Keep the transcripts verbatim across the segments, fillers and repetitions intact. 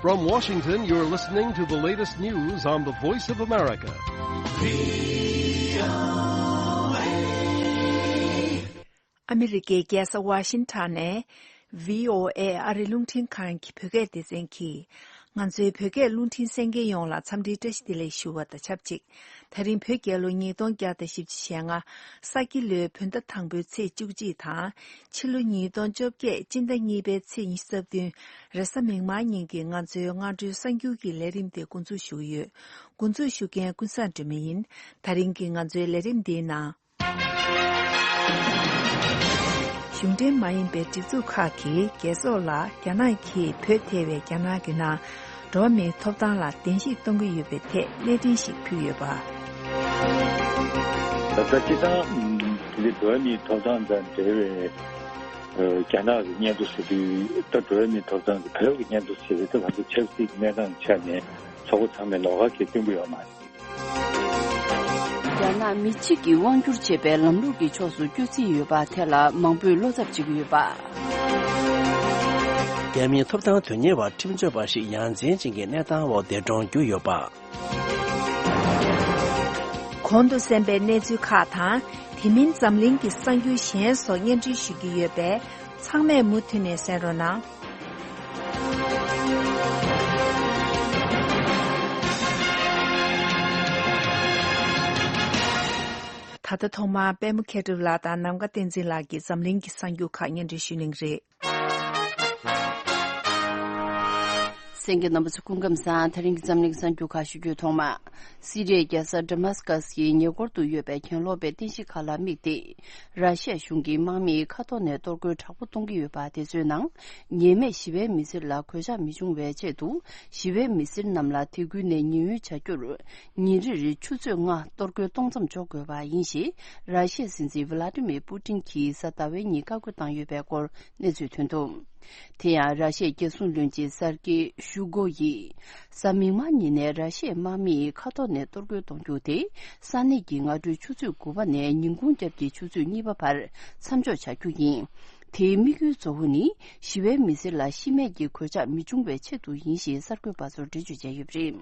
From Washington, you're listening to the latest news on the Voice of America. ཨ་མི་རི་ཀའི་རྒྱལ་ས་ཝ་ཤིང་ཊོན་ནས་བྷི་ཨོ་ཨེ་ཨ་རི་རླུང་འཕྲིན་ཁང་གི་བོད་སྐད་སྡེ་ཚན་གྱིས། ང་ཚོའི་བོད་སྐད་རླུང་འཕྲིན་གསན་མཁན་ཡོངས་ལ་འཚམས་འདྲིའི་བཀྲ་ཤིས་བདེ་ལེགས་ཞུ་བ་དང་ཆབས་ཅིག་ད་རིང་བོད་རྒྱལ་ལོ་ཉིས་སྟོང་བརྒྱ་དང་བཞི་བཅུ་ཞེ་ལྔ། ས་ཁྱི་ལོའི་བོད་ཟླ་དང་པོའི་ཚེས་བཅུ་གཅིག་དང་། ཕྱི་ལོ་ཉིས་སྟོང་བཅོ་བརྒྱད་སྤྱི་ཟླ་གཉིས་པའི་ཚེས་ཉི་ཤུ་རྩ་བདུན། རེས་གཟའ་མིག་དམར་ཉིན་གྱི་ང་ཚོའི་སྔ་དྲོའི་གསར་འགྱུར་གྱི་ལས་རིམ་དེ་འགོ་འཛུགས་ཞུ་གི་ཡོད། འགོ་འཛུགས་ཞུ་མཁན་ཀུན་བཟང་སྒྲོལ་མ་ཡིན། ད་རིང་གི་ང་ཚོའི་ལས་རིམ་འདིའི་ནང་། གཞུང་འབྲེལ་མ་ཡིན་པའི་སྒྲིག་འཛུགས་ཁག་གིས་རྒྱལ་ཚོགས་ལ་རྒྱ་ནག་གིས་བོད་ཐེ་བའི་རྒྱ་ནག་གི་ནང་འགྲོ་བ་མིའི་ཐོབ་ཐང་ལ་གདན་ཞིག་གཏོང་གི་ཡོད་པའི་ཐད་གནས་འཕྲིན་ཞིག་ཕུལ་ཡོད་པ། ད་ལྟ་སྤྱིར་བཏང་འདི་འགྲོ་བ་མིའི་ཐོབ་ཐང་དང་འབྲེལ་བའི་རྒྱ་ནག་གི་སྙན་ཐོ་ཟེར་དུས། ད་འགྲོ་བ་མིའི་ཐོབ་ཐང་གི་བོད་ཀྱི་སྙན་ཐོ་ཟེར་དུས་ད་ང་ཚོ་ཆབ་སྲིད་ཀྱི་གནས་སྟངས་ཆ་ནས་ཚོགས་པ་ཚང་མས་ལོགས་ཀ་གང་ཡང་སྟོན་གྱི་ཡོད་མ་རེད། རྒྱ་ནག་མི་གཅིག་གིས་དབང་བསྒྱུར་བྱེད་པའི་ལམ་ལུགས་ཀྱི་ཕྱོགས་སུ་བསྐྱོད་རྩིས་ཡོད་པ་དེ་ལ་མང་པོས་བློ་འཚབ་བྱེད་ཀྱི་ཡོད་པ། རྒྱ་མིའི་ཐོབ་ཐང་དོན་གཉེར་བ་ཁྲིམས་རྩོད་པ་ཞིག་ཡ་མཚན་ཅན་གྱི་གནས་སྟངས་འོག་འདས་གྲོངས་གྱུར་ཡོད་པ། གོང་དུ་གསན་པའི་གནས་ཚུལ་ཁག་དང་། དེ་མིན་འཛམ་གླིང་གི་གསར་འགྱུར་གཞན་སོགས་སྙན་སྒྲོན་ཞུ་རྒྱུ་ཡོད་པས། ཚང་མས་མུ་མཐུད་ནས་གསན་རོགས་གནང་། ད་ལྟ་ཐོག་མར་པད་མ་མཁས་གྲུབ་ལགས་དང་ནམ་མཁའ་བསྟན་འཛིན་ལགས་ཀྱིས་འཛམ་གླིང་གི་གསར་འགྱུར་ཁག་སྙན་སྒྲོན་ཞུ་གླེང་རེད། གསན་མཁན་རྣམ་པ་ཚོ་སྐུ་ཁམས་བཟང་། ད་རིང་གི་འཛམ་གླིང་གི་གསར་འགྱུར་ཁག་ཞུ་རྒྱུ། ཐོག་མ། སི་རི་ཡའི་རྒྱལ་ས་ཌ་མཱ་སི་ཀ་སི་ཡི་ཉེ་འཁོར་དུ་ཡོད་པའི་གྱེན་ལོག་པའི་རྟེན་གཞི་ཁག་ལ་དམིགས་ཏེ། ར་ཤི་ཡ་གཞུང་གིས་དམག་མིས་མཁའ་ཐོག་ནས་གཏོར་རྒོལ་དྲག་པོ་གཏོང་གི་ཡོད་པ་དེ་ཚོའི་ནང་། ཉེས་མེད་ཞི་བའི་མི་སེར་ལ་གོད་ཆག་མི་འབྱུང་བའི་ཆེད་དུ། ཞི་བའི་མི་སེར་རྣམས་ལ་དེ་ཁུལ་ནས་ཉེན་གཡོལ་བྱ་རྒྱུར། ཉིན་རེར་ཆུ་ཚོད་ལྔ་གཏོར་རྒོལ་གཏོང་མཚམས་འཇོག་དགོས་པ་ཡིན་ཞེས། ར་ཤི་ཡའི་སྲིད་འཛིན་ཝི་ལ་ཏི་མིར་པུ་ཏིན་གྱིས་གཟའ་ཟླ་བའི་ཉིན་བཀའ་བཀོད་བཏང་ཡོད་པའི་སྐོར་གནས་ཚུལ་ཐོན་འདུག་དེ་ཡང་། ར་ཤི་ཡའི་རྒྱལ་སྲུང་བློན་ཆེན་སར་ཀེ་ཤུ་གོ་ཡིས། གཟའ་མིག་དམར་ཉིན་ནས་ར་ཤི་ཡའི་དམག་མིས་མཁའ་ཐོག་ནས་གཏོར་རྒོལ་གཏོང་རྒྱུ་དེ། ས་གནས་ཀྱི་སྔ་དྲོའི་ཆུ་ཚོད་དགུ་པ་ནས་ཉིན་གུང་རྒྱབ་ཀྱི་ཆུ་ཚོད་གཉིས་པ་བར་མཚམས་འཇོག་བྱ་རྒྱུ་ཡིན། དེའི་དམིགས་ཡུལ་གཙོ་བོ་ནི། ཞི་བའི་མི་སེར་ལ་ཤི་རྨས་ཀྱི་གོད་ཆག་མི་འབྱུང་བའི་ཆེད་དུ་ཡིན་ཞེས་གསར་འགོད་པ་ཚོར་འགྲེལ་བརྗོད་བྱས་ཡོད་པ་རེད།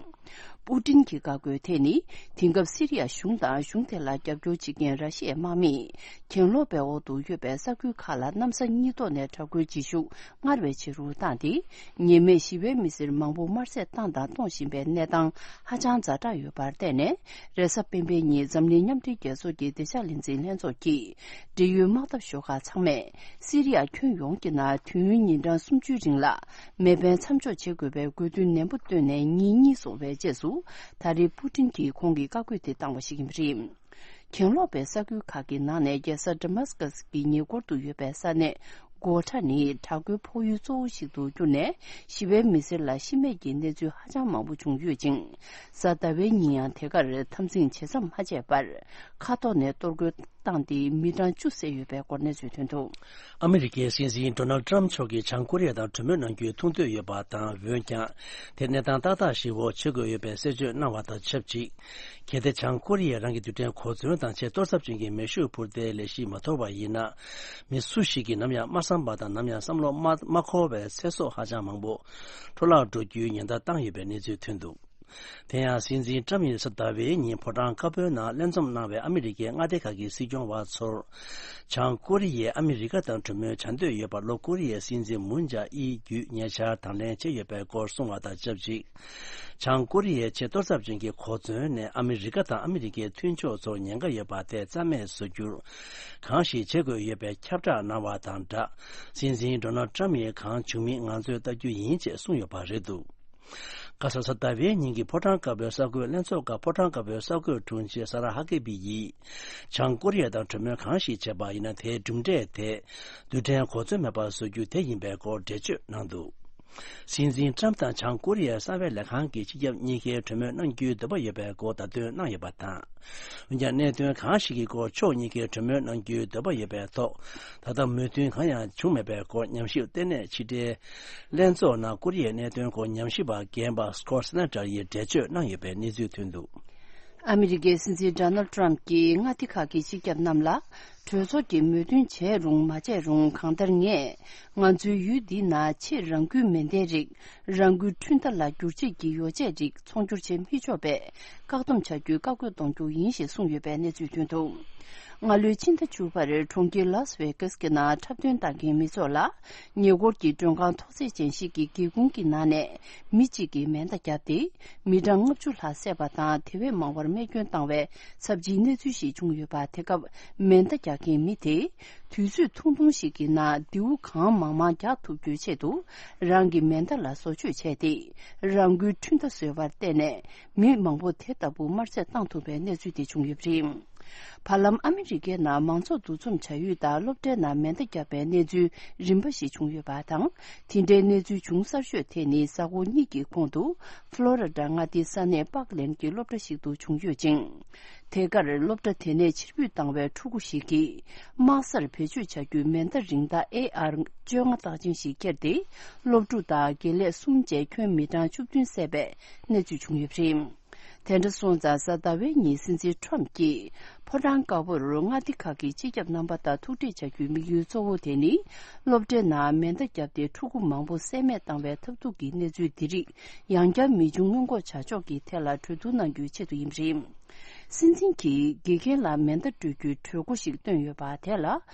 པུ་ཏིན་གྱི་བཀའ་བཀོད་དེ་ནི། དེང་སྐབས་སི་རི་ཡ་གཞུང་དང་གཞུང་དེ་ལ་རྒྱབ་སྐྱོར་བྱེད་མཁན་ར་ཤི་ཡའི་དམག་མིས། གྱེན་ལོག་པའི་འོག་ཏུ་ཡོད་པའི་ས་ཁུལ་ཁག་ལ་གནམ་ས་གཉིས་ཐོག་ནས་དྲག་རྒོལ་བྱེད་ཤུགས་སྔར་བས་ཆེ་རུ་བཏང་སྟེ། ཉེས་མེད་ཞི་བའི་མི་སེར་མང་པོ་དམར་གསོད་བཏང་དང་གཏོང་བཞིན་པའི་གནས་སྟངས་ཧ་ཅང་ཛ་དྲག་ཡོད་པར་བརྟེན་ནས། རེས་གཟའ་སྤེན་པའི་ཉིན་འཛམ་གླིང་མཉམ་འབྲེལ་རྒྱལ་ཚོགས་ཀྱི་བདེ་འཇགས་ལས་འཛིན་ལྷན་ཚོགས་ཀྱིས། འབྲེལ་ཡོད་དམག་འཐབ་ཤོག་ཁག་ཚང་མས། སི་རི་ཡ་ཁྱོན་ཡོངས་ཀྱི་ནང་དུས་ཡུན་ཉིན་གྲངས་སུམ་ཅུའི་རིང་ལ། མེ་འཕེན་མཚམས་འཇོག་བྱེད་དགོས་པའི་དགོས་འདུན་ནན་པོ་བཏོན་ནས། ཉིན་གཉིས་སོང་བའི་རྗེས་སུ། ད་རེས་པུ་ཏིན་གྱིས་ཁོང་གི་བཀའ་བཀོད་དེ་བཏང་བ་ཞིག་ཡིན་པ་རེད། གྱེན་ལོག་པའི་ས་ཁུལ་ཁག་གི་ནང་ནས། རྒྱལ་ས་ཌ་མཱ་སི་ཀ་སི་གི་ཉེ་འཁོར་དུ་ཡོད་པའི་ས་གནས། གོ་ཁྲ་ནི་དྲག་རྒོལ་ཕོག་ཡུལ་གཙོ་བོ་ཞིག་ཏུ་གྱུར་ནས། ཞི་བའི་མི་སེར་ལ་ཤི་རྨས་ཀྱི་གནས་ཚུལ་ཧ་ཅང་མང་པོ་བྱུང་ཡོད་ཅིང་། གཟའ་ཟླ་བའི་ཉིན་ཡང་དེ་གར་འཐབ་འཛིང་ཇེ་མཚམས་མ་བཅད་པར། མཁའ་ཐོག་ནས་གཏོར་རྒོལ་བཏང་སྟེ། མི་གྲངས་བཅུ་བསད་ཡོད་པའི་སྐོར་གནས་ཚུལ་ཐོན་འདུག་ཨ་མི་རི་ཀའི་སྲིད་འཛིན་ཌོ་ནལ་ཊམ་མཆོག་གིས་བྱང་ཀོ་རི་ཡ་དང་གྲོས་མོལ་གནང་རྒྱུའི་ཐུགས་འདོད་ཡོད་པ་དང་། འོན་ཀྱང་། དེ་གནས་སྟངས་ཏག་ཏག་ཞིག་འོག་བྱེད་དགོས་ཡོད་པའི་གསལ་བརྗོད་གནང་བ་དང་ཆབས་ཅིག་གལ་ཏེ་བྱང་ཀོ་རི་ཡས་རང་གི་རྡུལ་ཕྲན་གོ་མཚོན་དང་ཆེས་གཏོར་ཚབས་ཅན་གྱི་མེ་ཤུགས་འཕུར་མདེལ་ལས་གཞི་མ་དོར་བ་ཡིན་ན། མི་སུ་ཞིག་གིས་ནམ་ཡང་མ་བསམ་པ་དང་། ནམ་ཡང་བསམ་བློ་མ་མ་འཁོར་བའི་ཚེ་སྲོག་ཧ་ཅང་མང་པོ་འཕྲོ་བརླག་འགྲོ་རྒྱུའི་ཉེན་བརྡ་བཏང་ཡོད་པའི་གནས་ཚུལ་ཐོན་འདུག་དེ་ཡང་། སྲིད་འཛིན་ཊམ་ཡིས་གཟའ་ཟླ་བའི་ཉིན་ཕོ་བྲང་དཀར་པོའི་ནང་ལྷན་འཛོམས་གནང་བའི་ཨ་མི་རི་ཀའི་མངའ་སྡེ་ཁག་གི་སྲིད་སྐྱོང་བ་ཚོར། བྱང་ཀོ་རི་ཡས་ཨ་མི་རི་ཀ་དང་གྲོས་མོལ་བྱ་འདོད་ཡོད་པར། ལྷོ་ཀོ་རི་ཡའི་སྲིད་འཛིན་མུན་ཇཱ་ཨིན་བརྒྱུད་ཉེ་ཆར་དང་ལེན་བྱས་ཡོད་པའི་སྐོར་གསུངས་བ་དང་ཆབས་ཅིག་བྱང་ཀོ་རི་ཡའི་ཆེས་གཏོར་ཚབས་ཅན་གྱི་གོ་མཚོན་ནས་ཨ་མི་རི་ཀ་དང་ཨ་མི་རི་ཀའི་མཐུན་ཕྱོགས་ཚོར་ཉེན་ཁ་ཡོད་པ་དེ་རྩ་མེད་བཟོ་རྒྱུར། གང་ཞིག་བྱེད་དགོས་ཡོད་པའི་ཁྱབ་བསྒྲགས་གནང་བ་དང་སྦྲགས། སྲིད་འཛིན་ཌོ་ནལ་ཊམ་ཡིས་གང་བྱུང་མིན་ང་ཚོས་ལྟ་རྒྱུ་ཡིན་ཅེས་གསུངས་ཡོད་པ་རེད་འདུག་ཁ་སང་གཟའ་ཟླ་བའི་ཉིན་གྱི་ཕོ་བྲང་དཀར་པོའི་གསར་འགོད་ལྷན་ཚོགས་སྐབས། ཕོ་བྲང་དཀར་པོའི་གསར་འགོད་དྲུང་ཆེ་ས་ར་ཧ་ཀེ་བི་ཡིས། བྱང་ཀོ་རི་ཡ་དང་གྲོས་མོལ་གང་ཞིག་བྱས་པ་ཡིན་ན། དེའི་གྲུབ་འབྲས་དེ་རྡུལ་ཕྲན་གོ་མཚོན་མེད་པར་བཟོ་རྒྱུ་དེ་ཡིན་པའི་སྐོར་འགྲེལ་བརྗོད་གནང་འདུག་སྲིད་འཛིན་ཊམ་དང་བྱང་ཀོ་རི་ཡའི་གསང་བའི་ལས་ཁང་གི་སྤྱི་ཁྱབ་གཉིས་ཀས་གྲོས་མོལ་གནང་རྒྱུའི་འདོད་པ་ཡོད་པའི་སྐོར་བརྡ་སྟོན་གནང་ཡོད་པ་དང་། འོན་ཀྱང་། གནད་དོན་གང་ཞིག་གི་སྐོར་ཕྱོགས་གཉིས་ཀས་གྲོས་མོལ་གནང་རྒྱུའི་འདོད་པ་ཡོད་པའི་ཐོག་ད་ལྟ་མོས་མཐུན་གང་ཡང་བྱུང་མེད་པའི་སྐོར། ཉམས་ཞིབ་ལྟེ་གནས་ཕྱི་དྲིལ་ལྷན་ཚོགས་ནང་ཀོ་རི་ཡའི་གནད་དོན་སྐོར་ཉམས་ཞིབ་པ་རྒན་པ་སི་ཀོ་སི་ནེ་ཊར་ཡིས་འགྲེལ་བརྗོད་གནང་ཡོད་པའི་གནས་ཚུལ་ཐོན་འདུག་ཨ་མི་རི་ཀའི་སྲིད་འཛིན་ཌོ་ནལ་ཊམ་གྱིས་མངའ་སྡེ་ཁག་གི་སྤྱི་ཁྱབ་རྣམས་ལ། གྲོས་ཚོགས་ཀྱིས་མོས་མཐུན་བྱས་རུང་མ་བྱས་རུང་། གང་ལྟར་ངས་ང་ཚོའི་ཡུལ་འདི་ན་ཆེས་རང་འགུལ་མེ་མདའི་རིགས། རང་འགུལ་འཕྲུལ་མདའ་ལ་བསྒྱུར་བྱེད་ཀྱི་ཡོ་བྱད་རིགས་ཚོང་སྒྱུར་བྱེད་མི་ཆོག་པའི་བཀག་སྡོམ་བྱ་རྒྱུའི་བཀའ་བཀོད་གཏོང་རྒྱུ་ཡིན་ཞེས་གསུངས་ཡོད་པའི་གནས་ཚུལ་ཐོན་འདུག་སྔ་ལོའི་ཕྱི་ཟླ་བཅུ་པར་གྲོང་ཁྱེར་ལཱ་སི་ཝེ་ཀཱ་སི་ཀྱི་ནང་འཁྲབ་སྟོན་བཏང་མཁན་མི་ཚོགས་ལ། ཉེ་འཁོར་གྱི་མགྲོན་ཁང་ཐོག་བརྩེགས་ཅན་ཞིག་གི་སྒེའུ་ཁུང་གི་ནང་ནས་མི་གཅིག་གིས་མེ་མདའ་བརྒྱབ་སྟེ། མི་གྲངས་ལྔ་བཅུ་ལྷག་བསད་པ་དང་། དེ་བས་མང་བར་རྨས་སྐྱོན་བཏང་བའི་ཚབས་ཆེའི་གནས་ཚུལ་ཞིག་བྱུང་ཡོད་པ། དེ་སྐབས་མེ་མདའ་རྒྱག་མཁན་མི་དེས། དུས་ཚོད་ཐུང་ཐུང་ཞིག་གི་ནང་། མདེའུ་གང་མང་མང་རྒྱག་ཐུབ་རྒྱུའི་ཆེད་དུ། རང་གི་མེ་མདའ་ལ་བཟོ་བཅོས་བྱས་ཏེ། རང་འགུལ་འཕྲུལ་མདའ་བཟོས་པར་བརྟེན་ནས། མི་མང་པོ་དེ་ལྟ་བུ་དམར་གསོད་བཏང་ཐུབ་པའི་གནས་ཚུལ་དེ་བྱུང་ཡོད་པ་རེད། བར་ལམ་ཨ་མི་རི་ཀའི་ནང་མང་ཚོགས་འདུ་འཛོམས་བྱ་ཡུལ་དང་སློབ་གྲྭའི་ནང་མེ་མདའ་བརྒྱབ་པའི་གནས་ཚུལ་རིམ་པ་ཞིག་བྱུང་ཡོད་པ་དང་། དེ་འདྲའི་གནས་ཚུལ་བྱུང་གསར་ཤོས་དེ་ནི་གཟའ་འཁོར་གཉིས་ཀྱི་གོང་དུ། ཕློ་རི་ཌ་མངའ་སྡེའི་ས་གནས་པཱག་ལེན་གྱི་སློབ་གྲྭ་ཞིག་ཏུ་བྱུང་ཡོད་ཅིང་། དེ་གར་སློབ་གྲྭ་དེ་ནས་ཕྱིར་འབུད་བཏང་བའི་ཕྲུ་གུ་ཞིག་གིས། དམག་སར་བེད་སྤྱོད་བྱ་རྒྱུའི་མེ་མདའ་རིང་ཐག་ཨེ་ཨར་བཅོ་ལྔ་རྟགས་ཅན་ཞིག་ཁྱེར་ཏེ། སློབ་ཕྲུག་དང་དགེ་ལས་གསུམ་བཅས་ཁྱོན་མི་གྲངས་བཅུ་བདུན་བསད་པའི་གནས་ཚུལ་བྱུང་ཡོད་པ་རེད། དེ་འདྲ་སོང་ཙང་། གཟའ་ཟླ་བའི་ཉིན་སྲིད་འཛིན་ཊམ་གྱིས་ཕོ་བྲང་དཀར་པོར་མངའ་སྡེ་ཁག་གི་སྤྱི་ཁྱབ་རྣམ་པ་དང་ཐུག་འཕྲད་བྱ་རྒྱུའི་དམིགས་ཡུལ་གཙོ་བོ་དེ་ནི། སློབ་གྲྭའི་ནང་མེ་མདའ་བརྒྱབ་སྟེ་ཕྲུ་གུ་མང་པོ་བསད་རྨས་བཏང་བའི་ཐབས་སྡུག་གི་གནས་ཚུལ་འདི་རིགས་ཡང་བསྐྱར་མི་འབྱུང་སྔོན་འགོག་བྱ་ཕྱོགས་ཀྱི་ཐད་ལ་གྲོས་བསྡུར་གནང་རྒྱུའི་ཆེད་དུ་ཡིན་པ་རེད། སྲིད་འཛིན་གྱིས་དགེ་རྒན་ལ་མེ་མདའ་སྤྲོད་རྒྱུའི་གྲོས་འགོ་ཞིག་བཏོན་ཡོད་པ། དེ་ལ་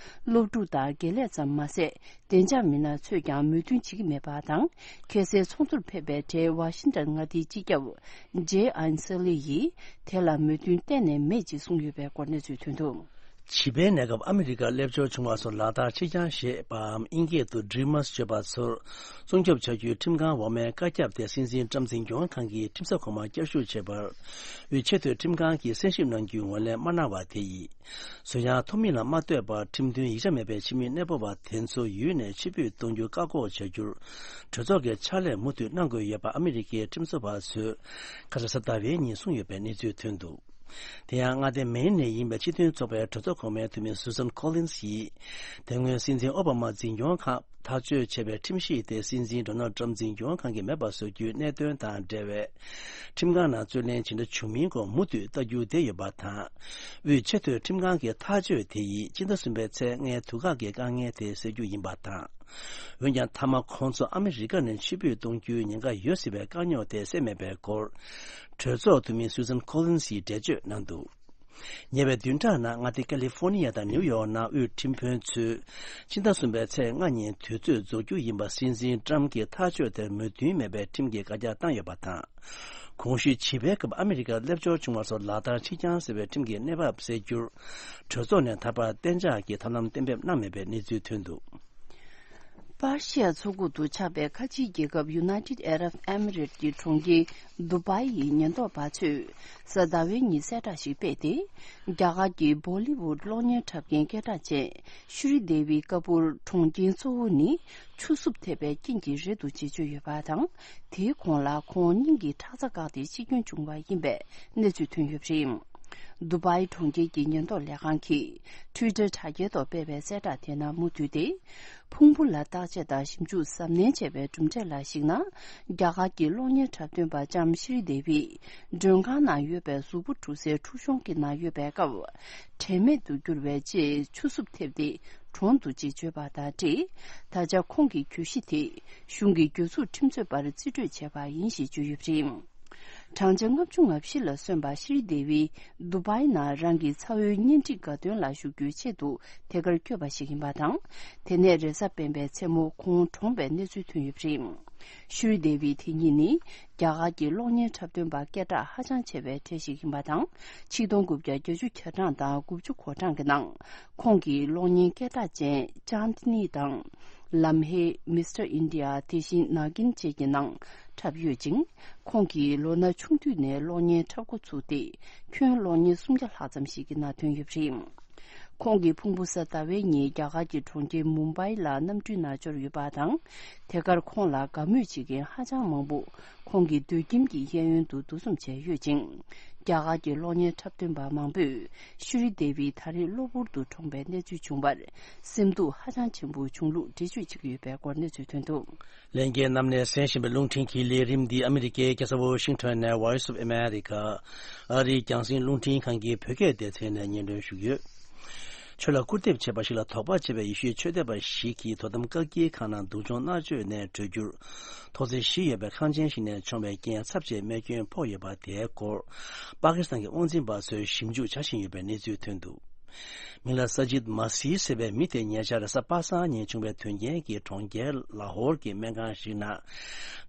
སློབ་ཕྲུག་དང་དགེ་ལས་ཙམ་མ་ཟད། བདེ་འཇགས་མི་སྣ་ཚོས་ཀྱང་མོས་མཐུན་བྱེད་ཀྱི་མེད་པ་དང་། ཁ་སང་ཚོགས་འདུར་ཕེབས་པའི་གྲས་ཝ་ཤིང་ཊོན་མངའ་སྡེའི་སྤྱི་ཁྱབ་ཇེ་ཨན་སེ་ལི་ཡིས་དེ་ལ་མོས་མཐུན་གཏན་ནས་མེད་ཅེས་གསུངས་ཡོད་པའི་སྐོར་གནས་ཚུལ་ཐོན་འདུག་བྱིས་པའི་གནས་སྐབས་ཨ་མི་རི་ཀར་སླེབས་འབྱོར་བྱུང་བ་ཚོར་ལག་བསྟར་ཕྱི་འགྱངས་ཞེས་པའམ་དབྱིན་སྐད་དུ་Dreamers་བརྗོད་པ་ཚོར་སྲུང་སྐྱོབ་བྱ་རྒྱུའི་ཁྲིམས་ཁང་འོག་མའི་བཀའ་ཁྱབ་དེ་སྲིད་འཛིན་ཊམ་འཛིན་སྐྱོང་ཁང་གིས་ཁྲིམས་ས་གོང་མར་བསྐྱར་ཞུ་བྱས་པར། དབུས་ཆེས་མཐོའི་ཁྲིམས་ཁང་གིས་གསན་ཞིབ་གནང་རྒྱུའི་ངོས་ལེན་མ་གནང་བ་དེ་ཡིས། གཟུགས་ཡངས་ཐོག་མི་ལ་མ་ལྟོས་པར་ཁྲིམས་མཐུན་ཡིག་ཆ་མེད་པའི་ཕྱི་མི་གནས་སྤོ་བ་དེ་ཚོ་ཡུལ་ནས་ཕྱིར་འབུད་གཏོང་རྒྱུ་བཀག་འགོག་བྱ་རྒྱུར། གྲོས་ཚོགས་ཀྱིས་ཕྱག་ལས་མུ་མཐུད་གནང་དགོས་ཡོད་པ་ཨ་མི་རི་ཀའི་ཁྲིམས་བཟོ་བ་ཚོས་ཁ་སང་གཟའ་ཟླ་བའི་ཉིན་གསུངས་ཡོད་པའི་གནས་ཚུལ་ཐོན་འདུག་དེ་ཡང་མངའ་སྡེ་མེན་ནས་ཡིན་པའི་སྤྱི་མཐུན་ཚོགས་པའི་གྲོས་ཚོགས་གོང་མའི་འཐུས་མི་Susan Collins་ཡིས། དེ་སྔོན་སྲིད་འཛིན་ཨོ་བྷ་མ་འཛིན་སྐྱོང་ཁང་ཐག་གཅོད་བྱས་པའི་ཁྲིམས་གཞི་དེ་སྲིད་འཛིན་Donald Trump་འཛིན་སྐྱོང་ཁང་གིས་མེད་པ་བཟོ་རྒྱུའི་གནད་དོན་དང་འབྲེལ་བའི་ཁྲིམས་ཁང་ནང་རྩོད་ལེན་ཇི་འདྲ་བྱུང་མིན་སྐོར་མུ་མཐུད་ལྟ་རྒྱུ་བསྡད་ཡོད་པ་དང་། དབུས་ཆེས་མཐོའི་ཁྲིམས་ཁང་གི་ཐག་གཅོད་དེ་ཡིས་སྤྱི་ཟླ་གསུམ་པའི་ཚེས་ལྔའི་དུས་བཀག་གི་དཀའ་ངལ་དེ་སེལ་རྒྱུ་ཡིན་པ་དང་། འོན་ཀྱང་། མཐའ་མ་ཁོང་ཚོ་ཨ་མི་རི་ཀ་ནས་ཕྱིར་འབུད་གཏོང་རྒྱུའི་ཉེན་ཁ་ཡོད་སྲིད་པའི་དཀའ་རྙོག་དེ་སེལ་མེད་པའི་སྐོར། གྲོས་ཚོགས་འཐུས་མི་Susan Collins་ཡིས་འགྲེལ་བརྗོད་གནང་འདུག་ཉེ་བའི་བདུན་ཕྲག་ནང་མངའ་སྡེ་ཀ་ལི་ཧྥོ་ནི་ཡ་དང་ནིའུ་ཡོག་ནང་དབུས་ཁྲིམས་དཔོན་ཚོས། ཕྱི་ཟླ་གསུམ་པའི་ཚེས་ལྔ་ཉིན་དུས་ཚོད་རྫོགས་རྒྱུ་ཡིན་པ། སྲིད་འཛིན་ཊམ་གྱི་ཐག་གཅོད་དེར་མོས་མཐུན་མེད་པའི་ཁྲིམས་ཀྱི་བཀའ་རྒྱ་བཏང་ཡོད་པ་དང་། གོང་ཞུས་བྱིས་པའི་སྐབས་ཨ་མི་རི་ཀར་སླེབས་འབྱོར་བྱུང་བ་སོགས་ལག་བསྟར་ཕྱི་འགྱངས་བྱས་པའི་ཁྲིམས་ཀྱི་གནས་བབ་སེལ་རྒྱུར། གྲོས་ཚོགས་ནས་ད་བར་གཏན་འཇགས་ཀྱི་ཐབས་ལམ་གཏན་འབེབས་གནང་མེད་པའི་གནས་ཚུལ་ཐོན་འདུག་པར་ཤི་ཡ་མཚོ་ཁུག་ཏུ་ཆགས་པའི་ཁ་ཆེའི་རྒྱལ་ཁབ་United Arab Emirates་ཀྱི་གྲོང་ཁྱེར་དུ་བྷའི་ཡི་ཉེན་རྟོག་པ་ཚོས་གཟའ་ཟླ་བའི་ཉིན་གསལ་བསྒྲགས་ཤིག་སྤེལ་ཏེ། རྒྱ་གར་གྱི་བོ་ལི་ཝུད་གློག་བརྙན་འཁྲབ་མཁན་སྐད་གྲགས་ཅན་ཤུ་རི་དེ་བི་ཀ་པུར་གྲོངས་རྐྱེན་གཙོ་བོ་ནི་ཆུ་སྲུབ་ཐེབས་པའི་རྐྱེན་གྱིས་རེད་འདུག་ཅེས་བརྗོད་ཡོད་པ་དང་། དེའི་གོང་ལ་ཁོང་སྙིང་གི་ཁྲག་རྩ་འགགས་ཏེ་འཆི་སྐྱོན་བྱུང་བ་ཡིན་པའི་གནས་ཚུལ་ཐོན་ཡོད་པ་རེད། དུ་བྷའི་གྲོང་ཁྱེར་གྱི་ཉེན་རྟོག་ལས་ཁང་གིས་Twitter་དྲ་རྒྱའི་ཐོག་སྤེལ་བའི་གསལ་བསྒྲགས་དེ་ནང་མུ་མཐུད་དེ། ཕུང་པོ་ལ་བརྟག་དཔྱད་དང་ཞིབ་འཇུག་གཟབ་ནན་བྱས་པའི་གྲུབ་འབྲས་ལ་གཞིགས་ན། རྒྱ་གར་གྱི་གློག་བརྙན་འཁྲབ་སྟོན་པ་ལྕམ་ཤི་རི་དེ་བི་མགྲོན་ཁང་ནང་ཡོད་པའི་གཟུགས་པོ་འཁྲུ་སའི་འཁྲུ་གཤོང་གི་ནང་ཡོད་པའི་སྐབས། དྲན་མེད་དུ་གྱུར་བའི་རྗེས་ཆུ་སྲུབ་ཐེབས་ཏེ་གྲོངས་འདུག་ཅེས་བརྗོད་པ་དང་འབྲེལ། ད་ཆ་ཁོང་གི་གྱོད་གཞི་དེ་གཞུང་གི་གྱོད་ཚུགས་ཁྲིམས་རྩོད་པར་རྩིས་སྤྲོད་བྱས་པ་ཡིན་ཞེས་བརྗོད་ཡོད་པ་རེད། བགྲང་བྱ་ལྔ་བཅུ་ང་བཞི་ལ་སོན་པ་ཤི་རི་དེ་བི་དུ་བྷའི་ནང་རང་གི་ཚ་བོའི་གཉེན་སྒྲིག་དགའ་སྟོན་ལ་ཞུགས་རྒྱུའི་ཆེད་དུ་དེ་གར་བསྐྱོད་པ་ཞིག་ཡིན་པ་དང་། དེ་ནས་རེས་གཟའ་སྤེན་པའི་མཚན་མོ་ཁོང་གྲོངས་པའི་གནས་ཚུལ་ཐོན་ཡོད་པ་རེད། ཤུ་རི་དེ་བི་དེ་ཉིད་ནི་རྒྱ་གར་གྱི་གློག་བརྙན་འཁྲབ་སྟོན་པ་སྐད་གྲགས་ཧ་ཅང་ཆེ་བའི་གྲས་ཤིག་ཡིན་པ་དང་། ཆིག་སྟོང་དགུ་བརྒྱ་བརྒྱད་ཅུ་གྱ་གྲངས་དང་དགུ་བཅུ་གོ་གྲངས་ཀྱི་ནང་། ཁོང་གིས་གློག་བརྙན་སྐད་གྲགས་ཅན་ཅཱན་ཏི་ནི་དང་། ལམ་ཧེ། མི་སི་ཊར་ཨིན་ཌི་ཡ། དེ་བཞིན་ནཱ་གིན་བཅས་ཀྱི་ནང་འཁྲབ་ཡོད་ཅིང་། ཁོང་གིས་ལོ་ན་ཆུང་དུས་ནས་གློག་བརྙན་འཁྲབ་འགོ་ཚུགས་ཏེ། ཁྱོན་གློག་བརྙན་སུམ་བརྒྱ་ལྷག་ཙམ་ཞིག་གི་ནང་ཐོན་ཡོད་པ་རེད། ཁོང་གི་ཕུང་པོ་གཟའ་ཟླ་བའི་ཉིན་རྒྱ་གར་གྱི་གྲོང་ཁྱེར་མུམ་བྷའི་ལ་གནམ་གྲུའི་ནང་འབྱོར་ཡོད་པ་དང་། དེ་གར་ཁོང་ལ་དགའ་མོས་བྱེད་མཁན་ཧ་ཅང་མང་པོ་ཁོང་གི་སྡོད་ཁྱིམ་གྱི་གཡས་གཡོན་དུ་འདུ་འཛོམས་བྱས་ཡོད་ཅིང་། རྒྱ་གར་གྱི་གློག་བརྙན་འཁྲབ་སྟོན་པ་མང་པོས་ཤུ་རི་དེ་བི་ད་རེས་གློ་བུར་དུ་གྲོངས་པའི་གནས་ཚུལ་བྱུང་བར་སེམས་སྡུག་ཧ་ཅང་ཆེན་པོ་བྱུང་ལུགས་འགྲེལ་བརྗོད་བྱེད་ཀྱི་ཡོད་པའི་སྐོར་གནས་ཚུལ་ཐོན་འདུག་ལྷན་རྒྱས་རྣམས་ནས་གསན་བཞིན་པའི་རླུང་འཕྲིན་གྱི་ལས་རིམ་འདི་ཨ་མི་རི་ཀའི་རྒྱལ་ས་ཝོ་ཤིང་ཊོན་ནས་Voice of America ཨ་རིའི་རྒྱང་སྲིང་རླུང་འཕྲིན་ཁང་གི་བོད་སྐད་སྡེ་ཚན་ནས་སྙན་སྒྲོན་ཞུས་ཡོད། ཆོས་ལ་སྐུར་འདེབས་བྱས་པ་ཞིག་ལ་དོགས་པ་བྱེད་པའི་ཡེ་ཤུའི་ཆོས་དད་པ་ཞིག་གིས་དོ་དམ་བཀག་སྐྱིལ་ཁང་ནང་སྡུག་སྦྱོང་མནར་གཅོད་ནས་གྲོལ་རྒྱུར། ཐོག་བརྩེགས་བཞི་ཡོད་པའི་ཁང་ཆེན་ཞིག་ནས་མཆོང་བའི་རྐྱེན་ཚབས་ཆེའི་རྨས་སྐྱོན་ཕོག་ཡོད་པ་དེའི་སྐོར། པ་ཀི་སི་ཐན་གྱི་དབང་འཛིན་པ་ཚོས་ཞིབ་འཇུག་བྱ་བཞིན་ཡོད་པའི་གནས་ཚུལ་ཐོན་འདུག་མིང་ལ་ས་ཇིད་མ་སི་ཟེར་བའི་མི་དེ་ཉེ་ཆར་རེས་གཟའ་པ་སངས་ཉིན་བྱུང་བའི་དོན་རྐྱེན་གྱིས་གྲོང་ཁྱེར་ལ་ཧོར་གྱི་སྨན་ཁང་ཞིག་ནང་།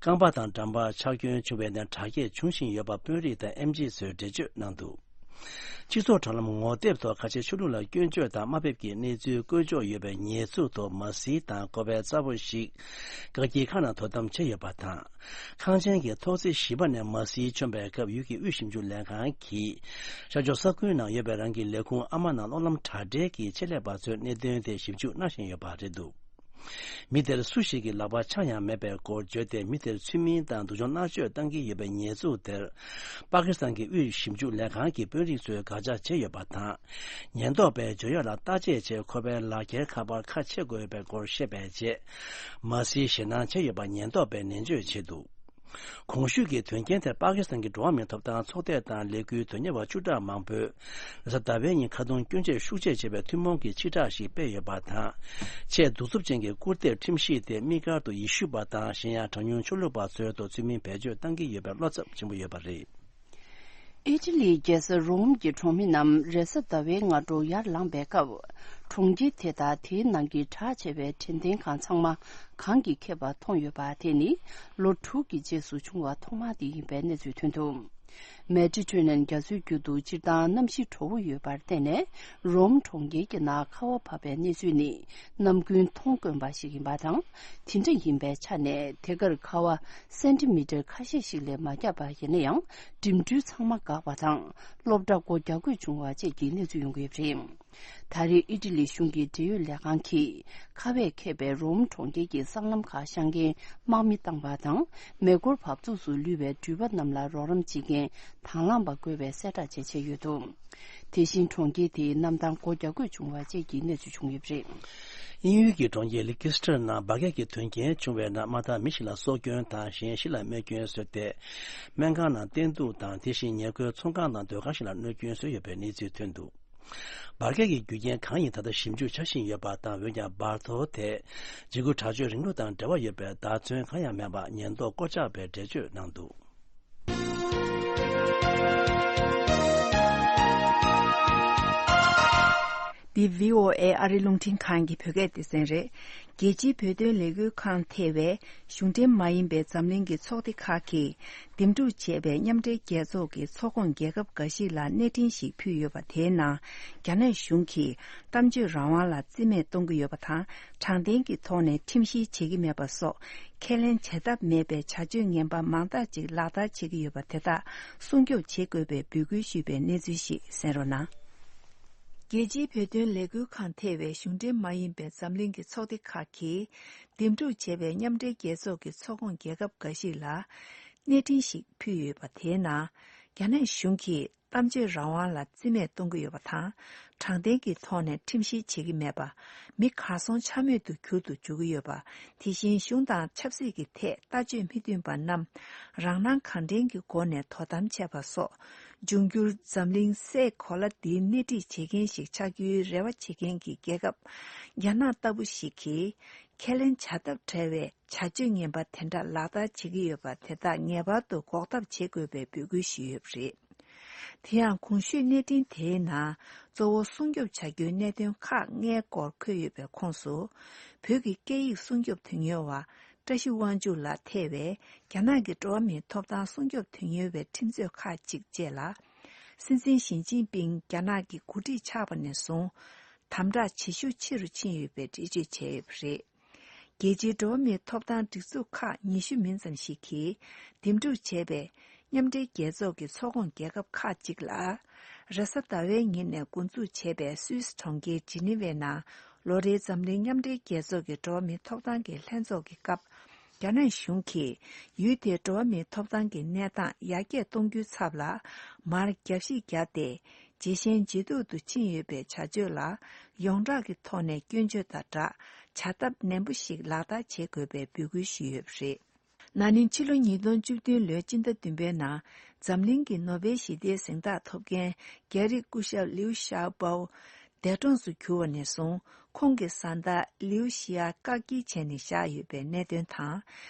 རྐང་པ་དང་འགྲམ་པར་ཆག་སྐྱོན་བྱུང་བའི་ནང་དྲག་སྐྱེད་འབྱུང་བཞིན་ཡོད་པ་དཔོན་རིགས་དང་ཨེམ་ཆི་ཚོས་འགྲེལ་བརྗོད་གནང་འདུག་སྤྱི་ཚོགས་དྲ་ལམ་ངོ་དེབ་ཐོག་ཁ་ཆེ་ཆོས་ལུགས་ལ་སྐྱོན་བརྗོད་དང་དམའ་འབེབས་ཀྱི་གནས་ཚུལ་བཀོད་འཇོག་ཡོད་པའི་ཉེས་འཛུགས་ཐོག་མ་སིའི་དང་ཁོ་པའི་ཚ་བོ་ཞིག་བཀག་སྐྱིལ་ཁང་ནང་དོ་དམ་བྱས་ཡོད་པ་དང་། ཁང་ཆེན་གྱི་ཐོག་བརྩེགས་བཞི་པ་ནས་མ་སིའི་མཆོང་བའི་སྐབས་ཡུལ་གྱི་དབུས་ཞིབ་འཇུག་ལས་ཁང་གིས་ཤར་ཕྱོགས་ས་ཁུལ་ནང་ཡོད་པའི་རང་གི་ལས་ཁུངས་ཨ་མ་ནང་གློག་ལམ་དྲ་སྦྲེལ་གྱི་ཆེད་ལས་པ་ཚོས་གནད་དོན་དེ་ཞིབ་འཇུག་གནང་བཞིན་ཡོད་པ་རེད་འདུག་མི་དེར་སུ་ཞིག་གི་ལག་པར་ཆག་ཡང་མེད་པའི་སྐོར་བརྗོད་དེ། མི་དེར་ཚུལ་མིན་དང་སྡུག་སྦྱོང་མནར་གཅོད་བཏང་གི་ཡོད་པའི་ཉེས་འཛུགས་དེར། པ་ཀི་སི་ཐན་གྱི་དབུས་ཞིབ་འཇུག་ལས་ཁང་གི་དཔོན་རིགས་ཚོས་དགག་བྱ་བྱས་ཡོད་པ་དང་། ཉེན་རྟོག་པས་བརྗོད་ཡོག་ལ་བརྟག་དཔྱད་བྱས། ཁོ་པའི་ལག་འཁྱེར་ཁ་པར་ཁ་ཕྱེ་དགོས་པའི་སྐོར་བཤད་པའི་རྗེས། མ་སིའི་ཞེད་སྣང་བྱས་ཡོད་པ་ཉེན་རྟོག་པས་ནན་བརྗོད་བྱས་འདུག་གོང་ཞུས་ཀྱི་དོན་རྐྱེན་དེར་པ་ཀི་སི་ཐན་གྱི་འགྲོ་བ་མིའི་ཐོབ་ཐང་ཚོགས་སྡེ་དང་ལས་འགུལ་དོན་གཉེར་བ་བཅུ་ཕྲག་མང་པོས་རེས་གཟའ་ཟླ་བའི་ཉིན་ཁ་རྡུང་སྐྱོན་བརྗོད་ཤུགས་ཆེ་བྱས་པའི་ཐུན་མོང་གི་སྤྱི་བསྒྲགས་ཤིག་སྤེལ་ཡོད་པ་དང་། ཆེས་གདུག་རྩུབ་ཅན་གྱི་སྐུར་འདེབས་ཁྲིམས་གཞི་དེ་དམིགས་བཀར་དུ་ཡེ་ཤུ་པ་དང་གཞན་ཡང་གྲངས་ཉུང་ཆོས་ལུགས་པ་ཚོའི་ཐོག་ཚུལ་མིན་བེད་སྤྱོད་བཏང་གི་ཡོད་པའི་བློ་འཚབ་ཆེན་པོ་ཡོད་པ་རེད། ཨི་ཊ་ལིའི་རྒྱལ་ས་རོམ་གྱི་གྲོང་མི་རྣམས་རེས་གཟའ་ཟླ་བའི་སྔ་དྲོ་ཡར་ལངས་པའི་སྐབས། གྲོང་ཁྱེར་དེ་དང་དེའི་ནང་གི་གྲགས་ཆེ་བའི་དྲན་རྟེན་ཁང་ཚང་མ་གངས་ཀྱིས་ཁེབས་པ་མཐོང་ཡོད་པ་དེ་ནི་ལོ་དྲུག་གི་རྗེས་སུ་བྱུང་བ་ཐོག་མ་དེ་ཡིན་པའི་གནས་ཚུལ་ཐོན་འདུག་མེ་ཌི་ཊི་རེ་ནན་རྒྱ་མཚོའི་རྒྱུད་དུ་སྤྱིར་བཏང་གནམ་གཤིས་དྲོ་པོ་ཡོད་པར་བརྟེན་ནས། རོམ་གྲོང་ཁྱེར་གྱི་ནང་ཁ་བ་བབས་པའི་གནས་ཚུལ་ནི་ནམ་རྒྱུན་མཐོང་དཀོན་པ་ཞིག་ཡིན་པ་དང་། དེ་འདྲ་ཡིན་པའི་ཆ་ནས་དེ་གར་ཁ་བ་སེན་ཏི་མི་ཊར་ཁ་ཤས་ཤིག་ལས་མ་བརྒྱབ་པ་ཡིན་ན་ཡང་། འགྲིམ་འགྲུལ་ཚང་མ་འགག་པ་དང་། སློབ་གྲྭ་སྒོ་རྒྱག་དགོས་བྱུང་བ་བཅས་ཀྱི་གནས་ཚུལ་ཡོང་གི་ཡོད་པ་རེད། ད་རེས་ཨི་ཊ་ལི་གཞུང་གི་འབྲེལ་ཡོད་ལས་ཁང་གིས་ཁ་བས་ཁེབས་པའི་རོམ་གྲོང་ཁྱེར་གྱི་སྲང་ལམ་ཁག་བཤང་མཁན་དམག་མི་བཏང་བ་དང་། མེ་འཁོར་བབས་ཚུགས་སུ་ལུས་པའི་འགྲུལ་པ་རྣམས་ལ་རོགས་རམ་བྱེད་མཁན་དང་བླངས་པ་དགོས་པའི་གསལ་བསྒྲགས་བཅས་བྱས་ཡོད་འདུག་དེ་བཞིན་གྲོང་ཁྱེར་དེའི་གནམ་ཐང་སྒོ་རྒྱག་དགོས་བྱུང་བ་བཅས་ཀྱི་གནས་ཚུལ་བྱུང་ཡོད་པ་རེད། དབྱིན་ཡུལ་གྱི་གྲོང་ཁྱེར་ལི་ཀི་སི་ཊར་ནང་འབར་གས་ཀྱི་དོན་རྐྱེན་བྱུང་བའི་ནང་མ་མཐའ་མི་ཞིག་ལ་སྲོག་སྐྱོན་དང་གཞན་བཞི་ལ་རྨས་སྐྱོན་བཟོས་ཏེ། སྨན་ཁང་ནང་བསྟེན་གཏུགས་དང་དེ་བཞིན་ཉེ་འཁོར་ཚོང་ཁང་དང་སྡོད་ཁང་ཞིག་ལ་གནོད་སྐྱོན་བཟོས་ཡོད་པའི་གནས་ཚུལ་ཐོན་འདུག་འབར་གས་ཀྱི་རྒྱུ་རྐྱེན་གང་ཡིན་ད་ལྟ་ཞིབ་འཇུག་བྱ་བཞིན་ཡོད་པ་དང་། འོན་ཀྱང་འབར་གཏོར་དེ་འཇིགས་སྐུལ་དྲག་སྤྱོད་རིང་ལུགས་དང་འབྲེལ་བ་ཡོད་པའི་བརྡ་མཚོན་གང་ཡང་མེད་པ་ཉེན་རྟོག་སྐོར་བྱ་བས་འགྲེལ་བརྗོད་གནང་འདུག་འདི་བྷི་ཨོ་ཨེ་ཨ་རི་རླུང་འཕྲིན་ཁང་གི་བོད་སྐད་སྡེ་ཚན་རེད། རྒྱལ་སྤྱིའི་བོད་དོན་ལས་འགུལ་ཁང་ཐེ་བས་གཞུང་འབྲེལ་མ་ཡིན་པའི་འཛམ་གླིང་གི་ཚོགས་སྡེ་ཁག་གིས་འདེམས་སྒྲུག་བྱས་པའི་མཉམ་འབྲེལ་རྒྱལ་ཚོགས་ཀྱི་ཚོགས་ཁོངས་རྒྱལ་ཁབ་འགའ་ཞིག་ལ་གནས་འཕྲིན་ཞིག་ཕུལ་ཡོད་པ། དེའི་ནང་རྒྱ་ནག་གཞུང་གིས་གཏམ་བརྗོད་རང་དབང་ལ་བརྩི་མེད་གཏོང་གི་ཡོད་པ་དང་། དྲང་བདེན་གྱི་ཐོག་ནས་ཁྲིམས་བཤེར་བྱེད་ཀྱི་མེད་པ་སོགས་ཁས་ལེན་བྱ་ཐབས་མེད་པའི་བྱ་སྤྱོད་ངན་པ་མང་དག་ཅིག་ལག་བསྟར་བྱེད་ཀྱི་ཡོད་པ་དེ་དག་སྲུང་སྐྱོབ་བྱེད་དགོས་པའི་འབོད་སྐུལ་ཞུས་པའི་གནས་ཚུལ་ཞིག་གསན་རོགས་གནང་། རྒྱལ་སྤྱིའི་བོད་དོན་ལས་འགུལ་ཁང་ཐེ་བའི་གཞུང་འབྲེལ་མ་ཡིན་པའི་འཛམ་གླིང་གི་ཚོགས་སྡེ་ཁག་གིས་འདེམས་སྒྲུག་བྱས་པའི་མཉམ་འབྲེལ་རྒྱལ་ཚོགས་ཀྱི་ཚོགས་ཁོངས་རྒྱལ་ཁབ་འགའ་ཞིག་ལ་གནས་འཕྲིན་ཞིག་ཕུལ་ཡོད་པ། དེའི་ནང་རྒྱ་ནག་གཞུང་གིས་གཏམ་བརྗོད་རང་དབང་ལ་བརྩི་མེད་གཏོང་གི་ཡོད་པ་དང་། དྲང་བདེན་གྱི་ཐོག་ནས་ཁྲིམས་བཤེར་བྱེད་ཀྱི་མེད་པ། མི་གར་སོང་འཕྱ་སྨོད་དུ་འགྱུར་དུ་འཇུག་གི་ཡོད་པ། དེ་བཞིན་གཞུང་དང་ཆབ་སྲིད་ཀྱི་ཐད་ལྟ་སྤྱོད་མི་མཐུན་པ་རྣམས་རང་སྣང་གང་དྲན་གྱི་སྒོ་ནས་དོ་དམ་བྱས་པ་སོགས། འབྱུང་འགྱུར་འཛམ་གླིང་སའི་གོ་ལ་འདིའི་སྣེ་ཁྲིད་བྱེད་མཁན་ཞིག་ཆགས་རྒྱུའི་རེ་བ་བྱེད་མཁན་གྱི་རྒྱལ་ཁབ་རྒྱ་ནག་ལྟ་བུ་ཞིག་གིས། ཁས་ལེན་བྱ་ཐབས་བྲལ་བའི་བྱ་སྤྱོད་ངན་པ་དེ་འདྲ་ལག་བསྟར་བྱེད་ཀྱི་ཡོད་པ་དེ་དག་ངེས་པར་དུ་འགོག་ཐབས་བྱེད་དགོས་པའི་འབོད་སྐུལ་ཞུས་ཡོད་པ་རེད། དེ་ཡང་གོང་ཞུས་གནས་འཕྲིན་དེའི་ནང་གཙོ་བོ་སྲུང་སྐྱོབ་བྱ་རྒྱུའི་གནད་དོན་ཁག་ལྔའི་སྐོར་འཁོད་ཡོད་པའི་ཁོངས་སུ། བོད་ཀྱི་སྐད་ཡིག་སྲུང་སྐྱོབ་དོན་གཉེར་བ་བཀྲ་ཤིས་དབང་ཕྱུག་ལགས་ཐེ་བའི་རྒྱ་ནག་གི་འགྲོ་བ་མིའི་ཐོབ་ཐང་སྲུང་སྐྱོབ་དོན་གཉེར་བའི་ཁྲིམས་རྩོད་ཁག་ཅིག་བཅས་ལ། སྲིད་འཛིན་ཞི་ཅིན་ཕིང་རྒྱ་ནག་གི་འགོ་ཁྲིད་ཆགས་པ་ནས་བཟུང་། དམ་དྲག་བྱེད་ཤུགས་ཆེ་རུ་ཕྱིན་ཡོད་པའི་འགྲེལ་བརྗོད་བྱས་ཡོད་པ་རེད། རྒྱལ་སྤྱིའི་འགྲོ་བ་མིའི་ཐོབ་ཐང་སྒྲིག་འཛུགས་ཁག་ཉི་ཤུ་མིན་ཙམ་ཞིག་གིས་འདེམས་སྒྲུག་བྱས་པའི་མཉམ་འབྲེལ་རྒྱལ་ཚོགས་ཀྱི་ཚོགས་ཁོངས་རྒྱལ་ཁབ་ཁག་ཅིག་ལ། རེས་གཟའ་ཟླ་བའི་ཉིན་ནས་འགོ་འཛུགས་བྱས་པའི་སུད་སི་གྲོང་ཁྱེར་ཇི་ནི་ཝའི་ནང་ལོ་རེའི་འཛམ་གླིང་མཉམ་འབྲེལ་རྒྱལ་ཚོགས་ཀྱི་འགྲོ་བ་མིའི་ཐོབ་ཐང་གི་ལྷན་ཚོགས་ཀྱི་སྐབས། རྒྱ་ནག་གཞུང་གིས་ཡུལ་དེའི་འགྲོ་བ་མིའི་ཐོབ་ཐང་གི་གནས་སྟངས་ཡར་རྒྱས་གཏོང་རྒྱུའི་ཚབ་ལ་མར་རྒྱབ་བཤིག་བརྒྱབ་སྟེ། ཇེ་ཞན་ཇེ་སྡུག་ཏུ་ཕྱིན་ཡོད་པའི་བྱ་སྤྱོད་ལ་ཡོངས་གྲགས་ཀྱི་ཐོག་ནས་སྐྱོན་བརྗོད་དང་སྦྲགས་བྱ་ཐབས་ནན་པོ་ཞིག་ལག་བསྟར་བྱེད་དགོས་པའི་འབོད་སྐུལ་ཞུས་ཡོད་པ་རེད། ན་ནིང་ཕྱི་ལོ་ཉིས་སྟོང་བཅུ་བདུན་ལོའི་སྤྱི་ཟླ་བདུན་པའི་ནང་འཛམ་གླིང་གི་ནོ་བེལ་ཞི་བདེའི་གཟེངས་རྟགས་ཐོབ་མཁན་རྒྱ་རིགས་སྐུ་ཞབས་ལིའུ་ཞའོ་པའོ་འདས་གྲོངས་སུ་གྱུར་བ་ནས་བཟུང་ཁོང་གི་བཟའ་ཟླ་ལིའུ་ཞི་ཡ་བཀག་སྐྱིལ་བྱས་ནས་བཞག་ཡོད་པའི་གནད་དོན་དང་།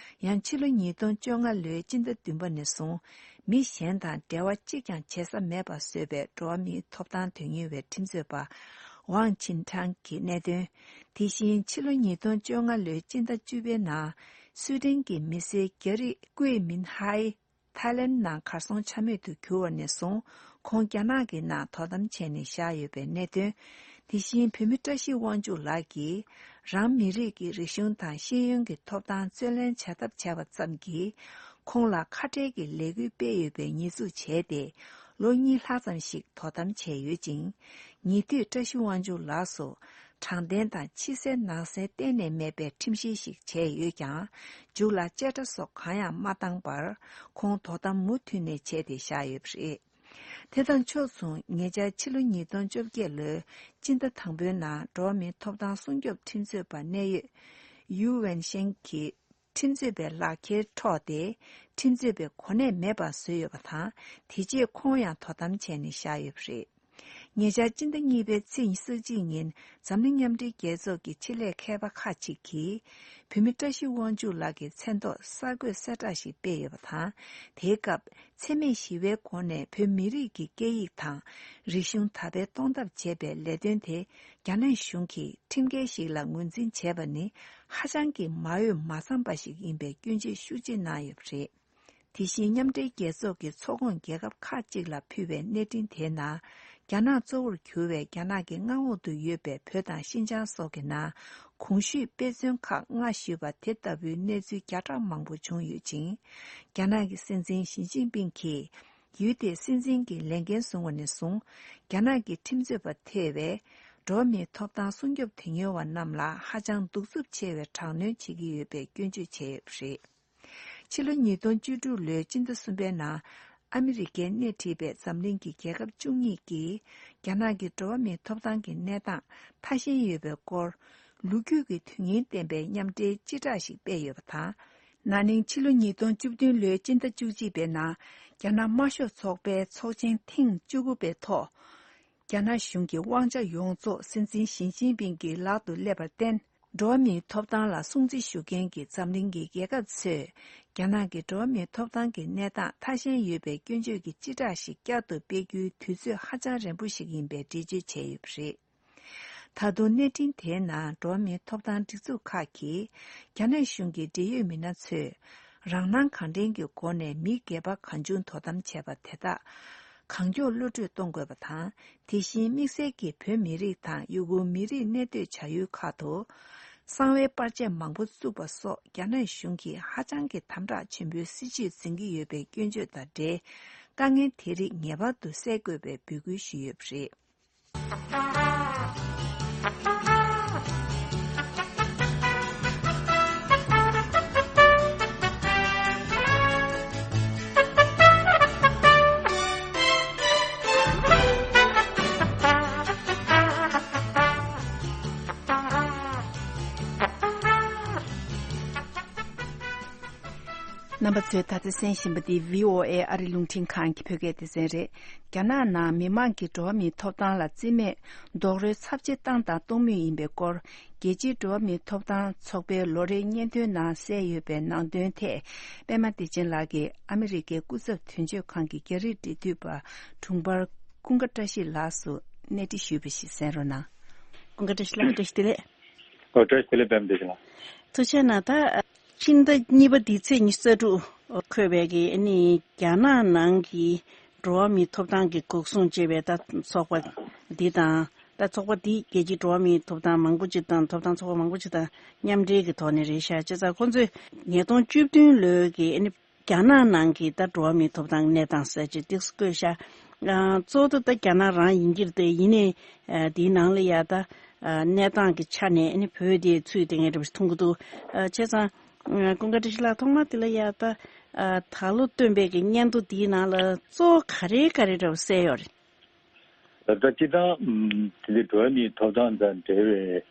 ཡང་ཕྱི་ལོ་ཉིས་སྟོང་བཅོ་ལྔ་ལོའི་སྤྱི་ཟླ་བདུན་པ་ནས་བཟུང་མི་གཞན་དང་འབྲེལ་བ་གཅིག་ཀྱང་བྱེད་ས་མེད་པ་བཟོས་པའི་འགྲོ་བ་མིའི་ཐོབ་ཐང་དོན་གཉེར་བའི་ཁྲིམས་རྩོད་པ་ཝང་ཆིན་ཁྲང་གི་གནད་དོན། དེ་བཞིན་ཕྱི་ལོ་ཉིས་སྟོང་བཅོ་ལྔ་ལོའི་སྤྱི་ཟླ་བཅུ་པའི་ནང་སུའེ་ཏེན་གྱི་མི་སེར་རྒྱ་རིགས་ཀུའེ་མིན་ཧའེ་ཐའི་ལེན་ནང་གར་སོང་ཆ་མེད་དུ་གྱུར་བ་ནས་བཟུང་ཁོང་རྒྱ་ནག་གི་ནང་དོ་དམ་བྱས་ནས་བཞག་ཡོད་པའི་གནད་དོན། དེ་བཞིན་བོད་མི་བཀྲ་ཤིས་དབང་ཕྱུག་ལགས་ཀྱིས་རང་མི་རིགས་ཀྱི་རིག་གཞུང་དང་ཤེས་ཡོན་གྱི་ཐོབ་ཐང་རྩོད་ལེན་བྱ་ཐབས་བྱས་པ་ཙམ་གྱིས་ཁོང་ལ་ཁ་བྲལ་གྱི་ལས་འགུལ་སྤེལ་ཡོད་པའི་ཉེས་འཛུགས་བྱས་ཏེ་ལོ་གཉིས་ལྷག་ཙམ་ཞིག་དོ་དམ་བྱས་ཡོད་ཅིང་། ཉེ་དུས་བཀྲ་ཤིས་དབང་ཕྱུག་ལགས་སུ་དྲང་བདེན་དང་ཕྱི་གསལ་ནང་གསལ་གཏན་ནས་མེད་པའི་ཁྲིམས་བཤེར་ཞིག་བྱས་ཡོད་ཀྱང་། མཇུག་ལ་བཅད་ཁྲ་སོགས་གང་ཡང་མ་བཏང་བར་ཁོང་དོ་དམ་མུ་མཐུད་ནས་བྱས་ཏེ་བཞག་ཡོད་པ་རེད། དེ་དང་ཕྱོགས་མཚུངས་ཉེ་ཆར་ཕྱི་ལོ་ཉིས་སྟོང་བཅོ་བརྒྱད་ལོའི་སྤྱི་ཟླ་དང་པོའི་ནང་འགྲོ་བ་མིའི་ཐོབ་ཐང་སྲུང་སྐྱོབ་ཁྲིམས་རྩོད་པ་གནད་ཡོད་ཡུའུ་ཝེན་ཤེན་གྱིས་ཁྲིམས་རྩོད་པའི་ལག་འཁྱེར་འཕྲོག་སྟེ་ཁྲིམས་རྩོད་པའི་གོ་གནས་མེད་པར་བཟོས་ཡོད་པ་དང་དེ་རྗེས་ཁོང་ཡང་དོ་དམ་བྱས་ནས་བཞག་ཡོད་པ་རེད། ཉེ་ཆར་སྤྱི་ཟླ་གཉིས་པའི་ཚེས་ཉི་ཤུ་རྩ་གཅིག་ཉིན་འཛམ་གླིང་མཉམ་འབྲེལ་རྒྱལ་ཚོགས་ཀྱི་ཆེད་ལས་མཁས་པ་ཁག་ཅིག་གིས་བོད་མི་བཀྲ་ཤིས་དབང་ཕྱུག་ལགས་ཀྱི་མཚན་ཐོག་གསར་འགོད་གསལ་བསྒྲགས་ཤིག་སྤེལ་ཡོད་པ་དང་། དེའི་སྐབས་འཚེ་མེད་ཞི་བའི་སྒོ་ནས་བོད་མི་རིགས་ཀྱི་སྐད་ཡིག་དང་རིག་གཞུང་དར་སྤེལ་གཏོང་ཐབས་བྱེད་པའི་ལས་དོན་དེ་རྒྱ་ནག་གཞུང་གིས་ཁྲིམས་འགལ་ཞིག་ལ་ངོས་འཛིན་བྱས་པ་ནི་ཧ་ཅང་གི་མ་འོས་མ་འཚམས་པ་ཞིག་ཡིན་པའི་སྐྱོན་བརྗོད་ཤུགས་ཆེ་གནང་ཡོད་པ་རེད། དེ་བཞིན་མཉམ་འབྲེལ་རྒྱལ་ཚོགས་ཀྱི་ཚོགས་ཁོངས་རྒྱལ་ཁབ་ཁག་ཅིག་ལ་ཕུལ་བའི་གནས་འཕྲིན་དེའི་ནང་། རྒྱ་ནག་གཙོ་བོར་གྱུར་བའི་རྒྱ་ནག་གི་མངའ་འོག་ཏུ་ཡོད་པའི་བོད་དང་ཤིན་ཅང་སོགས་ཀྱི་ནང་གོང་ཞུས་དཔེ་མཚོན་ཁག་ལྔ་ཞུས་པ་དེ་ལྟ་བུའི་གནས་ཚུལ་བརྒྱ་ཕྲག་མང་པོ་བྱུང་ཡོད་ཅིང་། རྒྱ་ནག་གི་སྲིད་འཛིན་ཞི་ཅིན་ཕིང་གིས་ཡུལ་དེའི་སྲིད་འཛིན་གྱི་ལས་འགན་བཟུང་བ་ནས་བཟུང་རྒྱ་ནག་གི་ཁྲིམས་རྩོད་པ་ཐེ་བའི་འགྲོ་བ་མིའི་ཐོབ་ཐང་སྲུང་སྐྱོབ་དོན་གཉེར་བ་རྣམས་ལ་ཧ་ཅང་གདུག་རྩུབ་ཆེ་བའི་དྲག་གནོན་བྱེད་ཀྱི་ཡོད་པའི་སྐྱོན་བརྗོད་བྱས་ཡོད་པ་རེད། ཕྱི་ལོ་ཉིས་སྟོང་བཅུ་དྲུག་ལོའི་སྤྱི་ཟླ་གསུམ་པའི་ནང་ཨ་མི་རི་ཀས་སྣེ་ཁྲིད་པའི་འཛམ་གླིང་གི་རྒྱལ་ཁབ་བཅུ་གཉིས་ཀྱིས་རྒྱ་ནག་གི་འགྲོ་བ་མིའི་ཐོབ་ཐང་གི་གནས་སྟངས་ཐ་ཞན་ཡོད་པའི་སྐོར་ལོ་རྒྱུས་ཀྱི་དོན་སྙིང་ལྡན་པའི་མཉམ་འབྲེལ་སྤྱི་བསྒྲགས་ཤིག་སྤེལ་ཡོད་པ་དང་། ན་ནིང་ཕྱི་ལོ་ཉིས་སྟོང་བཅུ་བདུན་ལོའི་སྤྱི་ཟླ་བཅུ་གཅིག་པའི་ནང་རྒྱ་ནག་དམར་ཤོག་ཚོགས་པའི་ཚོགས་ཆེན་ཐེངས་བཅུ་དགུ་པའི་ཐོག་རྒྱ་ནག་གཞུང་གི་དབང་ཆ་ཡོངས་རྫོགས་སྲིད་འཛིན་ཞི་ཅིན་ཕིང་གི་ལག་ཏུ་སླེབས་པར་བརྟེན། འགྲོ་བ་མིའི་ཐོབ་ཐང་ལ་སྲུང་བརྩི་ཞུ་མཁན་གྱི་འཛམ་གླིང་གི་རྒྱལ་ཁབ་ཚོས་རྒྱ་ནག་གི་འགྲོ་བ་མིའི་ཐོབ་ཐང་གི་གནས་སྟངས་ཐ་ཞན་ཡོད་པའི་སྐྱོན་བརྗོད་ཀྱི་སྤྱི་བསྒྲགས་ཤིག་བསྐྱར་དུ་སྤེལ་རྒྱུའི་དུས་ཚོད་ཧ་ཅང་རན་པོ་ཞིག་ཡིན་པའི་འགྲེལ་བརྗོད་བྱས་ཡོད་པ་རེད། ད་དུང་གནས་འཕྲིན་དེའི་ནང་འགྲོ་བ་མིའི་ཐོབ་ཐང་སྒྲིག་འཛུགས་ཁག་གིས་རྒྱ་ནག་གཞུང་གི་འབྲེལ་ཡོད་མི་སྣ་ཚོས་རང་སྣང་གང་དྲན་གྱི་སྒོ་ནས་མི་སྒེར་པ་གང་བྱུང་དོ་དམ་བྱས་པ་དེ་དག་གང་མགྱོགས་གློད་བཀྲོལ་གཏོང་དགོས་པ་དང་། དེ་བཞིན་དམིགས་བསལ་གྱིས་བོད་མི་རིགས་དང་ཡུ་གུར་མི་རིགས་གནས་སྡོད་བྱ་ཡུལ་ཁག་ཏུ་གསང་བའི་པར་ཆས་མང་པོ་བཙུགས་པ་སོགས་རྒྱ་ནག་གཞུང་གིས་ཧ་ཅང་གི་དམ་དྲག་ཆེན་པོའི་སྲིད་བྱུས་འཛིན་གྱི་ཡོད་པའི་སྐྱོན་བརྗོད་དང་འབྲེལ་དཀའ་ངལ་དེ་རིགས་ངེས་པར་དུ་སེལ་དགོས་པའི་འབོད་སྐུལ་ཞུས་ཡོད་པ་རེད། རྣམ་པ་ཚོས་ད་ལྟ་གསན་བཞིན་པ་འདི་བྷི་ཨོ་ཨེ་ཨ་རི་རླུང་འཕྲིན་ཁང་གི་བོད་སྐད་སྡེ་ཚན་རེད། རྒྱ་ནག་ནང་མི་མང་གི་འགྲོ་བ་མིའི་ཐོབ་ཐང་ལ་བརྩི་མེད་རྡོག་རོལ་ཚབས་ཆེ་བཏང་དང་གཏོང་མུས་ཡིན་པའི་སྐོར། རྒྱལ་སྤྱིའི་འགྲོ་བ་མིའི་ཐོབ་ཐང་ཚོགས་པའི་ལོ་རེའི་སྙན་ཐོའི་ནང་གསལ་ཡོད་པའི་ནང་དོན་ཐད། པད་མ་བདེ་ཆེན་ལགས་ཀྱིས་ཨ་མི་རི་ཀའི་སྐུ་ཚབ་དོན་གཅོད་ཁང་གི་རྒྱ་རིགས་འབྲེལ་མཐུད་པ་དྲུང་འཕར་ཀུན་དགའ་བཀྲ་ཤིས་ལགས་སུ་གནས་འདྲི་ཞུས་པ་ཞིག་གསན་རོགས་གནང་། ཀུན་དགའ་བཀྲ་ཤིས་ལགས། བཀྲ་ཤིས་བདེ་ལེགས། ཨོ། བཀྲ་ཤིས་བདེ་ལེགས། པད་མ་བདེ་ཆེན་ལགས། ཐུགས་རྗེ་གནང་། ད་སྤྱི་ཟླ་གཉིས་པ་འདིའི་ཚེས་ཉི་ཤུ་རྩ་དྲུག་འཁོད་པའི་གི་ཨ་ནི་རྒྱ་ནག་ནང་གི་འགྲོ་བ་མིའི་ཐོབ་ཐང་གི་འགོག་སྲུང་ཅེས་པའི་ད་ཚོགས་པ་འདི་དང་། ད་ཚོགས་པ་འདི་རྒྱལ་སྤྱིའི་འགྲོ་བ་མིའི་ཐོབ་ཐང་མང་པོ་ཅིག་དང་། ཐོབ་ཐང་ཚོགས་པ་མང་པོ་ཅིག་དང་མཉམ་འབྲེལ་གྱི་ཐོག་ནས་རེད་ཤག་བྱས་ཙང་ཁོང་ཚོས་ཉིས་སྟོང་བཅུ་བདུན་ལོའི་གི་ཨ་ནི་རྒྱ་ནག་ནང་གི་ད་འགྲོ་བ་མིའི་ཐོབ་ཐང་གནས་སྟངས་གསལ་བྱེད་ཏོག་ཙམ་བཀོད་ཤག་གཙོ་བོ་ད་རྒྱ་ནག་རང་ཡིན་གྱི་རེད་དེ། ཡིན་ནའི་ཨ་དེའི་ནང་ལ་ཡ་ད་ཨ་གནས་སྟངས་ཀྱི་ཆ་ནས་ཨ་ནི་བོད་དེ་ཚུད་དེ་ངས་འདྲ་པོ་ཞིག་མཐོང་གི་འདུག་ཨ་བྱས་ཙང་ ཀུན་དགའ་བཀྲ་ཤིས་ལགས། ཐོག་མ་དེ་ལ་ཡ་ད་ད་ལོ་བཏོན་པའི་གི་སྙན་ཐོ་འདིའི་ནང་ལ་གཙོ་བོ་ག་རེ་ག་རེ་འདྲ་བོ་གསལ་ཡོད་རེད། ད་ལྟ་སྤྱི་བཏང་དེ་འདྲའི་འགྲོ་བ་མིའི་ཐོབ་ཐང་དང་འབྲེལ་བའི་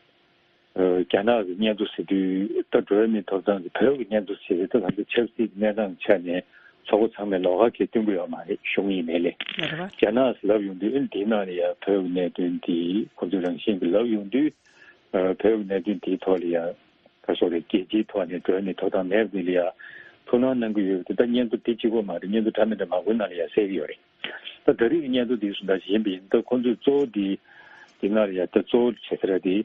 རྒྱ་ནག་གི་སྙན་ཐོ་ཟེར་དུས། ད་འགྲོ་བ་མིའི་ཐོབ་ཐང་གི་བོད་ཀྱི་སྙན་ཐོ་ཟེར་དུས། ད་ང་ཚོ་ཆབ་སྲིད་ཀྱི་གནས་སྟངས་ཆ་ནས་ཚོགས་པ་ཚང་མས་ལོགས་ཀ་གང་ཡང་སྟོན་གྱི་ཡོད་མ་རེད། གཞུང་ཡིན་ནའི་ལས། རེད་པ། རྒྱ་ནག་ལབ་ཡོང་དུས། ཨ་ནི་དེའི་ནང་ལ་ཡ་བོད་ཀྱི་གནད་དོན་དེ་ཁོང་ཚོས་རང་བཞིན་གྱིས་ལབ་ཡོང་དུས། ཨ། བོད་ཀྱི་གནད་དོན་དེའི་ཐོག་ལ་ཡ་ག་སོགས་རེད། རྒྱལ་སྤྱིའི་ཐོག་ནས་འགྲོ་བ་མིའི་ཐོབ་ཐང་མེད་པ་དེ་ལ་ཡ་ཐུགས་སྣང་གནང་གི་ཡོད་པ་དེ། ད་སྙན་ཐོ་དེ་གཅིག་པོ་མ་རེད། སྙན་ཐོ་འདྲ་མི་འདྲ་མང་པོའི་ནང་ལ་ཡ་གསལ་གྱི་ཡོད་རེད། ད་ད་རེས་ཀྱི་སྙན་ཐོ་འདི་བཟོ་འདྲ་ཞིག་ཡིན་པ་ཡིན་ན། ད་ཁོང་ཚོས་གཙོ་བོ་འདི་འདི་ནང་ལ་ཡ། ད་གཙོ་བོ་བྱེད་ས་ར་དེ་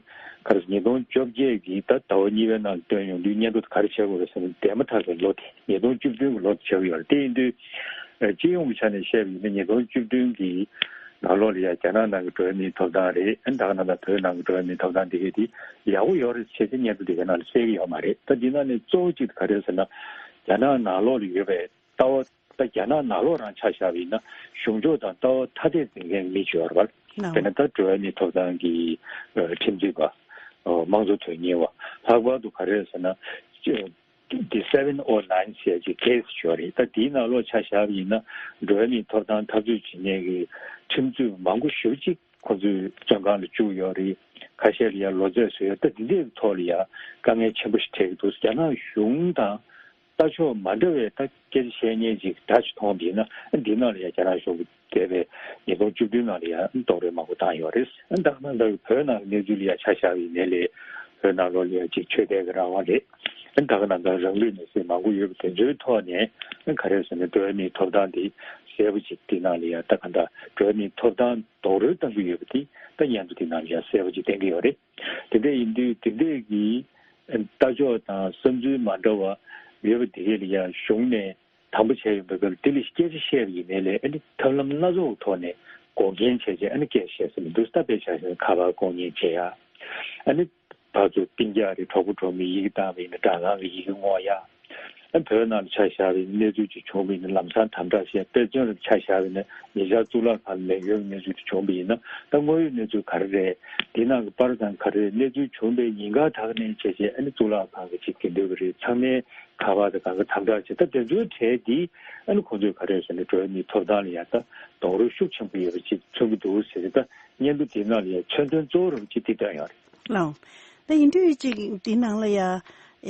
ག་རེ་ཟེར། ཉིས་སྟོང་བཅོ་བརྒྱད་ཀྱི་ད་ཟླ་བ་གཉིས་པའི་ནང་ལ་བཏོན་ཡོང་དུས། སྙན་ཐོ་ག་རེ་བྱེད་དགོས་རེད་ཟེར་ན། འདས་མ་ཐག་པའི་ལོ་དེ། ཉིས་སྟོང་བཅུ་བདུན་གྱི་ལོ་དེ་བྱེད་དགོས་ཡོད་རེད། དེ་ཡིན་དུས་ཨ། སྤྱི་ཡོངས་ཀྱི་ཆ་ནས་བཤད་པ་ཡིན་ན། ཉིས་སྟོང་བཅུ་བདུན་གྱི་ནང་ལོགས་ལ་ཡ་རྒྱ་ནག་ནང་གི་འགྲོ་བ་མིའི་ཐོབ་ཐང་རེད། ཨ། ད་ག་ནང་ལ་བོད་ནང་གི་འགྲོ་བ་མིའི་ཐོབ་ཐང་འདི་གས་དེ་ཡག་པོ་ཡོད་རེད་ཟེར་བྱས་སྙན་ཐོ་འདི་གའི་ནང་ལ་གསལ་གྱི་ཡོད་མ་རེད། ད་འདི་ནང་ནས་གཙོ་བོ་གཅིག་ག་རེ་ཟེར་ན། རྒྱ་ནག་ནང་ལོགས་ལ་ཡོད་པའི་ལྟ་བ། ད་རྒྱ་ནག་ནང་ལོགས་རང་ཆ་བཞག་པ་ཡིན་ན། གཞུང་ཕྱོགས་དང་ལྟ་བ་ཐ་དད་འཛིན་མཁན་གྱི་མི་ཅིག་ཡོད་རེད་པ། ལགས། དཔེར་ན་ད་འགྲོ་བ་མིའི་ཐོབ་ཐང་གི་ཨ་ཁྲིམས་རྩོད་པ། ཨ། དམངས་གཙོ་དོན་གཉེར་བ། ལྷག་པར་དུ་ག་རེ་ཟེར་ན། ཅེ། འདི་seven oh nine ཟེར་གྱི་ཁེ་སི་ཅིག་ཡོད་རེད། ད་དེའི་ནང་ལོགས་ཆ་བཞག་པ་ཡིན་ན། འགྲོ་བ་མིའི་ཐོབ་ཐང་འཐབ་རྩོད་བྱེད་མཁན་གྱི་ཁྲིམས་རྩོད་པ་མང་པོ་ཞེ་པོ་ཅིག་ཁོ་ཚོའི་བཙོན་ཁང་ལ་བཅུག་ཡོད་རེད། ཁ་ཤས་ལ་ཡ་ལོ་ཚད་བཟོས་ཡོད། ད་འདི་འདྲའི་ཐོག་ལ་ཡ་དཀའ་ངལ་ཆེན་པོ་ཞིག་འཕྲད་ཀྱི་འདུག། རྒྱ་ནག་གཞུང་དང་ལྟ་ཕྱོགས་མ་འདྲ་བའི་ད་སྐད་ཆ་བཤད་མཁན་ཅིག་འདྲ་ཅིག་མཐོང་བ་ཡིན་ན། འདི་ནང་ལ་ཡ་རྒྱ་ནག་གཞུང་གིས་འདས་པའི་ཉིས་སྟོང་བཅུ་བདུན་ནང་ལ་ཡ་རྡོག་རོལ་མང་པོ་བཏང་ཡོད་རེད། ད་ག་ནང་ལྟར་བོད་ནང་གི་གནས་ཚུལ་ལ་ཡ་ཆ་བཞག་པ་ཡིན་ནའི་ལས། བོད་ནང་ལོགས་ལ་ཡ་ཅིག་ཆོས་དད་ཀྱི་རང་དབང་རེད། ད་ག་ནང་ལྟར་རང་ལུས་མེར་སྲེག་མང་པོ་ཡོད་པ་དེ་ཚོའི་ཐོག་ནས། ག་རེ་ཟེར་ན། འགྲོ་བ་མིའི་ཐོབ་ཐང་འདི་གསལ་པོ་ཅིག་འདི་ནང་ལ་ཡ། ད་ག་འདྲ་འགྲོ་བ་མིའི་ཐོབ་ཐང་རྡོག་རོལ་བཏང་གི་ཡོད་པ་དེ་ད་སྙན་ཐོ་འདི་ནང་ལ་ཡ་གསལ་པོ་ཅིག་བསྟན་གྱི་ཡོད་རེད། དེ་འདྲ་ཡིན་དུས་དེ་འདྲས་ཀྱི་ལྟ་ཕྱོགས་དང་བསམ་ཚུལ་མ་འདྲ་བ་ཡོད་པ་དེ་གས་ལ་ཡ་གཞུང་ནས་དམ་པོ་བྱས་ཡོང་བའི་སྐབས་ལ། དེ་ལ་སྐད་ཆ་བཤད་པ་ཡིན་ནའི་ལས། ཨ་ནི་ཐབས་ལམ་སྣ་ཚོགས་ཐོག་ནས་འགོག་རྐྱེན་བྱས་བྱས། ཨ་ནི་སྐད་ཆ་བཤད་ས་མི་འདུག། ད་དཔེ་ཆ་བཞག་ན་ཁ་པར་བཀོག་ཉེས་བྱེད་ཡ། ཨ་ནི་ཕར་ཚུར་སྤུན་ཀྱག་རེད། གྲོགས་པོ་གྲོགས་མོས་ཡི་གེ་བཏང་བ་ཡིན་ན་སྦྲག་སྒང་གི་ཡི་གེ་བསྔོག་ཡ། ཨ། བོད་ནང་ལ་ཆ་བཞག་པའི་གནས་ཚུལ་ཅིག་བྱུང་བ་ཡིན་ན་ལམ་སང་དམ་དྲག་བྱས། དཔེ་མཚོན་ལ་ཆ་བཞག་པ་ཡིན་ན། ཉེ་ཆར་གཙུག་ལག་ཁང་ལ་ལས་འགུལ་གནས་ཚུལ་དེ་བྱུང་བ་ཡིན་ན། ད་དངོས་ཡོད་གནས་ཚུལ་ག་རེ་རེད། འདི་ནང་གི་པར་དང་ག་རེ་རེད། གནས་ཚུལ་བྱུང་བའི་ཉིན་དཀར་དག་ནས་བྱས་བྱས། ཨ་ནི་གཙུག་ལག་ཁང་གི་ཅིག་དགེ་འདུན་པ་རེད། ཚང་མས་ཁ་པར་དང་གང་ག་དམ་དྲག་བྱས། ད་དེ་ཚོའི་གྲས་འདི་ཨ་ནི་ཁོང་ཚོས་ག་རེ་ཟེར་ན། འགྲོ་བ་མིའི་ཐོབ་ཐང་ལ་ཡ་ད་རྡོག་རོལ་ཤུགས་ཆེན་པོ་ཡོད་པ་ཅིག་མཚོན་གྱི་འདུག་ཟེར་ཏེ། ད་སྙན་ཐོ་དེའི་ནང་ལ་ཡ་མཚོན་དོན་གཙོ་བོ་རུ་ཅིག་དེ་བཏོན་ཡོད་རེད། ལགས། ད་ཡིན་དུས་ཅིག་དེའི་ནང་ལ་ཡ་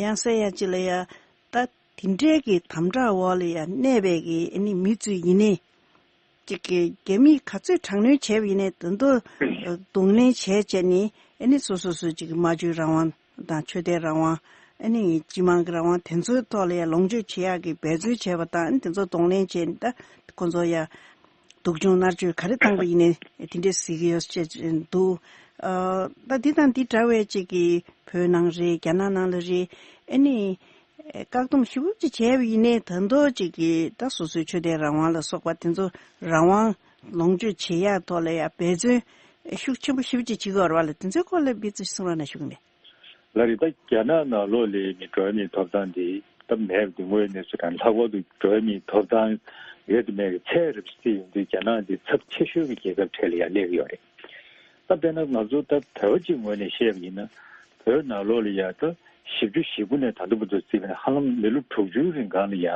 ཡང་གསལ་ཡ་ཅིག་ལ་ཡ། ད་དེ་འདྲའི་གི་དམ་དྲག་འོག་ལ་ཡ་གནས་པའི་གི་ཨ་ནི་མི་ཚོས་ཡིན་ནའི། ཅིག་གི་རྒྱ་མིས་ག་ཚོད་དྲག་གནོན་བྱས་པ་ཡིན་ནའི། ད་དུང་གདོང་ལེན་བྱས་བྱས་ནས། ཨ་ནི་སོ་སོ་སོ་ཅིག་གི་སྨྲ་བརྗོད་རང་དབང་དང་ཆོས་དད་རང་དབང་། ཨ་ནི་སྤྱི་དམངས་ཀྱི་རང་དབང་དེ་ཚོའི་ཐོག་ལ་ཡ་ལོངས་སྤྱོད་བྱེད་ཡག་གི་འབད་བརྩོན་བྱས་པ་དང་། ཨ་ནི་དེ་ཚོ་གདོང་ལེན་བྱས་ནས། ད་ཁོ་ཚོ་ཡ་སྡུག་སྦྱོང་མནར་གཅོད་ག་རེ་བཏང་པ་ཡིན་ནའི་དེ་འདྲས་གཟིགས་ཀྱི་ཡོད་ཅེས་འདུག། ཨ། ད་འདི་དང་འདི་འདྲ་བའི་ཅིག་གི་བོད་ནང་རེད། རྒྱ་ནག་ནང་ལ་རེད། ཨ་ནི་བཀག་སྡོམ་ཞེ་པོ་ཅིག་བྱས་པ་ཡིན་ནའི། ད་དུང་ཅིག་གི་ད་སོ་སོའི་ཆོས་དད་རང་དབང་ལ་སོགས་པ་དེ་ཚོ་རང་དབང་ལོངས་སྤྱོད་བྱེད་ཡག་ཐོག་ལ་ཡ་འབད་བརྩོན་ཤུགས་ཆེན་པོ་ཞེ་པོ་ཅིག་བྱེད་ཀྱི་ཡོད་རེད་པ་ལགས། དེ་ཚོའི་སྐོར་ལ་དཔེ་ཅིག་གསུང་རོགས་གནང་ཞུ་གི་ཡིན། ལགས་རེད། ད་རྒྱ་ནག་ནང་ལོགས་ལ་ཡ་འགྲོ་བ་མིའི་ཐོབ་ཐང་དེ་ད་མེད་པ་དེ་དངོས་ཡོད་གནས་ཚུལ་རེད། ལྷག་པར་དུ་འགྲོ་བ་མིའི་ཐོབ་ཐང་ཡོད་དང་མེད་ཀྱི་ཚད་རེད་བརྩིས་ཡོང་དུས། རྒྱ་ནག་འདི་ཚབས་ཆེ་ཤོས་ཀྱི་རྒྱལ་ཁབ་གྲས་ལ་ཡ་སླེབས་ཀྱི་ཡོད་རེད། ད་དཔེར་ན་ང་ཚོ་ད་བོད་པ་གཅིག་ངོས་ནས་བཤད་པ་ཡིན་ན། བོད་ནང་ལོགས་ལ་ཡ་ད་བཞི་བཅུ་ཞེ་དགུ་ནས་ད་ལྟ་བར་དུ་བརྩིས་པ་ན། ཧ་ལམ་མི་ལོ་དྲུག་ཅུའི་རིང་གང་ལ་ཡ་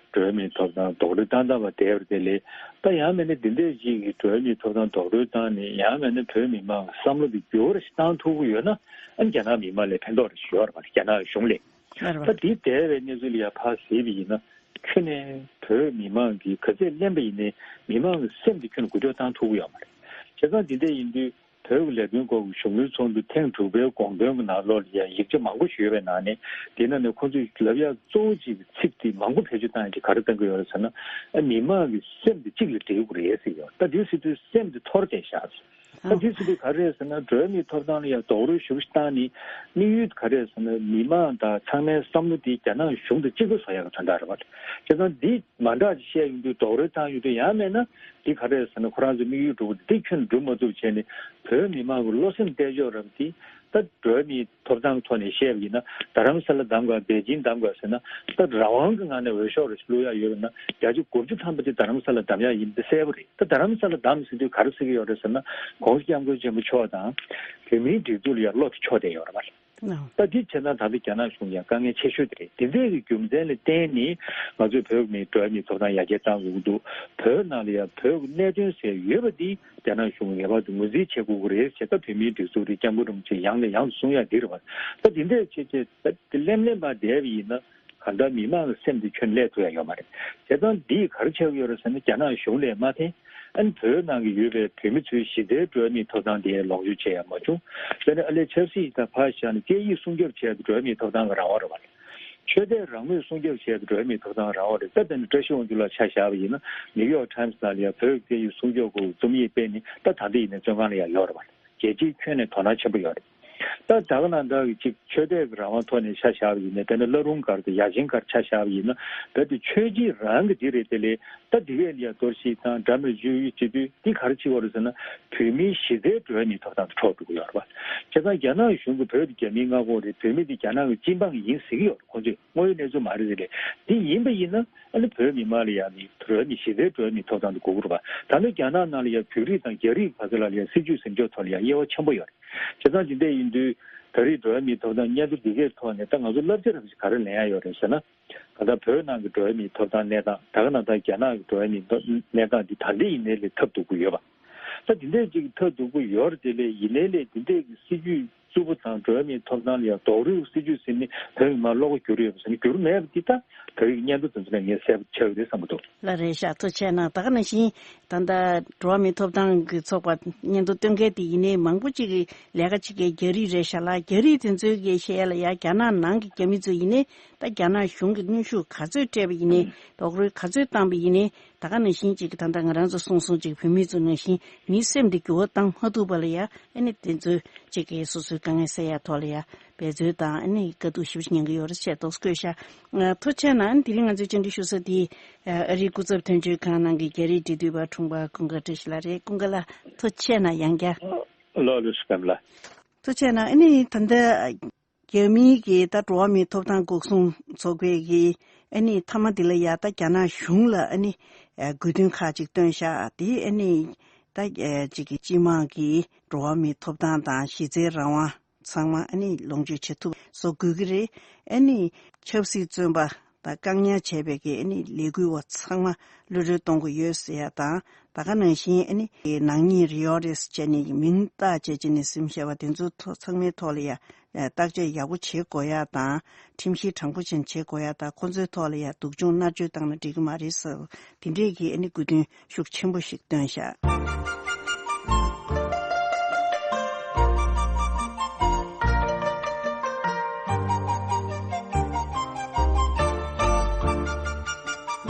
འགྲོ་བ་མིའི་ཐོབ་ཐང་རྡོག་རོལ་བཏང་བཏང་བ་བསྡད་པ་དེ་ལས། ད་ཡང་མིན་ན་འདི་འདྲས་ཅིག་གི་འགྲོ་བ་མིའི་ཐོབ་ཐང་རྡོག་རོལ་བཏང་ནས། ཡང་མིན་ན་བོད་མི་མང་གི་བསམ་བློ་དེ་འགྱུར་བ་ཞིག་བཏང་ཐུབ་ཀྱི་ཡོད་ན། ཨ་ནི་རྒྱ་ནག་མི་མང་ལ་ཕན་ཐོགས་རེ་ཞིག་ཡོད་རེད་པ། རྒྱ་ནག་གཞུང་ལ། ལགས་རེད་པ། ད་འདི་འདས་པའི་གནས་ཚུལ་ལ་ཡ་ཕར་གཟིགས་པ་ཡིན་ན། ཁྱོན་ནས་བོད་མི་མང་གིས་ག་ཚད་གླེན་པ་ཡིན་ནའི། མི་མང་གི་སེམས་དེ་ཁྱོན་ནས་འགུལ་སྐྱོད་བཏང་ཐུབ་ཀྱི་ཡོད་མ་རེད། བྱས་ཙང་འདི་འདྲ་ཡིན་དུས། བོད་ཀྱི་ལས་དོན་སྐོར་གྱི་གཞུང་གྲོས་ཚོགས་འདུ་ཐེངས་དྲུག་པའི་དགོངས་དོན་གྱི་ནང་ལོགས་ལ་ཡང་ཡིག་ཆ་མང་པོ་ཞིག་ཡོད་པའི་ནང་ནས། དེའི་ནང་ནས་ཁོང་ཚོས་ལབ་ཡག་གཙོ་བོ་གཅིག་གི་ཚིག་དེ་མང་པོ་བེད་སྤྱོད་བཏང་ཡག་གཅིག་ག་རེ་བཏང་གི་ཡོད་རེད་ཟེར་ན། ཨ། མི་མང་གི་སེམས་དེ་གཅིག་ལ་སྒྲིལ་དགོས་རེད་ཟེར་ཡོད། ད་དེ་ཟེར་དུས་སེམས་དེ་འཐོར་བསྡད་ཤག་ཟེར། ད་དེ་ཟེར་དུས་ག་རེ་རེད་ཟེར་ན། འགྲོ་བ་མིའི་ཐོབ་ཐང་ལ་ཡང་རྡོག་རོལ་ཞེ་པོ་ཞིག་བཏང་ནས། དམིགས་ཡུལ་ག་རེ་རེད་ཟེར་ན། མི་མང་དང་ཚང་མའི་བསམ་བློ་དེ་རྒྱ་ནག་གཞུང་དང་གཅིག་པ་བཟོ་ཡག་གི་དོན་དག་རེད་པ། བྱས་ཙང་འདི་མ་འདྲ་ཅིག་བཤད་ཡོང་དུས། རྡོག་རོལ་བཏང་ཡོང་དུས། ཡང་མིན་ན་འདི་ག་རེ་རེད་ཟེར་ན། ཁོ་རང་ཚོའི་དམིགས་ཡུལ་འགྲུབ་པ་འདི་ཁྱོན་འགྲུབ་མ་ཐུབ་བྱས་ནས། བོད་མི་མང་གི་བློ་སེམས་གཏད་ཕྱོགས་རབ་དེ། ད་འགྲོ་བ་མིའི་ཐོབ་ཐང་ཐོག་ནས་བཤད་པ་ཡིན་ན། རྡ་རམ་ས་ལ་བདམས་དགོས། པེ་ཅིང་བདམས་དགོས་ཟེར་ན། ད་རང་དབང་གི་ངང་ནས་འོས་ཤོག་རེ་ཞིག་བླུག་ཡག་ཡོད་པ་ན། བརྒྱ་ཆ་དགུ་བཅུ་ཐམ་པ་དེ་རྡ་རམ་ས་ལ་བདམས་ཡག་ཡིན་པ་དེ་གསལ་པོ་རེད། ད་རྡ་རམ་ས་ལ་བདམས་ཟེར་དུས་ག་རེ་ཟེར་གྱི་ཡོད་རེད་ཟེར་ན། ༸གོང་ས་༸སྐྱབས་མགོན་ཆེན་པོ་མཆོག་དང་བོད་མིའི་སྒྲིག་འཛུགས་ལ་ཡང་བློ་དེ་ཕྱོགས་བསྡད་ཡོད་རེད་པ། ད་འདི་བྱས་ན་ད་ལྟ་རྒྱ་ནག་གཞུང་ཡང་དཀའ་ངལ་ཆེ་ཤོས་དེ་རེད། དེ་འདྲའི་གི་རྒྱུ་མཚན་ལ་བརྟེན་ནས་ང་ཚོས་བོད་མིའི་འགྲོ་བ་མིའི་ཐོབ་ཐང་ཡར་རྒྱས་གཏང་དགོས་ཀྱི་འདུག་བོད་ནང་ལ་ཡང་བོད་ཀྱི་གནད་དོན་ཟེར་ཡོད་པ་འདི་རྒྱ་ནག་གཞུང་ངེས་པར་དུ་ངོས་འཛིན་བྱེད་དགོས་ཀྱི་རེད་ཟེར། ད་བོད་མིའི་སྒྲིག་འཛུགས་རེད། སྐྱབས་མགོན་རིན་པོ་ཆེས་ཡང་ནས་ཡང་དུ་གསུང་ཡག་འདི་རེད་བ། ད་འདི་འདྲས་བྱས་བྱས་ད་འདི་ལེམ་ལེམ་པ་བསྡད་པ་ཡིན་ན། གང་ལྟར་མི་མང་གི་སེམས་དེ་ཁྱོན་ནས་བརླག་ཐུབ་ཡ་ཡོད་མ་རེད། བྱས་ཙང་འདིས་ག་རེ་བྱེད་ཀྱི་ཡོད་རེད་ཟེར་ན། རྒྱ་ནག་གཞུང་ལས་མ་འཐེན། ཨ་ནི་བོད་ནང་གི་ཡོད་པའི་བོད་མི་ཚོའི་གཞི་རྩའི་འགྲོ་བ་མིའི་ཐོབ་ཐང་དེ་ལོངས་སྤྱོད་བྱེད་ཡ་མ་བྱུང་། དེ་ནས་ཨ་ལས་ཆབ་སྲིད་དང་ཕར་བཞག་ནས་སྐད་ཡིག་སྲུང་སྐྱོབ་བྱེད་ཡ་དེ་འགྲོ་བ་མིའི་ཐོབ་ཐང་གི་རང་དབང་རེད་བ། ཆོས་དད་རང་མོས་སྲུང་སྐྱོབ་བྱེད་ཡ་དེ་འགྲོ་བ་མིའི་ཐོབ་ཐང་རང་དབང་རེད། ད་དེ་ནས་བཀྲ་ཤིས་དབང་ཕྱུག་ལགས་ཆ་བཞག་པ་ཡིན་ན། ནིའུ་ཡོག་ཊའིམ་སི་ནང་ལ་ཡ་བོད་ཀྱི་སྐད་ཡིག་སྲུང་སྐྱོབ་སྐོར་རྩོམ་ཡིག་སྤེལ་ནས་ད་ད་ལྟ་ཡིན་ནའི་བཙོན་ཁང་ལ་ཡ་ཡོད་རེད་བ། རྒྱལ་སྤྱིའི་ཁྱོན་ནས་དོ་སྣང་ཆེན་པོ་ཡོད་རེད། ད་ད་ག་ནང་ལྟར་གྱི་ཅིག་ཆོས་དད་ཀྱི་རང་དབང་ཐོག་ནས་ཆ་བཞག་པ་ཡིན་ན། དཔེར་ན་བླ་རུང་སྒར་དང་ཡ་ཆེན་སྒར་ཆ་བཞག་པ་ཡིན་ན། རྦད་དེ་ཆོས་བརྒྱུད་རང་གི་འདི་རེད། དེ་ལས་ད་འདི་གས་ལ་ཡ་གཏོར་བཤིག་དང་འདྲ་མི་འདྲ་བྱེད་དུས་འདི་ག་རེ་བྱེད་ཀྱི་ཡོད་རེད་ཟེར་ན། བོད་མིའི་གཞི་རྩའི་འགྲོ་བ་མིའི་ཐོབ་ཐང་དེ་འཕྲོག་འགྲོ་གི་ཡོད་རེད་བ། བྱས་ཙང་རྒྱ་ནག་གཞུང་གིས་བོད་དེ་རྒྱ་མིའི་མངའ་ཁོངས་རེད། བོད་མི་དེ་རྒྱ་ནག་གི་སྤྱི་འབངས་ཡིན་ཟེར་གྱི་ཡོད་རེད། ཁོང་ཚོས་དངོས་ཡོད་གནས་ཚུལ་མ་རེད་ཟེར་ལས། འདི་ཡིན་པ་ཡིན་ན། ཨ་ནི་བོད་མི་མང་ལ་ཡང་ནི་འགྲོ་བ་མི་གཞི་རྩའི་འགྲོ་བ་མིའི་ཐོབ་ཐང་དེ་དགོས་ཀྱི་རེད་པ། ད་ནི་རྒྱ་ནག་ནང་ལ་ཡང་བོད་རིགས་དང་རྒྱ་རིགས་བར་དུ་ལ་ཡང་སྲིད་ཇུས་ཟིན་ཕྱོགས་ཐོག་ལ་ཡང་དབྱེ་བ་ཆེན་པོ་ཡོད་རེད། བྱས་ཙང་དེ་འདྲ་ཡིན་དུས་ད་རེས་འགྲོ་བ་མིའི་ཐོབ་ཐང་སྙན་ཐོ་འདི་གའི་ཐོག་ནས་ད་ང་ཚོ་བསླབ་བྱ་རང་བཞིན་ག་རེ་ལེན་ཡ་ཡོད་རེད་ཟེར་ན། གང་ལྟར་བོད་ནང་གི་འགྲོ་བ་མིའི་ཐོབ་ཐང་གནས་སྟངས། ད་ག་ནང་ལྟར་རྒྱ་ནག་གི་འགྲོ་བ་མིའི་ཐོབ་གནས་སྟངས་འདི་ད་ལྟ་ཡིན་ནའི་ལས་ཐབས་སྡུག་པོ་ཡོད་པ། ད་དེ་འདྲས་ཅིག་ཐབས་སྡུག་པོ་ཡོད་རེད། དེ་ལས་ཡིན་ནའི་ལས་དེ་འདྲས་ཀྱི་སྲིད་ཇུས་བཙུགས་པ་དང་འགྲོ་བ་མིའི་ཐོབ་ཐང་ལ་ཡང་རྡོག་རོལ་སྲིད་ཇུས་ཟིན་ནས་བོད་མི་མང་བློ་ཁ་འགྱུར་ཡོད་པ་ཟེར་ན་འགྱུར་མེད་པ་འདི་ད་ད་རེས་ཀྱི་སྙན་ཐོ་དེ་ཚོ་ནས་ངས་གསལ་པོ་ཆགས་ཀྱི་རེད་བསམ་གྱི་འདུག་ལགས་རེད་ཤག་ཐུགས་རྗེ་གནང་། ད་ག་ནང་བཞིན་ད་ལྟ་འགྲོ་བ་མིའི་ཐོབ་ཐང་གི་ཚོགས་པ་སྙན་ཐོ་སྟོན་མཁན་དེ་ཡིན་ནའི་མང་པོ་ཅིག་གིས་ལས་ཀ་བྱེད་མཁན་རྒྱ་རིགས་རེད་ཤག་ལ། རྒྱ་རིགས་དེ་ཚོའི་གི་བཤད་ཡ་ལ་ཡ་རྒྱ་ནག་ནང་གི་རྒྱ་མི་ཚོ་ཡིན་ནའི་ད་རྒྱ་ནག་གཞུང་གི་གནོན་ཤུགས་ག་ཚོད་སྤྲད་པ་ཡིན་ནའི་རྡོག་རོལ་ག་ཚོད་བཏང་པ་ཡིན་ནའི། ད་ག་ནང་བཞིན་ཅིག་ད་ལྟ་ང་རང་ཚོ་གསུངས་སོང་ཅིག་བོད་མི་ཚོ་ནང་བཞིན་མིའི་སེམས་དེ་འགྱུར་བ་བཏང་མ་ཐུབ་པ་ལ་ཡ། ཨ་ནི་དེ་ཚོས་ཅིག་གིས་སོ་སོའི་དཀའ་ངལ་སེལ་ཡ་ཐོག་ལ་ཡ་འབད་རྩོལ་དང་ཨ་ནི་དཀའ་སྡུག་ཞེ་པོ་ཅིག་མྱངས་ཀྱི་ཡོད་རེད་ཅེས་དོགས་བཀོད་ཤག་ཨ། ཐུགས་རྗེ་གནང་། ཨ་ནི་དེ་རིང་ང་ཚོའི་བཅར་འདྲི་ཞུ་ས་དེ་ཨ་རིའི་སྐུ་ཚབ་དོན་གཅོད་ཁང་ནང་གི་རྒྱ་རིགས་འབྲེལ་མཐུད་པ་འཁྲུངས་པ་ཀུན་དགའ་བཀྲ་ཤིས་ལགས་རེད། ཀུན་དགའ་ལགས་ཐུགས་རྗེ་གནང་ཡང་བསྐྱར། ལགས་ལགས་སོ། ཀུན་དགའ་ལགས། ཐུགས་རྗེ་གནང་། ཨ་ནི་ད་ལྟ། རྒྱ་མིའི་གི་ད་འགྲོ་བ་མིའི་ཐོབ་ཐང་འགོག་སྲུང་ཚོགས་པའི་གི་ཨ་ནི་མཐའ་མ་འདི་ལ་ཡ་ད་རྒྱ་ནག་གཞུང་ལ་ཨ་ནི་ཨ་དགོས་འདུན་ཁག་ཅིག་བཏོན་ཤག་དེ་ཨ་ནི་ད་ཨ་ཅིག་གི་སྤྱི་དམངས་ཀྱི་འགྲོ་བ་མིའི་ཐོབ་ཐང་དང་གཞི་རྩའི་རང་དབང་ཚང་མ་ཨ་ནི་ལོངས་སྤྱོད་བྱེད་ཐུབ་བཟོ་དགོས་ཀྱི་རེད། ཨ་ནི་ཆབ་སྲིད་བཙོན་པ་དང་བཀག་ཉར་བྱས་པའི་གི་ཨ་ནི་ལས་འགུལ་བ་ཚང་མ་གློད་གྲོལ་གཏོང་དགོས་ཡོད་ཟེར་ཡ་དང་། ད་ག་ནང་བཞིན་ཨ་ནི་ནག་ཉེས་རེ་ཡོད་རེད་ཟེར་བྱས་ནས་མིང་བཏགས་བྱས་བྱས་ནས་ཟིན་བཞག་པ་དེ་ཚོ་ཐོག་ཚང་མའི་ཐོག་ལ་ཡ་བརྟག་དཔྱད་ཡག་པོ་བྱེད་དགོས་ཡ་དང་། ཁྲིམས་གཞི་དྲང་པོ་ཅན་བྱེད་དགོས་ཡ་དང་། ཁོ་ཚོའི་ཐོག་ལ་ཡ་སྡུག་སྦྱོང་མནར་གཅོད་བཏང་ན་འགྲིག་གི་མ་རེད་ཟེར། དེ་འདྲས་ཀྱི་ཨ་ནི་དགོས་འདུན་ཤུགས་ཆེན་པོ་ཞིག་བཏོན་ཤག་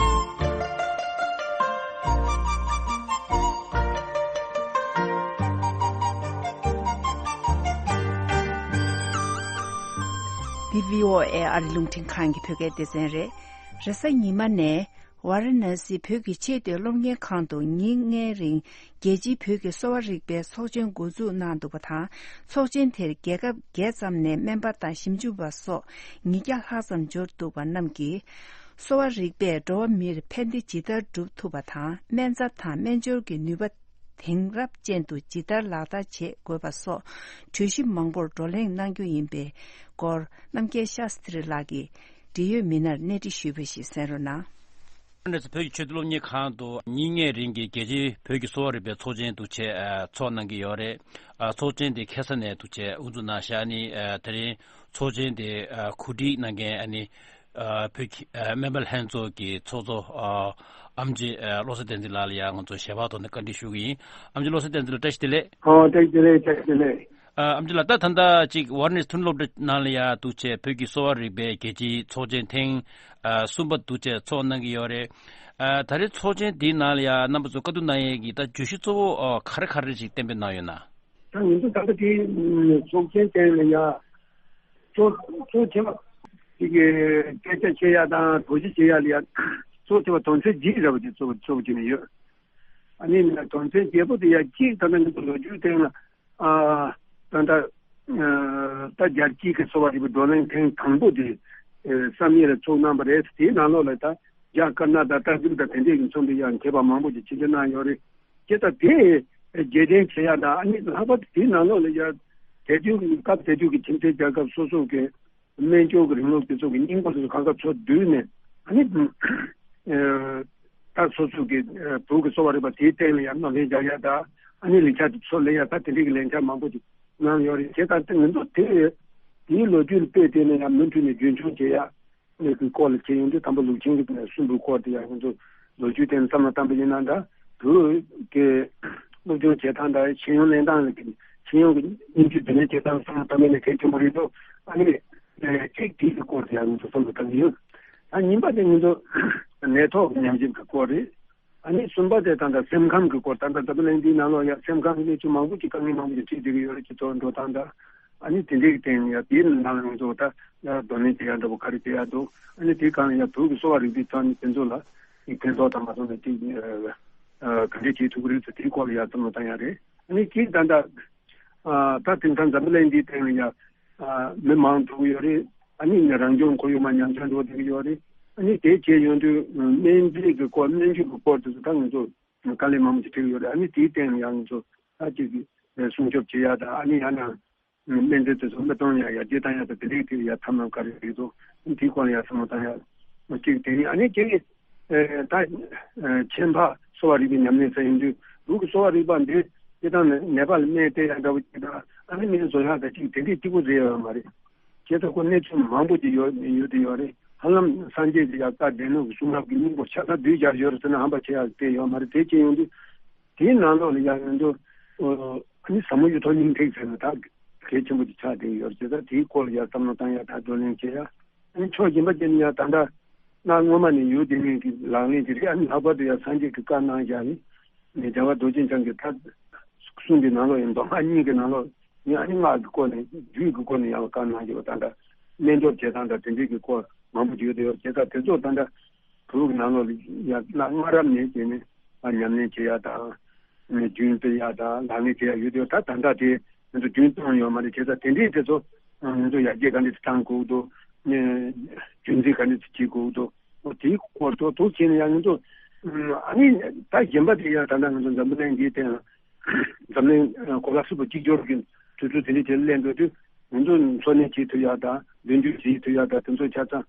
འདི་བྷི་ཨོ་ཨེ་ཨ་རི་རླུང་འཕྲིན་ཁང་གི་བོད་སྐད་སྡེ་ཚན་རེད། རེས་གཟའ་ཉི་མ་ནས་ཝཱ་ར་ཎ་སི་བོད་ཀྱི་ཆེས་མཐོའི་སློབ་གཉེར་ཁང་དུ་ཉིན་ལྔའི་རིང་རྒྱལ་སྤྱིའི་བོད་ཀྱི་གསོ་བ་རིག་པའི་ཚོགས་ཆེན་འགོ་འཛུགས་གནང་འདུག་པ་དང་། ཚོགས་ཆེན་དེར་རྒྱལ་ཁབ་བརྒྱད་ཙམ་ནས་སྨན་པ་དང་ཞིབ་འཇུག་པ་སོགས་ཉིས་བརྒྱ་ལྷག་ཙམ་འབྱོར་འདུག་པ་རྣམས་ཀྱིས། གསོ་བ་རིག་པས་འགྲོ་བ་མིར་ཕན་བདེ་ཇི་ལྟར་སྒྲུབ་ཐུབ་པ་དང་། སྨན་རྩྭ་དང་སྨན་སྦྱོར་གྱི་ནུས་པ་དེང་རབས་ཅན་དུ་ཇི་ལྟར་ལག་བསྟར་བྱེད་དགོས་པ་སོགས་གྲོས་གཞི་མང་པོར་བགྲོ་གླེང་གནང་རྒྱུ་ཡིན་པའི་སྐོར། རྣམ་རྒྱལ་ཤཱསྟྲི་ལགས་ཀྱིས་འབྲེལ་ཡོད་མི་སྣར་གནས་འདྲི་ཞུས་པ་ཞིག་གསན་རོགས་གནང་། ཨ་ནི་བོད་ཀྱི་ཆེས་མཐོའི་སློབ་གཉེར་ཁང་དུ་ཉིན་ལྔའི་རིང་གི་རྒྱལ་སྤྱིའི་བོད་ཀྱི་གསོ་བ་རིག་པའི་ཚོགས་ཆེན་འདུག་བྱས་ཨ་ཚོགས་གནང་གི་ཡོད་རེད། ཨ་ཚོགས་ཆེན་དེ་ཁ་སང་ནས་འདུག་བྱས་དབུ་འཛུགས་གནང་ཤག་ཨ་ནི་ཨ་དེ་རིང་ཚོགས་ཆེན་དེ་ཨ་གོ་སྒྲིག་གནང་མཁན་ཨ་ནི་ཨ་བོད་ཀྱི་ཨ་སྨན་པ་ལྷན་ཚོགས་ཀྱི་ཚོགས་གཙོ་ཨ་ཨེམ་ཆི་ཨ་བློ་བཟང་བསྟན་འཛིན་ལགས་ལ་ཡང་ང་ཚོ་ཞལ་པར་ཐོག་ནས་བཀའ་འདྲི་ཞུ་གི་ཡིན། ཨེམ་ཆི་བློ་བཟང་བསྟན་འཛིན་ལགས་བཀྲ་ཤིས་བདེ་ལེགས། ཨོ་བཀྲ་ཤིས་བདེ་ལེགས། བཀྲ་ཤིས་བདེ་ལེགས། ཨ་ཨེམ་ཆི་ལགས། ད་ད་ལྟ་ཅིག་ཝཱ་ར་ཎ་སི་ཐོན་སློབ་གྲྭ་ནང་ལ་ཡ་འདུག་བྱས་བོད་ཀྱི་གསོ་བ་རིག་པའི་རྒྱལ་སྤྱིའི་ཚོགས་ཆེན་ཐེངས་ཨ་གསུམ་པ་འདུག་བྱས་ཚོགས་གནང་གི་ཡོད་རེད། ཨ་ད་རེས་ཚོགས་ཆེན་འདིའི་ནང་ལ་ཡ་རྣམ་པ་ཚོ་བཀའ་བསྡུར་གནང་ཡས་ཀྱི་ད་བརྗོད་གཞི་གཙོ་བོ་ཨ་ག་རེ་ག་རེ་ཞིག་གཏན་འབེབས་གནང་ཡོད་ན། ད་ང་ཚོ་ད་ལྟ་དེའི་ཚོགས་ཆེན་སྟེང་ལ་ཡ་གཙོ་གཙོ་ཆེ་བ་དེ་གི་སྐད་ཆ་བཤད་ཡ་དང་དོགས་གཞི་བྱེད་ཡ་ལ་ཡ་གཙོ་ཆེ་བ་དོན་ཚན་བརྒྱད་རེད་པ། དེ་གཙོ་བོ་གཙོ་བོ་བྱས་ནས་ཡོད། ཨ་ནི་དོན་ཚན་བརྒྱད་པོ་དེ་ཡ་གཅིག་ད་ལྟ་ང་ཚོ་ལོ་རྒྱུས་སྟེང་ལ། ཨ་ད་ལྟ་ཨ་ད་རྒྱལ་སྤྱིའི་གི་གསོ་བ་རིག་པའི་བགྲོ་གླེང་ཐེངས་དང་པོ་དེ་ཨ་བསམ་ཡས་ལ་ཚོགས་གནང་བ་རེད། དེའི་ནང་ལོགས་ལ་ད་རྒྱ་དཀར་ནག་དང་སྟག་འཛིན་དང་དེ་འདྲས་ཀྱི་ཚོགས་འདུ་ཡང་མཁས་པ་མང་པོ་ཞིག་ཆིབས་བསྒྱུར་གནང་ཡོད་རེད། དེ་ལྟར་དེ་རྗེས་དྲན་བྱེད་ཡ་དང་། ཨ་ནི་ལྷག་པར་དུ་དེའི་ནང་ལོགས་ལ་ཡ་ དེ་དུས་ཀྱི་སྐབས་དེ་དུས་ཀྱི་ཁྱིམ་མཚེས་རྒྱལ་ཁབ་སོ་སོ་གི་སྨན་བཅོས་ཀྱི་རིང་ལུགས་དེ་ཚོ་གི་སྙིང་པོ་དེ་ཚོ་གང་ག་ཚོ་བསྡུས་ནས། ཨ་ནི་ད་སོ་སོ་གི་བོད་ཀྱི་གསོ་བ་རིག་པ་དེའི་སྟེང་ལ་ཡང་གནོད་ལན་རྒྱག་ཡ་ད། ཨ་ནི་ལས་འཆར་དེ་ཚོ་ལེན་ཡ་ད་དེ་འདྲའི་གི་ལས་འཆར་མང་པོ་ཅིག་གནང་ཡོད་རེད། བྱས་ཙང་དེ་ང་ཚོ་དེ་དེའི་ལོ་རྒྱུས་ལ་དཔེ་བལྟས་ནས་ཡང་མུ་མཐུད་ནས་རྒྱུན་འཁྱོངས་བྱེད་ཡ། ནས་ཀྱི་སྐོར་ལ་བྱས་ཡོང་དུས། དང་པོ་ལུགས་ཆེན་གྱི་གསུམ་པའི་སྐོར་དེ་ཡང་ང་ཚོ་ལོ་རྒྱུས་སྟེང་བསམ་བློ་བཏང་པ་ཡིན་ན་འདྲ། བོད་ཀྱི་སློབ་སྦྱོང་བྱེད་སྟངས་དང་ཤེས་ཡོན་ལེན་སྟངས་ལ་ཀྱི་ཤེས་ཡོན་གྱི་སྙིང་བཅུད་འདི་ནས་བྱེད་སྟངས་བསམ་བློ་བཏང་པ་ཡིན་ན་གལ་ཆེན་པོ་རེད་འདུག་ཨ་ནི་གཅིག་དེའི་སྐོར་དེ་ཡང་ང་ཚོ་བསམ་བློ་བཏང་གི་ཡོད། ཨ་གཉིས་པ་དེ་ང་ཚོ་ནད་ཐོག་གི་ཉམས་ཞིབ་ཀྱི་སྐོར་རེད། ཨ་ནི་གསུམ་པ་དེ་ད་ལྟ་སེམས་ཁམས་ཀྱི་སྐོར། ད་ལྟ་འཛམ་བུ་གླིང་འདིའི་ནང་ལོགས་ཡ་སེམས་ཁམས་ཀྱི་གནས་ཚུལ་མང་པོ་ཅིག་དཀའ་ངལ་མང་པོ་ཅིག་འཕྲད་བསྡད་ཀྱི་ཡོད་རེད། སྤྱི་ཚོགས་འགྲོ་སྟངས་དང་། ཨ་ནི་དེ་འདྲའི་སྟེང་ཡ་དེའི་ནང་ལ་ང་ཚོ་ད་ཡ་གདོང་ལེན་བྱེད་ཡ་འདྲ་པོ་ག་རེ་བྱེད་ཡ་འདུག་ཨ་ནི་དེའི་སྒང་ལ་ཡ་བོད་ཀྱི་གསོ་བ་རིག་པའི་ཐོག་ནས་དེ་ཚོ་ལ་ཕན་ཐོགས་དང་མ་ཐོགས་ནས་ཅིག་ག་འདྲས་བྱེད་ཐུབ་ཀྱི་རེད་ཟེར། དེའི་སྐོར་ལ་ཡ་བསམ་བློ་བཏང་ཡ་རེད། ཨ་ནི་གཅིག་ད་ལྟ་ད་དེང་སང་འཛམ་བུ་གླིང་འདིའི་སྟེང་ལ་ཡ་མི་མང་འགྲོ་གི་ཡོད་རེད། ཨ་ནི་རང་བྱུང་ཁོར་ཡུག་མ་ཉམས་ཆག་འགྲོ་བསྡད་ཀྱི་ཡོད་རེད། ཨ་ནི་དེ་བྱས་ཡོང་དུས་སྨན་རྫས་ཀྱི་སྐོར། སྨན་བཅོས་ཀྱི་སྐོར་དེ་ཚོ་ད་ང་ཚོ་དཀའ་ལས་མང་པོ་ཞིག་འཕྲད་ཀྱི་ཡོད་རེད། ཨ་ནི་དེའི་སྟེང་ལ་ཡང་ང་ཚོ་ད་ཅིག་སྲུང་སྐྱོབ་བྱེད་ཡ་དང་། ཨ་ནི་ཡང་ན་སྨན་རྫས་དེ་ཚོ་མི་གཏོང་ཡ་ཡར་རྒྱས་བཏང་ཡ་དང་། དེ་འདྲའི་ཐད་ཡ་ཐབས་ལམ་ག་རེ་རེད་འདུག་དེའི་སྐོར་ལ་ཡ་བསམ་བློ་བཏང་ཡ་གཅིག་དེ་ཡིན། ཨ་ནི་གཅིག་ད་ཁྱད་འཕགས་གསོ་བ་རིག་པའི་ཉམས་ལེན་ཟེར་ཡོང་དུས། བོད་ཀྱི་གསོ་བ་རིག་པ་འདི་སྤྱིར་བཏང་ནས་ནད་པ་ལ་སྨན་སྟེར་ཡ་འདྲ་པོ་ཅིག་དང་། ཨ་ནི་སྨན་བཟོ་ཡ་དང་ཅིག་དེ་འདྲའི་གཅིག་པུ་རེད་ཡོད་མ་རེད། བྱས་ཙང་ཁོ་གནས་ཚུལ་མང་པོ་ཅིག་ཡོད་ཡོད་དེ་ཡོད་རེད། ཧ་ལམ་སངས་རྒྱས་ཀྱི་ཡང་བཀའ་སྡེ་སྣོད་ཀྱི་གསུང་རབ་ཀྱི་སྙིང་པོ་ཆ་ཚང་བསྡུས་བཞག་ཡོད་རེད་ཟེར་ན་ཧམ་པ་ཆེ་ཡ་དེ་ཡོད་མ་རེད། དེ་བྱས་ཡོང་དུས་དེའི་ནང་ལོགས་ལ་ཡང་ང་ཚོ་ཨ་ནི་ཟབ་མོ་གཡུ་ཐོག་སྙིང་ཐིག་ཟེར་ན་ད་གལ་ཆེན་པོ་ཅིག་ཆགས་བསྡད་ཡོད་རེད། བྱས་ཙང་དེའི་སྐོར་ལ་ཡང་བསམ་བློ་བཏང་ཡ་དང་བགྲོ་གླེང་བྱེད་ཡ། ཨ་ནི་ཕྱོགས་གཞན་པ་ཅིག་ནས་ཡང་ད་ལྟ་གནའ་སྔོན་མ་ནས་ཡོད་བསྡད་མཁན་གྱི་ལག་ལེན་ཅིག་རེད། ཨ་ནི་ལྷག་པར་དུ་ཡང་སངས་རྒྱས་ཀྱི་བཀའ་གནང་བཞག་ནི་ནི་རྒྱལ་བ་རྡོ་རྗེ་འཆང་གི་ད་གསུང་གི་ནང་ལོགས་ཡང་མདོ་སྔགས་གཉིས་ཀྱི་ནང་ལོགས་ཡང་ཨ་ནི་སྔགས་ཀྱི་སྐོར་ནས་རྒྱུད་ཀྱི་སྐོར་ནས་ཡང་བཀའ་གནང་བཞག་པ། ད་ལྟ་སྨན་སྦྱོར་བྱེད་སྟངས་དང་དེ་འདྲའི་གི་སྐོར་མང་པོ་ཅིག་ཡོད་དེ་ཡོད། བྱས་ཙང་དེ་ཚོ་ད་ལྟ་བོད་ཀྱི་ནང་ལོགས་ལ་ཡང་གནའ་སྔ་རབས་ནས་བྱས་ནས་ཨ་ཉམས་ལེན་བྱེད་ཡ་དང་། རྒྱུན་སྤེལ་ཡ་དང་ལག་ལེན་བྱེད་ཡ་ཡོད་དེ་ཡོད། ད་ད་ལྟ་དེ་ང་ཚོ་རྒྱུན་གཏོང་ཡོད་མ་རེད། བྱས་ཙང་དེ་འདྲའི་དེ་ཚོ་ང་ཚོ་ཡར་རྒྱས་ག་འདྲས་བཏང་དགོས་འདུག་རྒྱུན་འཛིན་ག་འདྲས་བྱེད་དགོས་འདུག་འོ་དེའི་སྐོར་ཐོག་ཐུགས་ཆེ་ནས་ཡང་ང་ཚོ་ཨ་ནི་ད་གཞན་པ་དེ་ཡང་ད་ལྟ་ང་ཚོ་འཛམ་བུ་གླིང་འདིའི་སྟེང་འཛམ་གླིང་གོ་ལ་ཧྲིལ་པོ་གཅིག་གྱུར་གྱི་དུས་ཚོད་དེ་འདྲའི་དེ་སླེབས་འགྲོ་དུས། ང་ཚོ་འཚོ་གནས་བྱེད་ཐུབ་ཡ་དང་། ལོ་རྒྱུས་བྱེད་ཐུབ་ཡ་དང་། དེ་ཚོ་ཆ་ཚང་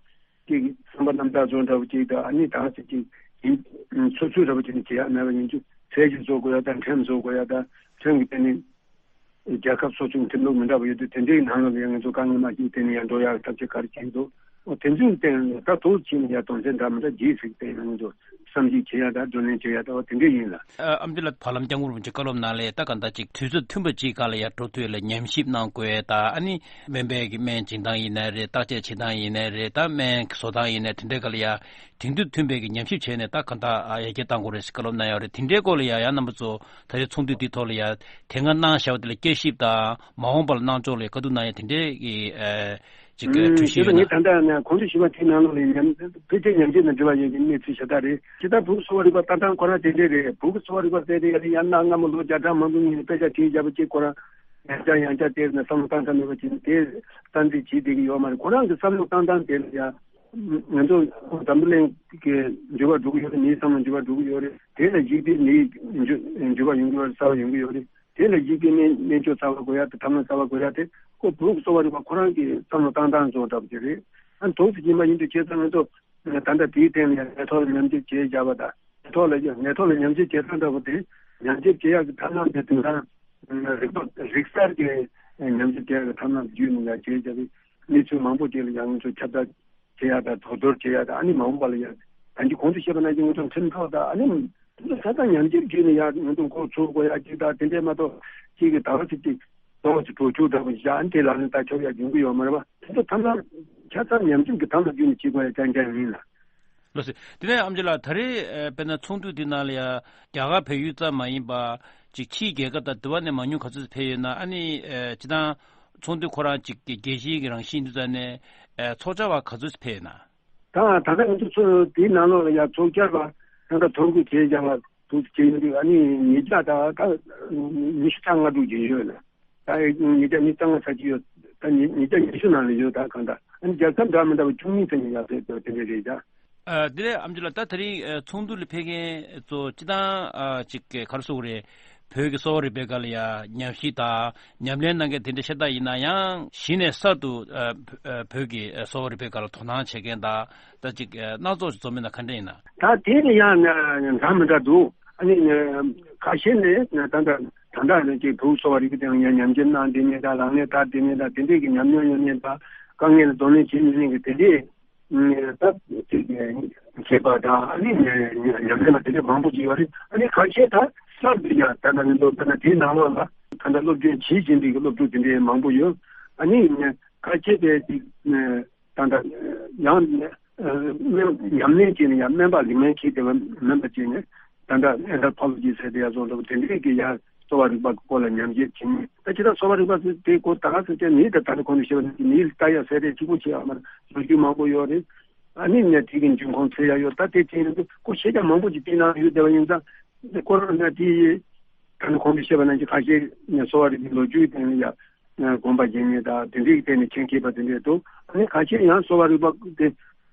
གཅིག་བསམ་པ་རྣམ་དག་བཟོ་འདྲ་བོ་གཅིག་དང་། ཨ་ནི་ད་ཅིག་ཅིག་ཡིན་སོ་སོའི་འདྲ་བོ་བྱས་ནས་བྱེད་ཡ་མེད་པ་ཡིན་དུས། ཚད་གཞི་བཟོ་དགོས་ཡ་དང་། ཁྲིམས་བཟོ་དགོས་ཡ་དང་། ཁྲིམས་ཀྱི་སྟེང་ནས་རྒྱལ་ཁབ་སོ་སོའི་ཁྲིམས་ལུགས་མི་འདྲ་བ་ཡོད་དུས། དེ་འདྲའི་ནང་ལ་ཡང་ང་ཚོ་དཀའ་ངལ་མ་སྐྱེས་བརྟེན་ནས་ཡང་འགྲོ་ཡ་ཐབས་ཤེས་ག་རེ་བྱེད་འདུག་འོ་དེ་ཚོའི་སྟེང་ད་ཐུགས་ཆེ་ནས་ཡ་དོན་ཚན་འདྲ་མི་འདྲ་རྗེས་ཟིག་སྟེང་ང་ཚོ་བསམ་གཞིག་བྱེད་ཡ་དང་བགྲོ་གླེང་བྱེད་ཡ་དང་། འོ་དེ་འདྲ་ཡིན་ལ། ཨ་ཨམ་ཆི་ལགས། བར་ལམ་སྐྱབས་མགོན་རིན་པོ་ཆེ་བཀའ་སློབ་ནང་ལ་ད་ག་འདྲ་ཅིག་དུས་ཚོད་མཐུན་པ་ཅིག་སྒང་ལ་ཡར་འགྲོ་དུས་ལ་ཉམས་ཞིབ་གནང་དགོས་ད། ཨ་ནི་སྨན་པའི་གི་སྨན་བྱིན་སྟངས་ཡིན་ནའི་རེད། བརྟག་དཔྱད་བྱེད་སྟངས་ཡིན་ནའི་རེད། ད་སྨན་བཟོ་སྟངས་ཡིན་ནའི་དེ་འདྲའི་སྒང་ལ་ཡར་དེང་དུས་མཐུན་པའི་གི་ཉམས་ཞིབ་བྱས་ནས་ད་ག་འདྲ་ཡར་རྒྱས་གཏང་དགོས་རེད་ཟེར་བཀའ་སློབ་གནང་ཡོད་རེད། དེ་འདྲའི་སྐོར་ལ་ཡར་ཡང་རྣམ་པ་ཚོ་ད་རེས་ཚོགས་འདུ་འདིའི་ཐོག་ལ་ཡར་དེ་སྔ་གནང་བཞག་པ་དེ་ལ་བསྐྱར་ཞིབ་དང་། མ་འོངས་པ་ལ་གནང་ཕྱོགས་ལ་བཀའ་བསྡུར་གནང་ཡ་དེ་འདྲའི་གི་ཨ་ཅིག་གྲོས་ཞིབ་ཡོད་ན། ངས་ད་ལྟ་ནས་གོང་དུ་ཞུས་པ་དེའི་ནང་ལོགས་ལ་ཉམས་ཕལ་ཆེར་ཉམས་ཞིབ་དང་འབྲེལ་བ་ཡོད་པའི་གནས་ཚུལ་ཞེ་དྲག་རེད། ཇི་ལྟར་བོད་ཀྱི་གསོ་བ་རིག་པ་ལྟ་སྟངས་ཁོ་རང་དེ་འདྲས་རེད། བོད་ཀྱི་གསོ་བ་རིག་པ་ཟེར་དེ་ཡ་ནི་ཡང་གནའ་སྔ་མོ་ལོ་བརྒྱ་ཕྲག་མང་པོའི་སྔོན་ནས་དཔེ་ཆ་བྲིས་བཞག་པ་གཅིག་ཁོ་རང་ཡང་བསྐྱར་ཡང་བསྐྱར་བལྟས་ནས་བསམ་བློ་བཏང་ཐབས་མེད་པ་བྱས་ནས་དེ་གཏན་འཁེལ་བྱེད་བསྡད་ཀྱི་ཡོད་མ་རེད། ཁོ་རང་གི་བསམ་བློ་བཏང་སྟངས་དེ་ལ་ཡ་ང་ཚོ་འཛམ་བུ་གླིང་གི་འགྱུར་བ་འགྲོ་གི་ཡོད་རེད། མིའི་བསམ་བློ་འགྱུར་བ་འགྲོ་གི་ཡོད་རེད། དེ་ལ་གཞིགས་ཏེ་མིའི་འགྱུར་འགྱུར་བ་ཡོང་གི་ཡོད་རེད། གསར་བ་ཡོང་གི་ཡོད་རེད། དེ་ལ་གཞིགས་ཏེ་སྨན་སྨན་བཅོས་གསར་བ་དགོས་ཡ་དེ། ཐབས་ལམ་གསར་བ་དགོས་ཡ་དེ་ཁོ་བོད་ཀྱི་གསོ་བ་རིག་པ་ཁོ་རང་གི་བསམ་བློ་བཏང་སྟངས་བཟོ་འདྲ་པོ་ཅིག་རེད། ཨ་ནི་དུས་སུ་ཡིན་པ་ཡིན་དུས་བྱས་ཙང་ང་ཚོ་ད་ལྟ་དེའི་སྟེང་ལ་ཡང་ནད་ཐོག་ལ་ཉམས་ཞིབ་བྱས་བཞག་པ་དང་། ནད་ཐོག་ལ་ནད་ཐོག་ལ་ཉམས་ཞིབ་བྱེད་སྟངས་འདྲ་པོ་དེ། ཉམས་ཞིབ་བྱེད་ཡག་གི་ཐབས་ལམ་དེ་དེང་སང་རིག་པ་རིག་གསར་གྱི་ཉམས་ཞིབ་བྱེད་ཡག་གི་ཐབས་ལམ་བརྒྱུད་ནས་ཡང་བྱས་བཞག་པའི་གནས་ཚུལ་མང་པོ་ཅིག་ལ་ཡང་ང་ཚོ་ཁྱབ་བསྒྲགས་བྱེད་ཡག་དང་། དོ་སྣང་བྱེད་ཡག་དང་། ཨ་ནི་མ་འོངས་པ་ལ་ཡང་ད་གིན་གོང་དུ་བཤད་པ་ནང་བཞིན་ང་ཚོ་ཁྲིམས་ཐོག་དང་། ཨ་ནི་དེ་ཚོ་ཆ་ཚང་ཉམས་ཞིབ་བརྒྱུད་ནས་ཡང་ང་ཚོ་འགོ་ཚུགས་དགོས་ཡ་གཅིག་དང་། དེ་འདྲས་མ་གཏོགས་གཅིག་གིས་ད་བ་ཚིག་གཅིག་གཏོང་བ་ཚིག་གྲོས་ཆོད་འདྲ་པོ་བཞག་ཨ་ནི་དེ་ལག་ལེན་བསྟར་ཆོག་ཡ་ཡོང་གི་ཡོད་མ་རེད་པ། དེ་ཚོ་ཐབས་ལམ་ཆ་ཚང་ཉམས་ཞིབ་ཀྱི་ཐབས་ལ་བརྒྱུད་ནས་བྱེད་དགོས་ཡ་རྐྱང་རྐྱང་ཡིན་ལ། ལགས་སོ། དེ་ནས་ཨམ་ཆི་ལགས། ད་རེས་ཨ་དཔེར་ན་ཚོགས་འདུ་འདི་ནང་ལ་ཡ་རྒྱ་གར་བལ་ཡུལ་ཙམ་མ་ཡིན་པ་ཅིག་ཕྱིའི་རྒྱལ་ཁབ་དང་དེ་བ་ནས་མང་ཉུང་ག་ཚོད་ཕེབས་ཡོད་ན། ཨ་ནི་ཨ་སྤྱིར་བཏང་ཚོགས་འདུ་ཁོ་རང་ཅིག་གི་རྒྱལ་སྤྱིའི་གི་རང་བཞིན་དུས་ཙམ་ནས་ཨ་ཚོགས་བཅར་བ་ག་ཚོད་ཕེབས་ཡོད་ན། ད་ད་ལྟ་ང་ཚོ་ཚོ་དེའི་ནང་ལོགས་ལ་ཡ་ཚོགས་བཅར་བ་ད་ལྟ་ཐོ་འགོད་བྱས་བཞག་པ་དུ་བྱས་ཡོད་དུས། ཨ་ནི་ཉིས་བརྒྱ་དང་ད་ཉི་ཤུ་རྩ་ལྔ་དྲུག་ཅིག་ཡོད་ལ། ད་ཉིས་བརྒྱ་ཉི་ཤུ་རྩ་ལྔ་ཚར་གྱི་ཡོད། ད་ཉིས་ཉིས་བརྒྱ་ཉི་ཤུ་ནང་ལ་ཡོད། ད་གང་ལྟར་ཨ་ནི་རྒྱལ་ཁབ་འདྲ་མི་འདྲ་བ་བཅུ་གཉིས་ཙམ་ཡར་ཕེབས་འདུག་དེ་འདྲ་རེད་ད། ཨ་དེ་ནས་ཨམ་ཆི་ལགས། ད་དེ་རིང་ཨ་ཚོགས་འདུ་ལ་ཕེབས་མཁན་ཚོ་སྤྱིར་བཏང་ཨ་ཅིག་ག་རེ་ཟེར་དགོས་རེད། བོད་ཀྱི་གསོ་བ་རིག་པའི་སྒང་ལ་ཡ་ཉམས་ཞིབ་དང་ཉམས་ལེན་གནང་མཁན་དེ་འདྲ་ཤ་སྟག་ཡིན་ན་ཡང་གཞི་ནས་གསར་དུ་ཨ་བོད་ཀྱི་གསོ་བ་རིག་པའི་སྒང་ལ་དོ་སྣང་བྱེད་མཁན་དང་ད་ཅིག་སྣ་ཚོགས་ཤིག་འཛོམས་མིན་ན་ག་འདྲ་ཡིན་ན། ད་དེ་ནི་ཡང་འདྲ་མི་འདྲ་འདུག་ཨ་ནི་ཁ་ཤས་ནས་ད་ལྟ་ད་ལྟ་ནས་ཀྱི་བོད་གསོ་བ་རིག་པའི་སྟེང་ཡང་ཉམས་ཞིབ་གནང་བསྡད་མཁན་དང་ལག་ལེན་བསྟར་བསྡད་མཁན་དང་དེ་འདྲས་ཀྱི་ཉམས་མྱོང་ཡོད་མཁན་དང་དཀའ་ངལ་ལ་གདོང་ལེན་བྱེད་མྱོང་མཁན་གྱི་དེ་འདྲས། ད་མཁས་པ་དང་ཨ་ནི་ཉམས་ལེན་པ་དེ་འདྲ་མང་པོ་ཅིག་ཡོད་རེད། ཨ་ནི་ཁ་ཤས་ད་གསར་དུ་ཡང་ད་ལྟ་ནི་ལོ་ད་ལྟ་དེའི་ནང་ལོགས་ལ་ད་ལྟ་སློབ་སྦྱོང་བྱེད་བཞིན་པའི་སློབ་ཕྲུག་དེ་འདྲའི་མང་པོ་ཡོད། ཨ་ནི་ཁ་ཤས་དེ་ཅིག་ད་ལྟ་ཡང་ཉམས་ལེན་བྱས་ནས་ཡང་སྨན་པ་ལིག་མན་ཁྱེར་དེ་མིན་པ་བྱས་ནས་ད་ལྟ་ཨེན་ཐར་པོ་ལོ་ཇི་ཟེར་དེ་ཡང་བཟོ་འདྲ་པོ་དེ་འདྲའི་གི་ཡང་གསོ་བ་རིག་པ་གི་སྐོར་ལ་ཉམས་ཞིབ་བྱེད་མཁན། ད་ཅི་ལྟར་གསོ་བ་རིག་པ་དེ་གོ་ད་ག་ཟེར་ཏེ་མིའི་ད་ད་ནི་གོང་དུ་བཤད་པ་ནང་བཞིན་མིའི་ལྟ་ཡ་ཟེར་དེ་གཅིག་པོ་བྱེད་ཡ་མ་རེད། ལོ་རྒྱུས་མང་པོ་ཡོད་རེད། ཨ་ནི་ནས་དེ་གི་འབྱུང་ཁུངས་འཚོལ་ཡ་ཡོད། ད་དེ་དེ་ཡིན་དུས་ཁོ་ཤེས་བྱ་མང་པོ་ཅིག་དེའི་ནང་ཡོད་བསྡད་པ་ཡིན་ཙང་ཁོ་རང་ནས་དེ་ཡི་ད་ནི་གོང་དུ་བཤད་པ་ནང་བཞིན་ཁ་ཤས་ནས་གསོ་བ་རིག་པའི་ལོ་རྒྱུས་དེ་ནི་ཡ་དགོངས་པ་རྒྱན་ངེས་དང་དེ་འདྲའི་སྟེང་ནས་མཁྱེན་མཁས་པ་དེ་འདྲས་འདུག་ཨ་ནི་ཁ་ཤས་ཡང་གསོ་བ་རིག་པ་དེ་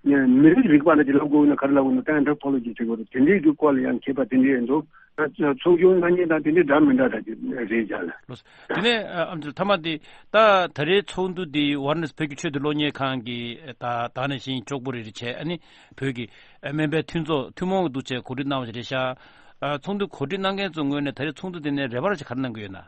མི་རིགས་རིག་པ་ལ་ཅིག་ལབ་དགོས་ན་ག་རེ་ལབ་དགོས་ན་ད་ཨེན་ཐར་པོ་ལོ་ཇི་ཟེར་དགོས་རེད། དེ་འདྲའི་གི་སྐོར་ལ་ཡང་མཁས་པ་དེ་འདྲས་འདུག་ད་ཚོགས་ཆུང་གནང་མཁན་དང་དེ་འདྲའི་འདྲ་མི་འདྲ་འདྲ་ཅིག་རེད་ཀྱང་ལ། ལགས་སོ། དེ་ནས་ཨ་ཨམ་ཆི་ལགས་མཐའ་མ་དེ་ད་ད་རེས་ཚོགས་འདུ་འདི་ཝཱ་ར་ཎ་སི་བོད་ཀྱི་ཆོས་དང་གློག་བརྙན་ཁང་གི་ད་ད་ནང་བཞིན་ལྕོགས་པོ་རེ་རེ་བྱས་ཨ་ནི་བོད་ཀྱི་སྨན་པའི་མཐུན་ཚོགས་ཐུན་མོང་གི་འདུ་བྱས་གོ་སྒྲིག་གནང་བ་ཞིག་རེད་ཤག་ཨ་ཚོགས་འདུ་གོ་སྒྲིག་གནང་མཁན་ཚོའི་ངོས་ནས་ད་རེས་ཚོགས་འདུ་འདི་ནས་རེ་བ་རེ་ཞིག་ག་རེ་གནང་གི་ཡོད་ན།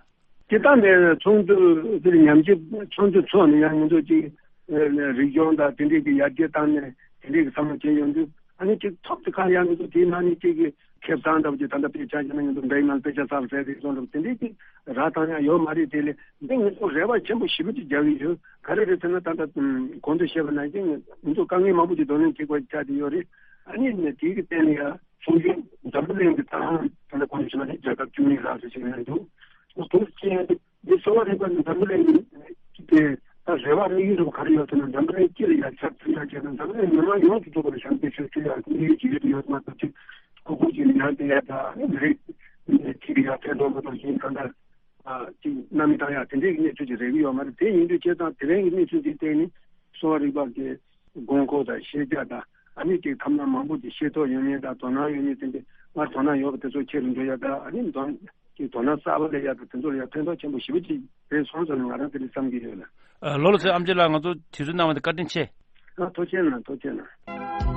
སྤྱིར་བཏང་ནས་ཚོགས་འདུ་འདིར་ཉམས་ཞིབ་ཚོགས་འདུ་ཚོགས་ནས་ཡང་ང་ཚོ་ཅིག་རིག་གཞུང་དང་དེ་འདྲས་ཀྱི་ཡར་རྒྱས་བཏང་ནས་དེ་འདྲས་ཀྱི་བསམ་བློ་བྱས་ཡོང་དུས་ཨ་ནི་ཅིག་ཐོབ་དེ་གང་ཡང་ང་ཚོ་དེའི་ནང་ནས་ཅིག་གི་ཁེ་བཟང་འདྲ་བོ་ཅིག་ད་ལྟ་དཔེ་ཆ་བཞག་ན་ང་ཚོ་འབྲེག་ནང་དཔེ་ཆ་གསར་བཟས་རེད་སོང་འདྲ་བོ་དེ་འདྲས་ཅིག་རག་བཏང་ཡང་ཡོད་མ་རེད། དེ་ལས་འདི་ང་ཚོ་རེ་བ་ཆེན་པོ་ཞེ་པོ་ཅིག་རྒྱག་གི་ཡོད། ག་རེ་རེད་ཟེར་ན་ད་ལྟ་གོང་དུ་བཤད་པ་ནང་བཞིན་ང་ཚོ་དཀའ་ངལ་མང་པོ་ཅིག་གདོང་ལེན་བྱེད་དགོས་ཆགས་བསྡད་ཡོད་རེད། ཨ་ནི་ནས་དེའི་གི་སྟེང་ནས་ཡང་། ཚོགས་ཆུང་འཛམ་བུ་གླིང་གི་ཏང་ད་ལྟ་གོང་དུ་ཞུས་པ་ནི་རྒྱལ་ཁབ་བཅུ་གཉིས་ལྷག་ཙམ་ཞིག་ཡོད་འདུག་ཨོ་དེ་ཅན་འདི་གསོ་བ་རིག་པ་ནི་འཛམ་བུ་གླིང་གི་ད་རེ་བ་དམིགས་ཡུལ་རུ་ག་རེ་ཡོད་ཟེར་ན་འཛམ་བུ་གླིང་སྤྱི་ལ་ཡར་ཁྱབ་ཚུལ་ཡག་བྱས་ན་འཛམ་བུ་གླིང་མི་མང་ཡོངས་སུ་རྫོགས་པ་ལ་ཞབས་འདེགས་ཞུ་ཚུལ་ཡག་དེ་ཡི་ཇི་ཡོད་མ་གཏོགས་ཅིག་ཁུ་ཁུ་ཅིག་ཡང་དེ་ཡག་དང་མི་རིགས་ཅིག་ཡག་ཕན་ཐོགས་མ་གཏོགས་ཞིང་གང་ལྟར་ཅིག་གནམ་མི་བཏང་ཡག་དེ་འདྲའི་གནས་ཚུལ་ཅིག་རེག་གི་ཡོད་མ་རེད། དེ་ཡིན་དུས་བྱས་ཙང་དེ་རིང་གི་གནས་ཚུལ་འདི་བལྟས་ནས་གསོ་བ་རིག་པ་གི་དགོས་མཁོ་དང་ཤེས་བྱ་དང་ཨ་ནི་ཅིག་ཐབས་ལམ་མང་པོ་ཅིག་ཤེས་རྟོགས་ཡོད་མཁན་དང་དོ་སྣང་ཡོད་མཁན་དེ་འདྲ་སྔར་དོ་སྣང་ཡོད་པ་དེ་ཚོ་ཆེ་རུ་འགྲོ་ཡ་དང་ཨ་ནི་དོ་ཅིག་དོ་སྣང་གསར་པ་སླེབས་ཡ་དང་དེ་ཚོ་ལ་ཡང་ཕན་ཐོགས་ཆེན་པོ་ཞེ་པོ་ཅིག་རེད་སོང་ཟེར་ནས་ང་རང་དེ་འདྲ་བསམ་གྱི་ཡོད་ལ། ཨ་ལགས་སོ་ཨམ་ཆི་ལགས། ང་ཚོ་དུས་ཚོད་གནང་བ་དེ་བཀའ་དྲིན་ཆེ། ཨ་ཐུགས་རྗེ་གནང་། ཐུགས་རྗེ་གནང་།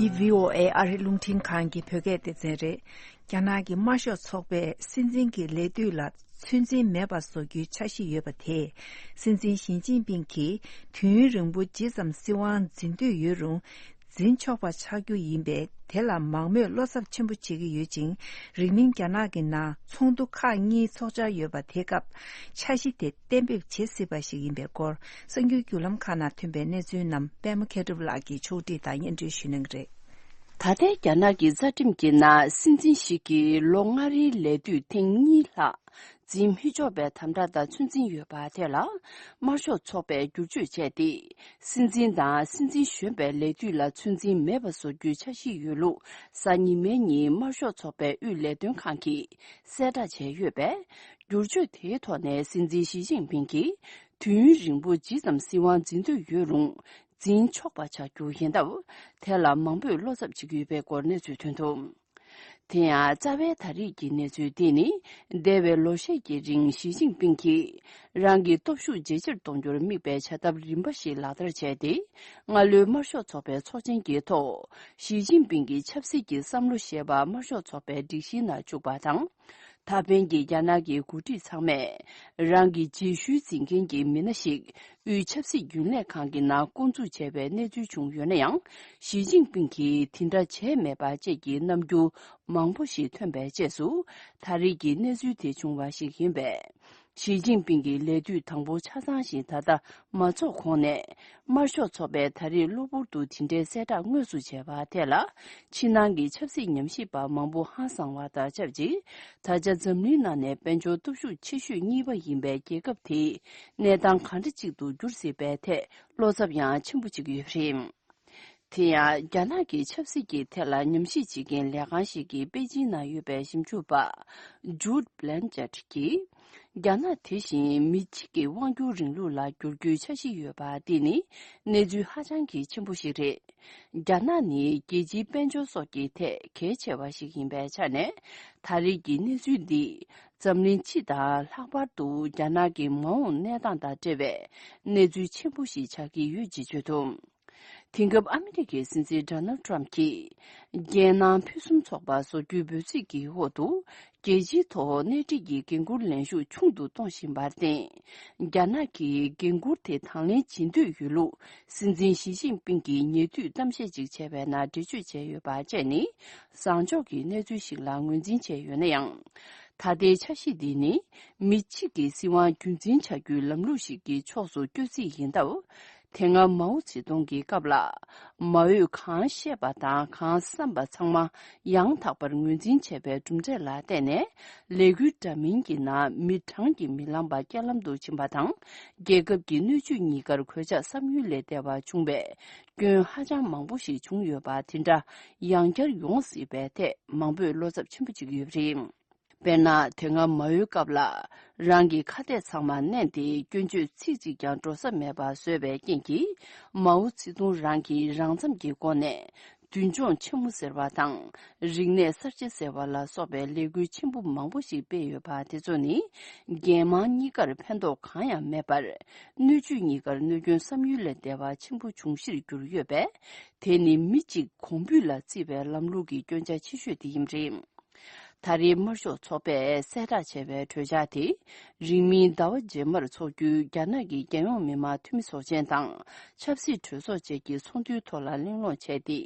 འདི་བྷི་ཨོ་ཨེ་ཨ་རི་རླུང་འཕྲིན་ཁང་གི་བོད་སྐད་སྡེ་ཚན་རེད། རྒྱ་ནག་གི་དམར་ཤོག་ཚོགས་པས་སྲིད་འཛིན་གྱི་ལས་དུས་ལ་ཚོད་འཛིན་མེད་པ་བཟོ་རྒྱུའི་འཆར་གཞི་ཡོད་པ་དེས། སྲིད་འཛིན་ཞི་ཅིན་ཕིང་གིས་དུས་ཡུན་རིང་པོ་ཇི་ཙམ་སྲིད་དབང་འཛིན་འདོད་ཡོད་རུང་། འཛིན་ཆོག་པ་ཆགས་རྒྱུ་ཡིན་པས། དེ་ལ་མང་མོས་བློ་འཚབ་ཆེན་པོ་བྱེད་ཀྱི་ཡོད་ཅིང་། རིང་མིན་རྒྱ་ནག་གི་ནང་ཚོགས་འདུ་ཁག་གཉིས་འཚོགས་འཆར་ཡོད་པ་དེ་སྐབས་འཆར་གཞི་དེ་གཏན་འབེབས་བྱེད་སྲིད་པ་ཞིག་ཡིན་པའི་སྐོར། གསར་འགྱུར་བརྒྱུད་ལམ་ཁག་ནང་ཐོན་པའི་གནས་ཚུལ་རྣམས་པད་མ་མཁས་གྲུབ་ལགས་ཀྱིས་ཕྱོགས་སྒྲིག་དང་སྙན་སྒྲོན་ཞུ་གནང་གི་རེད། ད་ལྟའི་རྒྱ་ནག་གི་རྩ་ཁྲིམས་ཀྱི་ནང་སྲིད་འཛིན་ཞིག་གིས་ལོ་ལྔ་རེའི་ལས་དུས་ཐེངས་གཉིས་ལྷག་འཛིན་མི་ཆོག་པའི་དམ་དྲག་དང་ཚོད་འཛིན་ཡོད་པ་དེ་ལ་དམར་ཤོག་ཚོགས་པས་བསྒྱུར་བཅོས་བྱས་ཏེ། སྲིད་འཛིན་དང་སྲིད་འཛིན་གཞོན་པའི་ལས་དུས་ལ་ཚོད་འཛིན་མེད་པ་བཟོ་རྒྱུའི་འཆར་གཞི་ཡོད་ལུགས་གཟའ་ཉི་མའི་ཉིན་དམར་ཤོག་ཚོགས་པའི་དབུས་ལས་དོན་ཁང་གིས་གསལ་བསྒྲགས་བྱས་ཡོད་པས། བསྒྱུར་བཅོས་དེའི་ཐོག་ནས་སྲིད་འཛིན་ཞི་ཅིན་ཕིང་གིས་དུས་ཡུན་རིང་པོ་ཇི་ཙམ་སྲིད་དབང་འཛིན་འདོད་ཡོད་རུང་། འཛིན་ཆོག་པ་ཆགས་རྒྱུ་ཡིན་སྟབས། དེ་ལ་མང་པོས་བློ་འཚབ་བྱེད་ཀྱི་ཡོད་པའི་སྐོར་གནས་ཚུལ་ཐོན་འདུག་དེ་ཡང་རྩ་བའི་ད་རེས་ཀྱི་གནས་ཚུལ་འདི་ནི། འདས་པའི་ལོ་ཤས་ཀྱི་རིང་ཞི་ཅིན་ཕིང་གིས་རང་གི་སྟོབས་ཤུགས་ཇེ་ཆེར་གཏོང་རྒྱུར་དམིགས་པའི་བྱ་ཐབས་རིམ་པ་ཞིག་ལག་བསྟར་བྱས་ཏེ། སྔ་ལོའི་དམར་ཤོག་ཚོགས་པའི་ཚོགས་ཆེན་གྱི་ཐོག་ཞི་ཅིན་ཕིང་གི་ཆབ་སྲིད་ཀྱི་བསམ་བློ་ཞེས་པ་དམར་ཤོག་ཚོགས་པའི་སྒྲིག་གཞིའི་ནང་བཅུག་པ་དང་། ད་ཕན་གྱི་རྒྱ་ནག་གི་འགོ་ཁྲིད་ཚང་མས་རང་གི་རྗེས་ཤུལ་འཛིན་མཁན་གྱི་མི་སྣ་ཞིག་དབུས་ཆབ་སྲིད་རྒྱུན་ལས་ཁང་གི་ནང་བསྐོ་འཛུགས་བྱས་པའི་གནས་ཚུལ་བྱུང་ཡོད་ན་ཡང་། ཞི་ཅིན་ཕིང་གིས་དེ་འདྲ་བྱས་མེད་པ་བཅས་ཀྱི་རྣམ་འགྱུར་མང་པོ་ཞིག་ཐོན་པའི་རྗེས་སུ། ད་རེས་ཀྱི་གནས་ཚུལ་དེ་བྱུང་བ་ཞིག་ཡིན་པས། ཞི་ཅིན་ཕིང་གི་ལས་དུས་དང་པོ་ཆ་ཚང་ཞིག་ད་ལྟ་མ་ཚོགས་གོང་ནས། དམར་ཤོག་ཚོགས་པས་ད་རེས་གློ་བུར་དུ་དེ་འདྲའི་གསལ་བསྒྲགས་དངོས་སུ་བྱས་པ་དེ་ལ། ཕྱི་ནང་གི་ཆབ་སྲིད་ཉམས་ཞིབ་པ་མང་པོ་ཧང་སངས་པ་དང་ཆབས་ཅིག་ད་ཆ་འཛམ་གླིང་ནང་ནས་དཔལ་འབྱོར་སྟོབས་ཤུགས་ཆེ་ཤོས་གཉིས་པ་ཡིན་པའི་རྒྱལ་ཁབ་དེའི་གནས་སྟངས་ག་འདྲ་ཅིག་ཏུ་འགྱུར་སྲིད་པའི་ཐད་བློ་འཚབ་ཡང་ཆེན་པོ་བྱེད་ཀྱི་ཡོད་པ་རེད། དེ་ཡང་རྒྱ་ནག་གི་ཆབ་སྲིད་ཀྱི་ཐད་ལ་ཉམས་ཞིབ་བྱེད་མཁན་ལས་ཁང་ཞིག་གིས་པེ་ཅིན་ན་ཡོད་པའི་ཞིབ་འཇུག་པ་Jude Blanchard་གྱིས། རྒྱ་ནག་དེ་བཞིན་མི་གཅིག་གི་དབང་སྒྱུར་རིང་ལུགས་ལ་བསྒྱུར་རྒྱུའི་འཆར་གཞི་ཡོད་པ་འདི་ནི་གནས་ཚུལ་ཧ་ཅང་གི་ཆེན་པོ་ཞིག་རེད། རྒྱ་ནག་ནི་རྒྱལ་སྤྱིའི་དཔལ་འབྱོར་སོགས་ཀྱི་ཐད་གལ་ཆེ་བ་ཞིག་ཡིན་པའི་ཆ་ནས། ད་རེས་ཀྱི་གནས་ཚུལ་འདིས་འཛམ་གླིང་སྤྱི་དང་ལྷག་པར་དུ་རྒྱ་ནག་གི་མ་འོངས་གནས་སྟངས་དང་འབྲེལ་བའི་གནས་ཚུལ་ཆེན་པོ་ཞིག་ཆགས་ཀྱི་ཡོད་ཅེས་བརྗོད་འདུག་དེང་སྐབས་ཨ་མི་རི་ཀའི་སྲིད་འཛིན་Donald Trump་གྱིས་རྒྱལ་ནང་ཕུན་སུམ་ཚོགས་པ་བཟོ་རྒྱུའི་འབོད་ཚིག་གི་འོག་ཏུ། རྒྱལ་སྤྱིའི་ཐོག་སྣེ་ཁྲིད་ཀྱི་འགན་འཁུར་ལེན་ཤུགས་ཆུང་དུ་གཏོང་བཞིན་པར་བརྟེན། རྒྱ་ནག་གིས་འགན་འཁུར་དེ་དང་ལེན་བྱེད་འདོད་ཡོད་ལུགས་སྲིད་འཛིན་ཞི་ཅིན་ཕིང་གིས་ཉེ་དུས་གཏམ་བཤད་ཅིག་བྱས་པའི་ནང་འགྲེལ་བརྗོད་བྱས་ཡོད་པ་བཅས་ནི། བཟང་ཕྱོགས་ཀྱི་གནས་ཚུལ་ཞིག་ལ་ངོས་འཛིན་བྱས་ཡོད་ན་ཡང་། ད་ལྟའི་འཆར་གཞི་འདི་ནི་མི་གཅིག་གི་སྲིད་དབང་རྒྱུན་འཛིན་བྱ་རྒྱུའི་ལམ་ལུགས་ཤིག་གི་ཕྱོགས་སུ་བསྐྱོད་རྩིས་ཡིན་སྟབས། དེ་སྔ་མའོ་ཙེ་ཏུང་གི་སྐབས་ལ། མ་འོས་གང་བཤད་པ་དང་གང་བསམ་པ་ཚང་མ་ཡང་དག་པར་ངོས་འཛིན་བྱས་པའི་གྲུབ་འབྲས་ལ་བརྟེན་ནས། ལས་འགུལ་འདྲ་མིན་གྱི་ནང་མི་གྲངས་ཀྱིས་མི་ལངས་པ་རྐྱེན་ལམ་དུ་ཕྱིན་པ་དང་། རྒྱལ་ཁབ་ཀྱི་སྣོད་བཅུད་གཉིས་ཀར་གོད་ཆག་བསམ་ཡུལ་ལས་འདས་པ་བྱུང་བའི་སྐྱོན་ཧ་ཅང་མང་པོ་ཞིག་བྱུང་ཡོད་པ་དེ་འདྲ་ཡང་བསྐྱར་ཡོང་སྲིད་པའི་ཐད་མང་པོས་བློ་འཚབ་ཆེན་པོ་བྱེད་ཀྱི་ཡོད་པ་རེད། དཔེར་ན། དེ་སྔ་མ་འོའི་སྐབས་ལ་རང་གི་ཁ་གཏད་ཚང་མ་མནན་ཏེ་སྐྱོན་བརྗོད་ཚིག་གཅིག་ཀྱང་འགྲོ་ས་མེད་པ་བཟོས་པའི་རྐྱེན་གྱིས། མའོ་ཙེ་ཏུང་རང་གིས་རང་མཚམས་ཀྱི་སྒོ་ནས་མདུན་ལྗོངས་ཆེན་མོ་ཟེར་བ་དང་། རིག་གནས་གསར་བརྗེ་ཟེར་བ་ལ་སོགས་པའི་ལས་འགུལ་ཆེན་པོ་མང་པོ་ཞིག་སྤེལ་ཡོད་པ་དེ་ཚོ་ནི། རྒྱལ་དམངས་གཉིས་ཀར་ཕན་ཐོགས་གང་ཡང་མེད་པར། སྣོད་བཅུད་གཉིས་ཀར་གནོད་སྐྱོན་བསམ་ཡུལ་ལས་འདས་པ་ཆེན་པོ་འབྱུང་གཞིར་གྱུར་ཡོད་པས། དེ་ནི་མི་གཅིག་གོང་འབུད་ལ་བརྩིས་པའི་ལམ་ལུགས་ཀྱི་སྐྱོན་ཆ་ཆེ་ཤོས་དེ་ཡིན་པ་རེད། ད་རེས་དམར་ཤོག་ཚོགས་པས་གསལ་བསྒྲགས་བྱས་པའི་གྲོས་འཆར་དེ། རིང་མིན་ཟླ་བ་རྗེས་མར་འཚོགས་རྒྱུའི་རྒྱ་ནག་གི་རྒྱལ་ཡོངས་མི་དམངས་འཐུས་མི་ཚོགས་ཆེན་དང་། ཆབ་སྲིད་གྲོས་ཚོགས་བཅས་ཀྱི་ཚོགས་འདུའི་ཐོག་ལ་གླེང་སློང་བྱས་ཏེ།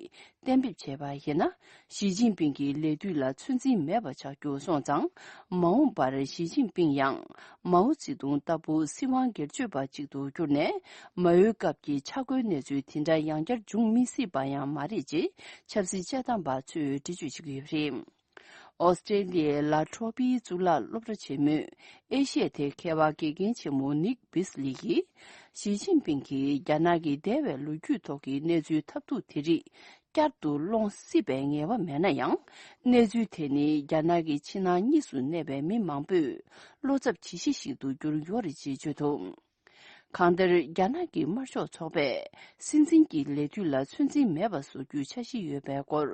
གཏན་འབེབས་བྱས་པ་ཡིན་ན། ཞི་ཅིན་ཕིང་གི་ལས་དུས་ལ་ཚོད་འཛིན་མེད་པ་ཆགས་རྒྱུ་སོང་ཙང་། མ་འོངས་པར་ཞི་ཅིན་ཕིང་ཡང་། མའོ་ཙེ་ཏུང་ལྟ་བུ་སྲིད་དབང་སྒེར་གཅོད་པ་ཅིག་ཏུ་གྱུར་ནས། མ་འོའི་སྐབས་ཀྱི་ཆག་སྒོའི་གནས་ཚུལ་དེ་འདྲ་ཡང་བསྐྱར་འབྱུང་མི་སྲིད་པ་ཡང་མ་རེད་ཅེས་ཆབ་སྲིད་དཔྱད་གཏམ་པ་ཚོས་འགྲེལ་བརྗོད་བྱེད་ཀྱི་ཡོད་པ་རེད། ཨོ་སི་ཀྲེ་ལི་ཡའི་ལ་ཁྲོ་པིའི་གཙུག་ལག་སློབ་གྲྭ་ཆེན་མོའི་ཨེ་ཤི་ཡ་ཐད་མཁས་པ་དགེ་རྒན་ཆེན་མོ་ནིག་བིས་ལི་ཡིས། ཞི་ཅིན་ཕིང་གིས་རྒྱ་ནག་གི་འདས་པའི་ལོ་རྒྱུས་ཐོག་གི་གནས་ཚུལ་ཐབས་སྡུག་དེ་རིགས་བསྐྱར་དུ་སློང་སྲིད་པའི་ངེས་པ་མེད་ན་ཡང་། གནས་ཚུལ་དེ་ནི་རྒྱ་ནག་གི་ཕྱི་ནང་གཉིས་སུ་གནས་པའི་མི་མང་པོས་བློ་འཚབ་བྱེད་གཞི་ཞིག་ཏུ་གྱུར་ཡོད་རེད་ཅེས་བརྗོད་འདུག་གང་ལྟར། རྒྱ་ནག་གི་དམར་ཤོག་ཚོགས་པས་སྲིད་འཛིན་གྱི་ལས་དུས་ལ་ཚོད་འཛིན་མེད་པ་བཟོ་རྒྱུའི་འཆར་གཞི་ཡོད་པའི་སྐོར།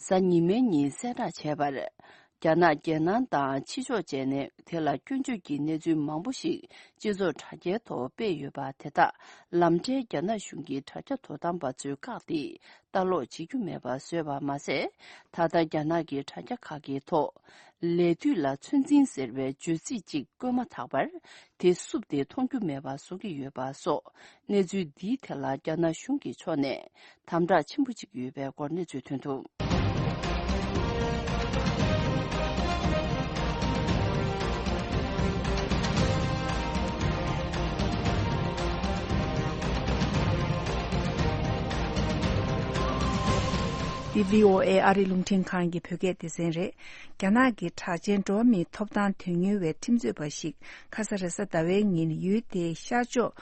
གཟའ་ཉི་མའི་ཉིན་གསལ་བསྒྲགས་བྱས་པར། རྒྱ་ནག་རྒྱལ་ནང་དང་ཕྱི་ཕྱོགས་བཅས་ནས་དེ་ལ་སྐྱོན་བརྗོད་ཀྱི་གནས་ཚུལ་མང་པོ་ཞིག་སྤྱི་ཚོགས་དྲ་རྒྱའི་ཐོག་སྤེལ་ཡོད་པ་དེ་དག་ལམ་འཕྲལ་རྒྱ་ནག་གཞུང་གི་དྲ་རྒྱ་དོ་དམ་པ་ཚོས་བཀག་སྟེ། ལྟ་ཀློག་བྱེད་རྒྱུ་མེད་པ་བཟོས་པ་མ་ཟད། ད་ལྟ་རྒྱ་ནག་གི་དྲ་རྒྱ་ཁག་གི་ཐོག་ལས་དུས་ལ་ཚོད་འཛིན་ཟེར་བའི་བརྗོད་ཚིག་ཅིག་བཀོད་མ་ཐག་པར། དེ་བསུབས་ཏེ་མཐོང་རྒྱུ་མེད་པ་བཟོ་གི་ཡོད་པ་སོགས། གནས་ཚུལ་འདིའི་ཐད་ལ་རྒྱ་ནག་གཞུང་གི་ཕྱོགས་ནས་དམ་དྲག་ཆེན་པོ་བྱེད་ཀྱི་ཡོད་པའི་སྐོར་གནས་ཚུལ་ཐོན་འདུག་འདི་བྷི་ཨོ་ཨེ་ཨ་རིའི་རླུང་འཕྲིན་ཁང་གི་བོད་སྐད་སྡེ་ཚན་རེད། རྒྱ་ནག་གི་གྲགས་ཅན་འགྲོ་བ་མིའི་ཐོབ་ཐང་དོན་གཉེར་བའི་ཁྲིམས་རྩོད་པ་ཞིག་ཁ་ས་རེས་གཟའ་ཟླ་བའི་ཉིན་ཡུལ་དེའི་ཤར་ཕྱོགས་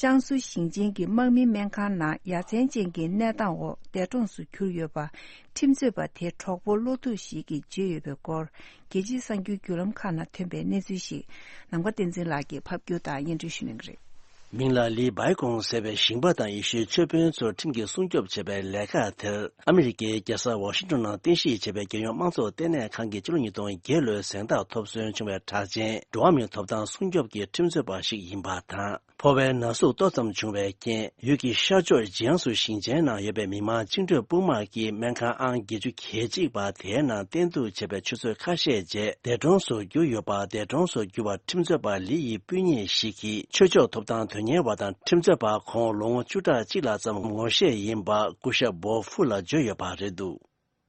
ཅང་སུའུ་ཞིང་ཆེན་གྱི་དམག་མིའི་སྨན་ཁང་ནང་ཡ་མཚན་ཅན་གྱི་གནས་སྟངས་འོག་འདས་གྲོངས་སུ་གྱུར་ཡོད་པ། ཁྲིམས་རྩོད་པ་དེའི་གྲོགས་པོ་བློ་ཐུག་ཞིག་གིས་བརྗོད་ཡོད་པའི་སྐོར། རྒྱལ་སྤྱིའི་གསར་འགྱུར་བརྒྱུད་ལམ་ཁག་ནང་ཐོན་པའི་གནས་ཚུལ་ཞིག་ནམ་མཁའ་བསྟན་འཛིན་ལགས་ཀྱིས་ཕབ་སྒྱུར་དང་སྙན་སྒྲོན་ཞུ་གནང་གི་རེད། མིང་ལ་ལི་བྷའི་ཀོང་ཟེར་བའི་ཞིང་པ་དང་ཡེ་ཤུའི་ཆོས་དཔོན་ཚོར་ཁྲིམས་ཀྱིས་སྲུང་སྐྱོབ་བྱེད་པའི་ལས་ཀ་དེར། ཨ་མི་རི་ཀའི་རྒྱལ་ས་ཝ་ཤིང་ཏོན་ནང་རྟེན་གཞི་བྱས་པའི་རྒྱལ་ཡོངས་དམངས་གཙོ་ལྟེ་གནས་ཁང་གིས་ཕྱི་ལོ་ཉིས་སྟོང་བརྒྱད་ལོའི་གཟེངས་རྟགས་ཐོབ་སོན་བྱུང་བའི་གྲགས་ཅན་འགྲོ་བ་མིའི་ཐོབ་ཐང་སྲུང་སྐྱོབ་ཀྱི་ཁྲིམས་རྩོད་པ་ཞིག་ཡིན་པ་དང་། ཕོ་བའི་ན་ཟུག་ཏོག་ཙམ་བྱུང་བའི་རྐྱེན། ཡུལ་གྱི་ཤར་ཕྱོགས་ཇི་ཡང་སུ་ཞིང་ཆེན་ནང་ཡོད་པའི་མི་དམངས་བཅིངས་འགྲོལ་དཔུང་དམག་གིས་སྨན་ཁང་ཨང་བརྒྱད་ཅུ་གྱ་གཅིག་པ་དེའི་ནང་བསྟེན་གཏུག་བྱས་པའི་ཆུ་ཚོད་ཁ་ཤས་རྗེས་འདས་གྲོངས་སུ་གྱུར་ཡོད་པ། འདས་གྲོངས་སུ་གྱུར་བ་ཁྲིམས་རྩོད་པ་ལི་ཡི་སྤུན་ཉེ་ཞིག་གིས་ཆོས་ཕྱོགས་ཐོབ་ཐང་དོན་གཉེར་བ་དང་ཁྲིམས་རྩོད་པ་ཁོང་ལོ་ངོ་བཅུ་ཕྲག་གཅིག་ལྷག་ཙམ་ངོ་ཤེས་ཡིན་པ་སྐུ་ཞབས་བོབ་ཧྥུ་ལ་བརྗོད་ཡོད་པ་རེད་འདུག་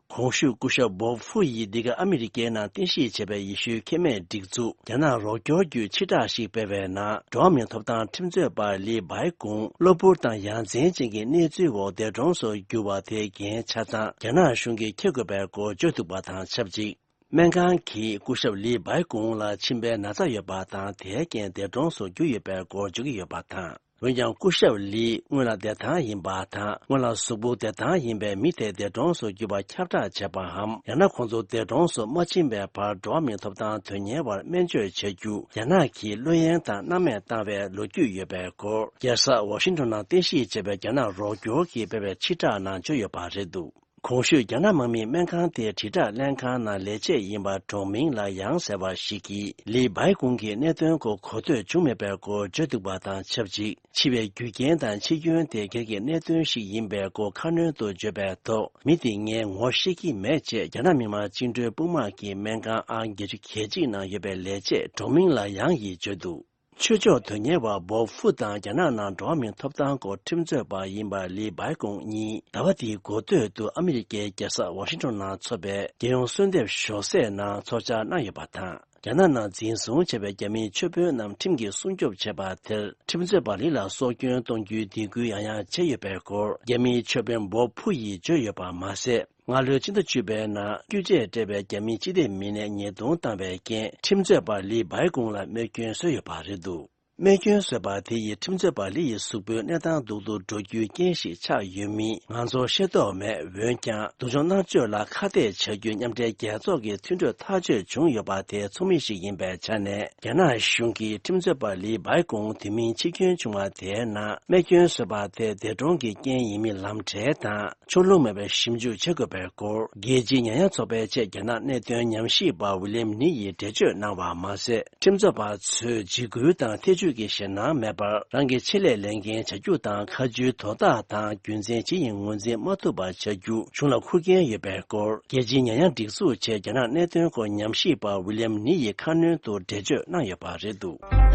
གོང་ཞུས་སྐུ་ཞབས་བོབ་ཧྥུ་ཡིས་འདི་ག་ཨ་མི་རི་ཀའི་ནང་རྟེན་གཞི་བྱས་པའི་ཡེ་ཤུའི་ཁེ་མེད་སྒྲིག་འཛུགས་རྒྱ་ནག་རོགས་སྐྱོར་བརྒྱུད་ཕྱིར་བསྒྲགས་ཤིག་སྤེལ་བའི་ནང་། འགྲོ་བ་མིའི་ཐོབ་ཐང་ཁྲིམས་རྩོད་པ་ལི་བྷའི་ཀུང་གློ་བུར་དང་ཡ་མཚན་ཅན་གྱི་གནས་ཚུལ་འོག་འདས་གྲོངས་སུ་གྱུར་བ་དེའི་འགན་ཆ་ཚང་རྒྱ་ནག་གཞུང་གིས་འཁྱེར་དགོས་པའི་སྐོར་བརྗོད་འདུག་པ་དང་ཆབས་ཅིག་སྨན་ཁང་གིས་སྐུ་ཞབས་ལི་བྷའི་ཀུང་ལ་མཆིན་པའི་ན་ཚ་ཡོད་པ་དང་། དེའི་རྐྱེན་འདས་གྲོངས་སུ་གྱུར་ཡོད་པའི་སྐོར་བརྗོད་ཀྱི་ཡོད་པ་དང་། འོན་ཀྱང་སྐུ་ཞབས་ལི་སྔོན་ལ་བདེ་ཐང་ཡིན་པ་དང་། སྔོན་ལ་གཟུགས་པོ་བདེ་ཐང་ཡིན་པའི་མི་དེ་འདས་གྲོངས་སུ་གྱུར་པ་ཁྱབ་བསྒྲགས་བྱས་པའམ། ཡང་ན་ཁོང་ཚོ་འདས་གྲོངས་སུ་མ་ཕྱིན་པའི་བར་འགྲོ་བ་མིའི་ཐོབ་ཐང་དོན་གཉེར་བར་སྨན་བཅོས་བྱ་རྒྱུ་རྒྱ་ནག་གིས་བློ་གཡེང་དང་སྣང་མེད་བཏང་བའི་ལོ་རྒྱུས་ཡོད་པའི་སྐོར། རྒྱལ་ས་ཝ་ཤིང་ཏོན་ནང་རྟེན་གཞི་བྱས་པའི་རྒྱ་ནག་རོགས་སྐྱོར་གྱིས་སྤེལ་བའི་ཕྱིར་བསྒྲགས་ནང་བརྗོད་ཡོད་པ་རེད་འདུག། གོང་ཞུས་རྒྱ་ནག་དམག་མིའི་སྨན་ཁང་དེའི་དྲིལ་བསྒྲགས་ལྷན་ཁང་ནང་ལས་བྱེད་ཡིན་པ་གྲོང་མིང་ལ་ཡང་ཟེར་བ་ཞིག་གིས་ལི་བྷའི་ཀུང་གི་གནད་དོན་སྐོར་གོ་ཐོས་བྱུང་མེད་པའི་སྐོར་བརྗོད་འདུག་པ་དང་ཆབས་ཅིག། འཆི་བའི་རྒྱུ་རྐྱེན་དང་འཆི་སྐྱོན་དེ་སྒེར་གྱི་གནད་དོན་ཞིག་ཡིན་པའི་སྐོར་ཁ་སྣོན་དུ་བརྗོད་པའི་ཐོག། མི་དེ་ངས་ངོ་ཤེས་ཀྱི་མེད་ཅེས་རྒྱ་ནག་མི་དམངས་བཅིངས་འགྲོལ་དཔུང་དམག་གི་སྨན་ཁང་ཨང་བརྒྱད་ཅུ་གྱ་གཅིག་ནང་ཡོད་པའི་ལས་བྱེད་གྲོང་མིང་ལ་ཡང་ཡིས་བརྗོད་འདུག། ཆོས་ཕྱོགས་དོན་གཉེར་བ་བོབ་ཧྥུ་དང་རྒྱ་ནག་ནང་འགྲོ་བ་མིའི་ཐོབ་ཐང་སྐོར་ཁྲིམས་རྩོད་པ་ཡིན་པ་ལི་བྷའི་ཀུང་གཉིས་ཟླ་བ་འདིའི་འགོ་སྟོད་དུ་ཨ་མི་རི་ཀའི་རྒྱལ་ས་ཝ་ཤིང་ཏོན་ནང་འཚོགས་པའི་རྒྱལ་ཡོངས་གསོལ་འདེབས་ཞོགས་ཟས་ནང་ཚོགས་བཅར་གནང་ཡོད་པ་དང་། རྒྱ་ནག་ནང་འཛིན་བཟུང་བྱས་པའི་རྒྱ་མིའི་ཆོས་དཔོན་རྣམས་ཁྲིམས་ཀྱིས་སྲུང་སྐྱོབ་བྱས་པ་དེར་ཁྲིམས་རྩོད་པ་ལི་ལ་སྲོག་སྐྱོན་གཏོང་རྒྱུའི་སྡིགས་སྐུལ་ཡང་ཡང་བྱས་ཡོད་པའི་སྐོར་རྒྱ་མིའི་ཆོས་དཔོན་བོབ་ཧྥུ་ཡིས་བརྗོད་ཡོད་པ་མ་ཟད། སྔ་ལོའི་ཕྱི་ཟླ་བཅུ་པའི་ནང་སྐྱོན་བརྗོད་སྤྲད་པའི་རྒྱ་མིའི་སྤྱི་བདེ་མི་སྣས་ཉེས་རྡུང་བཏང་བའི་རྐྱེན། ཁྲིམས་རྩོད་པ་ལི་བྷའི་ཀུང་ལ་རྨས་སྐྱོན་བཟོས་ཡོད་པ་རེད་འདུག། རྨས་སྐྱོན་བཟོས་པ་དེ་ཡིས་ཁྲིམས་རྩོད་པ་ལི་ཡི་གཟུགས་པོའི་གནས་སྟངས་སྡུག་ཏུ་འགྲོ་རྒྱུའི་རྐྱེན་ཞིག་ཆགས་ཡོད་མིན་ང་ཚོར་ཤེས་རྟོགས་མེད། འོན་ཀྱང་། སྡུག་སྦྱོང་མནར་གཅོད་ལ་ཁ་གཏད་བྱ་རྒྱུའི་མཉམ་འབྲེལ་རྒྱལ་ཚོགས་ཀྱི་མཐུན་གྲོས་ཐག་གཅོད་བྱུང་ཡོད་པ་དེ་ཚོགས་མི་ཞིག་ཡིན་པའི་ཆ་ནས། རྒྱ་ནག་གཞུང་གིས་ཁྲིམས་རྩོད་པ་ལི་བྷའི་ཀུང་དུས་མིན་འཆི་སྐྱོན་བྱུང་བ་དེའི་ནང་རྨས་སྐྱོན་བཟོས་པ་དེ་འདས་གྲོངས་ཀྱི་རྐྱེན་ཡིན་མིན་ལམ་འབྲས་དང་། ཕྱོགས་ལྷུང་མེད་པའི་ཞིབ་འཇུག་བྱེད་དགོས་པའི་སྐོར། རྒྱལ་སྤྱིའི་ཉེ་ཡངས་ཚོགས་པའི་ཆེད་རྒྱ་ནག་གནད་དོན་ཉམས་ཞིབ་པ་ཝི་ལིམ་ནི་ཡིས་འགྲེལ་བརྗོད་གནང་བ་མ་ཟད། ཁྲིམས་རྩོད་པ་ཚོས་འཇིགས་སྐུལ་དང་ཐེ་བྱུས་ཀྱི་ཞེད་སྣང་མེད་པར། རང་གི་ཆེད་ལས་ལས་འགན་བྱ་རྒྱུ་དང་། ཁ་མཆུའི་དོ་བདག་དང་རྒྱུ་མཚན་ཇི་ཡིན་ངོས་འཛིན་མ་ཐུབ་པ་བྱ་རྒྱུ་གཞུང་ལ་འཁུར་འགན་ཡོད་པའི་སྐོར། རྒྱལ་སྤྱིའི་ཉེ་ཡངས་སྒྲིག་འཛུགས་ཆེད་རྒྱ་ནག་གནད་དོན་སྐོར་ཉམས་ཞིབ་པ་ཝི་ལིམ་ནི་ཡིས་ཁ་སྣོན་དུ་འགྲེལ་བརྗོད་གནང་ཡོད་པ་རེད་འདུག།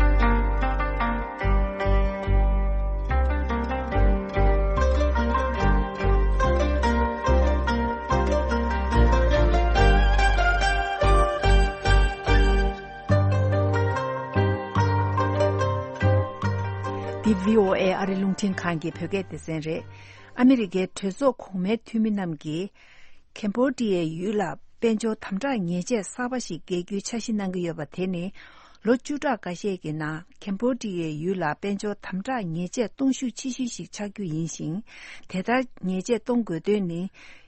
འདི་བྷི་ཨོ་ཨེ་ཨ་རི་རླུང་འཕྲིན་ཁང་གི་བོད་སྐད་སྡེ་ཚན་རེད། ཨ་མི་རི་ཀའི་གྲོས་ཚོགས་གོང་མའི་འཐུས་མི་རྣམས་ཀྱིས། ཁེམ་བྷོ་ཌི་ཡའི་ཡུལ་ལ་དཔལ་འབྱོར་དམ་དྲག་ཉེས་ཆད་གསར་པ་ཞིག་འགེལ་རྒྱུའི་འཆར་གཞི་གནང་གི་ཡོད་པ་དེ་ནི། ལོ་བཅུ་ཕྲག་འགའ་ཤས་ཀྱི་ནང་ཁེམ་བྷོ་ཌི་ཡའི་ཡུལ་ལ་དཔལ་འབྱོར་དམ་དྲག་ཉེས་ཆད་གཏོང་ཤུགས་ཆེ་ཤོས་ཤིག་ཆགས་རྒྱུ་ཡིན་ཞིང་། དེ་ལྟར་ཉེས་ཆད་གཏོང་དགོས་དོན་ནི།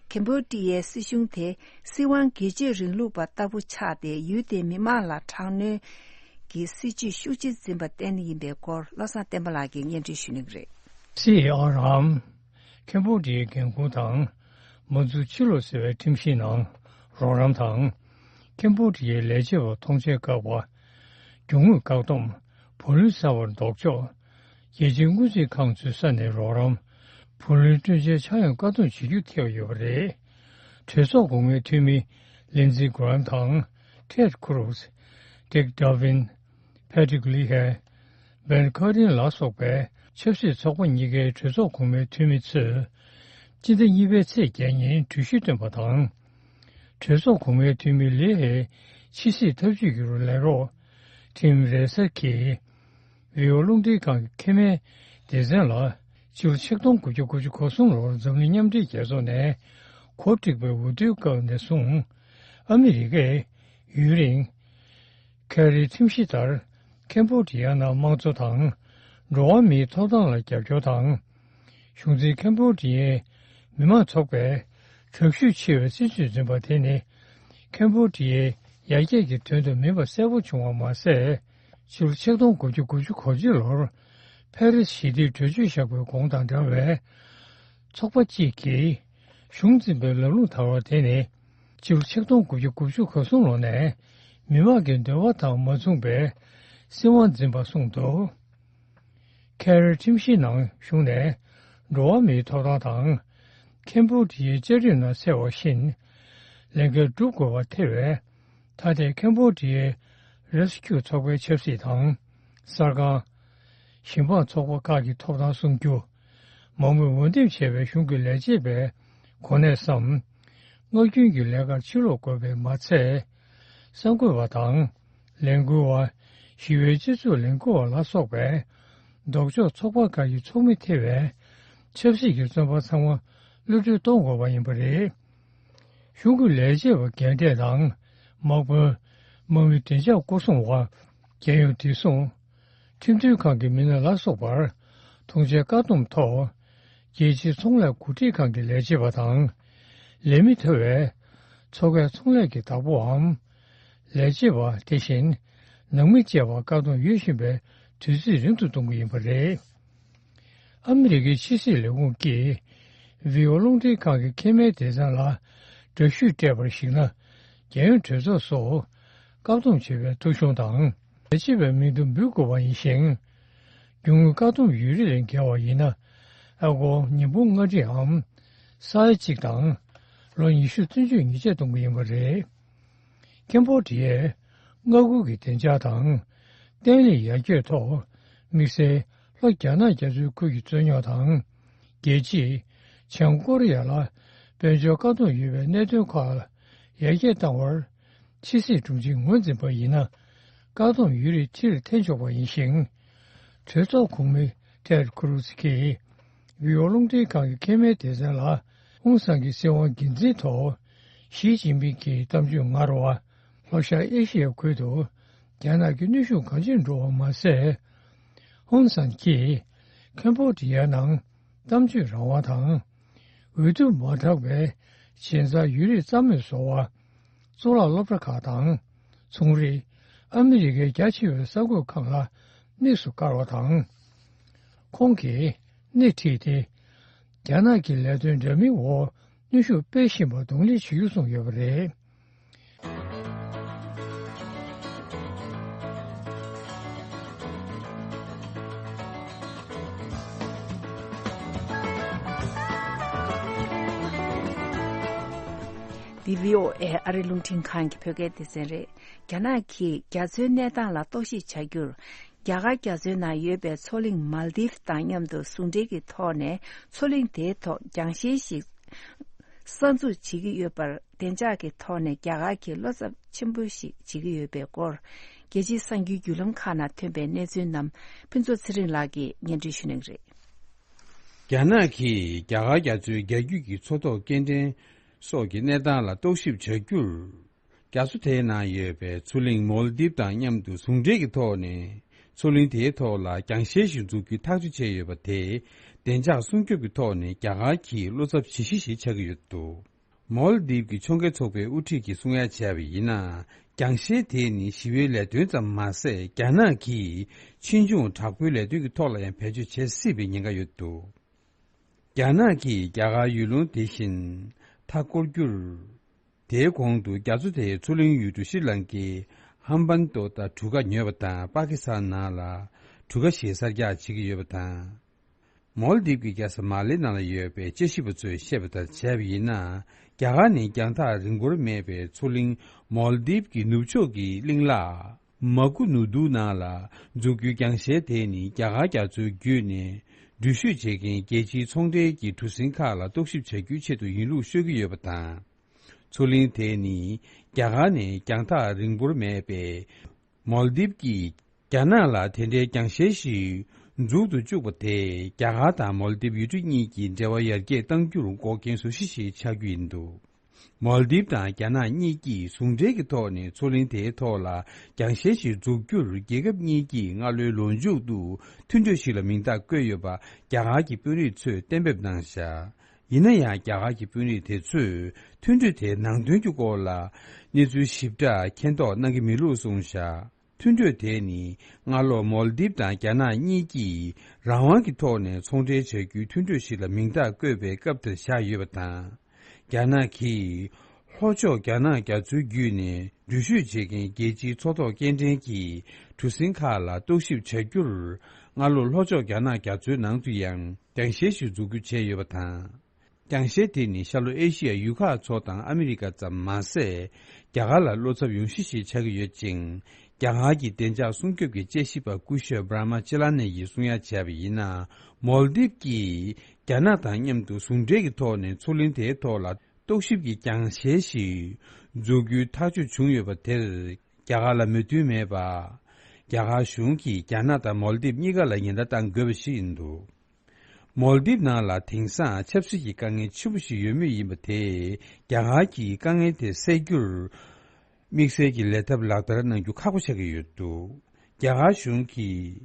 ཁེམ་བྷོ་ཌི་ཡའི་སྲིད་གཞུང་དེ་སྲིད་དབང་སྒེར་གཅོད་རིང་ལུགས་པ་ལྟ་བུ་ཆགས་ཏེ། ཡུལ་དེའི་མི་མང་ལ་དྲག་གནོན་གྱི་སྲིད་བྱུས་ཤུགས་ཆེ་འཛིན་པ་བརྟེན་ཡིན་པའི་སྐོར། བློ་བཟང་བསྟན་པ་ལགས་ཀྱིས་སྙན་སྒྲོན་ཞུ་གནང་གི་རེད། སི་ཨར་འམ། ཁེམ་བྷོ་ཌི་ཡའི་འགན་ཁུར་དང་མ་འཛུགས་ཕྱིར་ལོག་ཟེར་བའི་ཁྲིམས་གཞིའི་ནང་རོགས་རམ་དང་། ཁེམ་བྷོ་ཌི་ཡའི་ལས་བྱེད་པ་མཐོང་མཆན་བཀག་པ། རྒྱུ་དངོས་བཀག་སྡོམ། བུ་ལོན་གསར་བར་ལྡོག་ཕྱོགས། རྒྱལ་སྤྱིའི་སྔོན་རྩིས་ཁང་ཚོའི་ས་ནས་རོགས་རམ། བུ་ལོན་སྤྲོད་འཇལ་ཆག་ཡང་བཀག་སྡོམ་བྱེད་རྒྱུ་ཐེ་བ་ཡོད་པ་རེད། གྲོས་ཚོགས་གོང་མའི་འཐུས་མི་ལིན་ཛི་གྷི་རམ་དང་། ཊེད་ཁུ་རུ་སི། ཌིག་ཌོ་ཝིན། ཕེ་ཏྲིག་ལི་ཧེ། བན་ཁར་ཏིན་ལ་སོགས་པའི་ཆབ་སྲིད་ཚོགས་པ་གཉིས་ཀའི་གྲོས་ཚོགས་གོང་མའི་འཐུས་མི་ཚོས། སྤྱི་ཟླ་གཉིས་པའི་ཚེས་བརྒྱད་ཉིན་གྲོས་གཞི་བཏོན་པ་དང་། གྲོས་ཚོགས་གོང་མའི་འཐུས་མི་ལི་ཧེའི་ཕྱི་སྲིད་ཐབས་ཇུས་ཀྱི་ལས་རོགས། ཊིམ་རེ་སར་གྱིས། བྷི་ཨོ་རླུང་འཕྲིན་ཁང་གི་ཁེ་མའི་སྡེ་ཚན་ལ། སྤྱི་ལོ་ཆིག་སྟོང་དགུ་བརྒྱ་དགུ་བཅུ་གོ་གསུམ་ལོར་འཛམ་གླིང་མཉམ་འབྲེལ་རྒྱལ་ཚོགས་ནས་གོ་སྒྲིག་པའི་འོས་བསྡུའི་སྐབས་ནས་བཟུང་། ཨ་མི་རི་ཀས་ཡུན་རིང་། ཁེ་རིའི་ཁྲིམས་གཞི་ལྟར། ཁེམ་བྷོ་ཌི་ཡ་ནང་དམངས་གཙོ་དང་། འགྲོ་བ་མིའི་ཐོབ་ཐང་ལ་རྒྱབ་སྐྱོར་དང་། གཞུང་འཛིན་ཁེམ་བྷོ་ཌི་ཡའི་མི་དམངས་ཚོགས་པས་དྲག་ཤུགས་ཆེ་བའི་སྲིད་བྱུས་འཛིན་པ་དེ་ནི། ཁེམ་བྷོ་ཌི་ཡའི་ཡར་རྒྱས་ཀྱི་དོན་དུ་མིན་པ་གསལ་པོ་བྱུང་བ་མ་ཟད། ཕྱི་ལོ་ཆིག་སྟོང་དགུ་བརྒྱ་དགུ་བཅུ་གོ་གཅིག་ལོར་ཕ་རི་སི་ཞི་བདེའི་གྲོས་ཆོད་བཞག་པའི་གོང་དང་འདྲ་བའི་ཚོགས་པ་གཅིག་གིས་གཞུང་འཛིན་པའི་ལམ་ལུགས་དར་བ་དེ་ནི། སྤྱི་ལོ་ཆིག་སྟོང་དགུ་བརྒྱ་དགུ་བཅུ་གོ་གསུམ་ལོ་ནས་མི་དམངས་ཀྱི་འདོད་པ་དང་མ་མཚུངས་པའི་སྲིད་དབང་འཛིན་པ་གསུངས་འདུག། ཁེ་རི་ཁྲིམས་གཞིའི་ནང་གཞུང་ནས་འགྲོ་བ་མིའི་ཐོབ་ཐང་དང་། ཁེམ་བྷོ་ཌི་ཡའི་བཅའ་ཁྲིམས་ནང་གསལ་བ་བཞིན། ལས་འགན་སྒྲུབ་དགོས་པར་ཐེ་བའི། ད་ལྟའི་ཁེམ་བྷོ་ཌི་ཡའི་རེ་སི་ཁྱུ་ཚོགས་པའི་ཆབ་སྲིད་དང་། གསར་ཁང་། ཞིང་འབངས་ཚོགས་པ་ཁག་གི་ཐོབ་ཐང་སྲུང་རྒྱུ། མང་མོས་འོས་འདེམས་བྱས་པའི་གཞུང་གི་ལས་བྱེད་པའི་གོ་གནས་སམ། སྔར་རྒྱུན་གྱི་ལས་ཀར་ཕྱིར་ལོག་དགོས་པའི་མ་ཚད། གསར་འགོད་པ་དང་། ལས་འགུལ་བ། ཞི་བའི་སྤྱི་ཚོགས་ལས་འགུལ་བ་ལ་སོགས་པའི་ལྡོག་ཕྱོགས་ཚོགས་པ་ཁག་གི་ཚོགས་མི་ཐེ་བའི་ཆབ་སྲིད་ཀྱི་བཙོན་པ་ཚང་མ་གློད་གྲོལ་གཏོང་དགོས་པ་ཡིན་པ་རེད། གཞུང་གི་ལས་བྱེད་པ་རྒན་གྲས་དང་། དམག་དཔོན། དམག་མི་བདེ་འཇགས་སྐོར་སྲུང་བ། རྒྱལ་ཡོངས་བདེ་སྲུང་། ཁྲིམས་མཐུན་ཁང་གི་མི་སྣ་ལ་སོགས་པར། ཐོངས་མཆན་བཀག་སྡོམ་ཐོག་རྒྱལ་སྤྱིའི་ཚོང་ལས་འགོ་ཁྲིད་ཁང་གི་ལས་བྱེད་པ་དང་། ལས་མི་ཐོབ་པའི་མཚོ་ཁའི་ཚོང་ལས་ཀྱི་བདག་པོའམ་ལས་བྱེད་པ་དེ་བཞིན་ནང་མི་བཅས་པར་བཀག་སྡོམ་ཡོད་བཞིན་པའི་དུས་ཚོད་རིང་དུ་གཏོང་གི་ཡིན་པ་རེད། ཨ་མི་རི་ཀའི་ཕྱི་སྲིད་ལས་ཁུངས་ཀྱིས་ཝི་ཨོ་རླུང་འཕྲིན་ཁང་གི་མཁལ་མའི་སྡེ་ཚན་ལ་འདྲ་བཤུས་སྤྲད་པར་གཞིགས་ན། རྒྱལ་ཡོངས་གྲོས་ཚོགས་སུ་བཀག་སྡོམ་བྱེད་པའི་ཐོ་གཞུང་དང་། ལས་བྱེད་པའི་མིང་ཐོ་འབུལ་དགོས་པ་ཡིན་ཞིང་། རྒྱུ་དངོས་བཀག་སྡོམ་ཡོད་རིགས་ལས་འགལ་བ་ཡིན་ན། ཨ་སྒོར་ཉིས་སྟོང་ལྔ་ཁྲིའམ་ས་ཡ་གཅིག་དང་། ལོ་ཉི་ཤུ་བཙོན་འཇུག་ཉེས་ཆད་གཏོང་གི་ཡིན་པ་རེད། ཀེམ་བྷོ་ཌི་ཡས་མངའ་ཁུལ་གྱི་བདེ་འཇགས་དང་བརྟན་ལྷིང་ཡར་རྒྱས་ཐོག་དམིགས་བསལ་ལྷོ་རྒྱ་ནག་རྒྱ་མཚོའི་ཁུལ་གྱི་རྩོད་རྙོག་དང་། རྒྱལ་སྤྱིས་བྱང་ཀོ་རི་ཡ་ལ་དཔལ་འབྱོར་བཀག་སྡོམ་ཡོད་པའི་གནད་དོན་ཁག་ཡར་རྒྱས་བཏང་བར་ཕྱི་སྲིད་དྲུང་ཆེས་ངོས་འཛིན་པ་ཡིན་ན། བཀག་སྡོམ་ཡོད་རིགས་ཕྱིར་འཐེན་ཆོག་པ་ཡིན་ཞིང་། གྲོས་ཚོགས་གོང་མི་ཊེཌ་ཁུ་རུ་ཛི་གིས་ཝི་ཨོ་རླུང་འཕྲིན་ཁང་གི་མཁལ་མའི་སྡེ་ཚན་ལ་ཨུན་སན་གྱི་སྲིད་དབང་སྒེར་འཛིན་ཐོག་ཞི་ཅིན་ཕིང་གི་གཏམ་བརྗོད་ངར་བ། ལྷོ་ཤར་ཨེ་ཤི་ཡའི་ཁུལ་དུ་རྒྱ་ནག་གི་གནོན་ཤུགས་གང་ཆེར་འགྲོ་བ་མ་ཟད། ཧུན་སན་གྱིས་ཁམ་བྷོ་ཌི་ཡ་ནང་གཏམ་བརྗོད་རང་དབང་དང་། འོས་བསྡུ་མ་དྲག་པའི་ཞན་ཙང་ཡུལ་རིས་རྩ་མེད་བཟོ་བ། གཙུག་ལག་སློབ་གྲྭ་ཁག་དང་ཚོང་རིགས། ཨ་མི་རི་ཀའི་རྒྱ་ཆེ་བའི་གསར་འགོད་ཁང་ལ་དམིགས་སུ་བཀར་བ་དང་། ཁོང་གིས་སྣེ་ཁྲིད་དེ། རྒྱ་ནག་གི་ལས་དོན་འདྲ་མིན་འོག་གནོན་ཤུགས་སྤེལ་བཞིན་པར་གདོང་ལེན་བྱེད་རྒྱུ་གསུངས་ཡོད་པ་རེད། འདི་བྷི་ཨོ་ཨེ་ཨ་རི་རླུང་འཕྲིན་ཁང་གི་བོད་སྐད་སྡེ་ཚན་རེད། རྒྱ་ནག་གིས་རྒྱ་མཚོའི་གནས་སྟངས་ལ་རྟོག་ཞིབ་བྱ་རྒྱུར། རྒྱ་གར་རྒྱ་མཚོའི་ནང་ཡོད་པའི་མཚོ་གླིང་མཱལ་དིབ་དང་མཉམ་དུ་ཟུང་འབྲེལ་གྱི་ཐོག་ནས་མཚོ་གླིང་དེའི་ཐོག་རྒྱང་ཤེལ་ཞིག་གསར་འཛུགས་བྱེད་ཀྱི་ཡོད་པར། བདེ་འཇགས་ཀྱི་ཐོག་ནས་རྒྱ་གར་གྱིས་བློ་འཚབ་ཆེན་པོ་ཞིག་བྱེད་ཀྱི་ཡོད་པའི་སྐོར། རྒྱལ་སྤྱིའི་གསར་འགྱུར་བརྒྱུད་ལམ་ཁག་ནང་ཐོན་པའི་གནས་ཚུལ་རྣམས་ཕུན་ཚོགས་ཚེ་རིང་ལགས་ཀྱིས་སྙན་སྒྲོན་ཞུ་གནང་གི་རེད། རྒྱ་ནག་གིས་རྒྱ་གར་རྒྱ་མཚོའི་རྒྱ་རྒྱུད་ཀྱི་མཚོ་ཐོག་སྐྱེལ་འདྲེན་སོགས་ཀྱི་གནས་སྟངས་ལ་རྟོག་ཞིབ་བྱ་རྒྱུར། རྒྱ་མཚོ་དེའི་ནང་ཡོད་པའི་མཚོ་གླིང་མོལ་དིབ་དང་མཉམ་དུ་ཟུང་འབྲེལ་གྱི་ཐོག་ནས་མཚོ་གླིང་དེའི་ཐོག་ལ་རྒྱང་ཤེལ་ཞིག་འཛུགས་རྒྱུའི་ཐག་གཅོད་བྱས་ཡོད་པ་དེ། བདེ་འཇགས་སྲུང་སྐྱོབ་ཀྱི་ཐོག་ནས་རྒྱ་གར་གྱི་བློ་འཚབ་བྱེད་གཞི་ཞིག་ཆགས་ཀྱི་ཡོད་འདུག་མོལ་དིབ་ཀྱི་ཕྱོགས་འགལ་ཚོགས་པའི་དབུ་ཁྲིད་ཀྱིས་གསུང་ཡ་བྱས་པ་ཡིན་ན། རྒྱང་ཤེལ་དེ་ནི་ཞི་བའི་ལས་དོན་ཙམ་མ་ཟད། རྒྱ་ནག་གིས་ཕྱིས་འབྱུང་དྲག་པོའི་ལས་དོན་གྱི་ཐོག་ལ་ཡང་བེད་སྤྱོད་བྱེད་སྲིད་པའི་ཉེན་ཁ་ཡོད་འདུག་རྒྱ་ནག་གིས་རྒྱ་གར་ཡུལ་ལུང་དེ་བཞིན་མཐའ་བསྐོར་རྒྱུར། དེའི་གོང་དུ་རྒྱ་མཚོ་དེའི་མཚོ་གླིང་ཡུལ་གྲུ་ཤྲི་ལང་ཀའི་ཧམ་བན་ཏོ་དང་གྲུ་ཁ་ཉོས་པ་དང་། པ་ཀི་སི་ཐན་ནང་ལ་གྲུ་ཁ་ཞིག་གསར་རྒྱག་བྱེད་ཀྱི་ཡོད་པ་དང་། མོལ་དིབ་ཀྱི་རྒྱལ་ས་མ་ལེ་ནང་ལ་ཡོད་པའི་དཔྱད་ཞིབ་པ་ཚོས་བཤད་པ་ལྟར་བྱས་པ་ཡིན་ན། རྒྱ་གར་ནས་རྒྱང་ཐག་རིང་པོར་མེད་པའི་མཚོ་གླིང་མོལ་དིབ་ཀྱི་ནུབ་ཕྱོགས་ཀྱི་གླིང་ལ། མ་ཀུ་ནུ་དུ་ནང་ལ་འཛུགས་རྒྱུའི་རྒྱང་ཤེལ་དེ་ནི་རྒྱ་གར་རྒྱ་མཚོའི་བརྒྱུད་ནས་འགྲུལ་བཞུད་བྱེད་མཁན་རྒྱལ་སྤྱིའི་ཚོང་འབྲེལ་གྱི་གྲུ་གཟིངས་ཁག་ལ་རྟོག་ཞིབ་བྱ་རྒྱུའི་ཆེད་དུ་ཡིན་ལུགས་ཤོད་ཀྱི་ཡོད་པ་དང་། མཚོ་གླིང་དེ་ནི་རྒྱ་གར་ནས་རྒྱང་ཐག་རིང་པོར་མེད་པའི་མོལ་དིབ་ཀྱིས་རྒྱ་ནག་ལ་དེ་འདྲའི་རྒྱང་ཤེལ་ཞིག་འཛུགས་སུ་བཅུག་པ་དེས་རྒྱ་གར་དང་མོལ་དིབ་ཡུལ་གྲུ་གཉིས་ཀྱི་འབྲེལ་བ་ཡར་རྒྱས་གཏང་རྒྱུར་འགོག་རྐྱེན་བཟོ་གཞི་ཞིག་ཆགས་རྒྱུ་ཡིན་འདུག་མོལ་དིབ་དང་རྒྱ་ནག་གཉིས་ཀྱིས་ཟུང་འབྲེལ་གྱི་ཐོག་ནས་མཚོ་གླིང་དེའི་ཐོག་ལ་རྒྱང་ཤེལ་ཞིག་འཛུགས་རྒྱུར་རྒྱལ་ཁབ་གཉིས་ཀྱིས་སྔ་ལོའི་ལོ་མཇུག་ཏུ་མཐུན་གྲོས་ཤིག་ལ་མིང་རྟགས་བཀོད་ཡོད་པ་རྒྱ་གར་གྱི་དཔོན་རིགས་ཚོས་གཏན་འབེབས་གནང་བཞག་ཡིན་ན་ཡང་། རྒྱ་གར་གྱི་དཔོན་རིགས་དེ་ཚོས་མཐུན་གྲོས་དེའི་ནང་དོན་གྱི་སྐོར་ལ་གནས་ཚུལ་ཞིབ་ཕྲ་མཁྱེན་རྟོགས་གནང་གི་མེད་ལུགས་གསུངས་བཞག་མཐུན་གྲོས་དེ་ནི་སྔ་ལོ་མོལ་དིབ་དང་རྒྱ་ནག་གཉིས་ཀྱིས་རང་དབང་གི་ཐོག་ནས་ཚོང་འབྲེལ་བྱ་རྒྱུའི་མཐུན་གྲོས་ཤིག་ལ་མིང་རྟགས་བཀོད་པའི་སྐབས་དེར་བཞག་ཡོད་པ་དང་། རྒྱ་ནག་གིས་ལྷོ་ཕྱོགས་རྒྱ་ནག་རྒྱ་མཚོའི་བརྒྱུད་ནས་འགྲུལ་བཞུད་བྱེད་མཁན་རྒྱལ་སྤྱིའི་མཚོ་ཐོག་སྐྱེལ་འདྲེན་གྱི་གྲུ་གཟིངས་ཁག་ལ་རྟོག་ཞིབ་བྱ་རྒྱུར། སྔ་ལོ་ལྷོ་ཕྱོགས་རྒྱ་ནག་རྒྱ་མཚོའི་ནང་དུ་ཡང་རྒྱང་ཤེལ་ཞིག་འཛུགས་རྒྱུ་བྱས་ཡོད་པ་དང་། རྒྱང་ཤེལ་དེ་ནི་ཤར་ལྷོ་ཨེ་ཤི་ཡ་ཡུལ་ཁག་ཚོ་དང་ཨ་མི་རི་ཀ་ཙམ་མ་ཟད། རྒྱ་གར་ལ་བློ་འཚབ་ཡོང་གཞི་ཞིག་ཆགས་ཀྱི་ཡོད་ཅིང་། རྒྱ་གར་གྱི་བདེ་འཇགས་སྲུང་སྐྱོབ་ཀྱི་དཔྱད་ཞིབ་པ་སྐུ་ཞབས་བྷ་ར་མ་ཅི་ལ་ནེ་ཡིས་གསུང་ཡ་བྱས་པ་ཡིན་ན། མོལ་དིབ་ཀྱིས་རྒྱ་ནག་དང་མཉམ་དུ་ཟུང་འབྲེལ་གྱི་ཐོག་ནས་མཚོ་གླིང་དེའི་ཐོག་ལ་རྟོག་ཞིབ་ཀྱི་རྒྱང་ཤེལ་ཞིག་འཛུགས་རྒྱུའི་ཐག་གཅོད་བྱུང་ཡོད་པ་དེར། རྒྱ་གར་ལ་མོས་མཐུན་མེད་པ། རྒྱ་གར་གཞུང་གིས་རྒྱ་ནག་དང་མོལ་དིབ་གཉིས་ཀ་ལ་ཉེན་བརྡ་བཏང་དགོས་པ་ཞིག་ཡིན་འདུག་མོལ་དིབ་ནང་ལ་དེང་སང་ཆབ་སྲིད་ཀྱི་དཀའ་ངལ་ཆེན་པོ་ཞིག་ཡོད་མུས་ཡིན་པ་དེས། རྒྱ་གར་གྱིས་དཀའ་ངལ་དེ་སེལ་རྒྱུར་དམིགས་བསལ་གྱི་ལས་ཐབས་ལག་བསྟར་གནང་རྒྱུ་ཁག་པོ་ཆགས་ཀྱི་ཡོད་འདུག་རྒྱ་གར་གཞུང་གིས་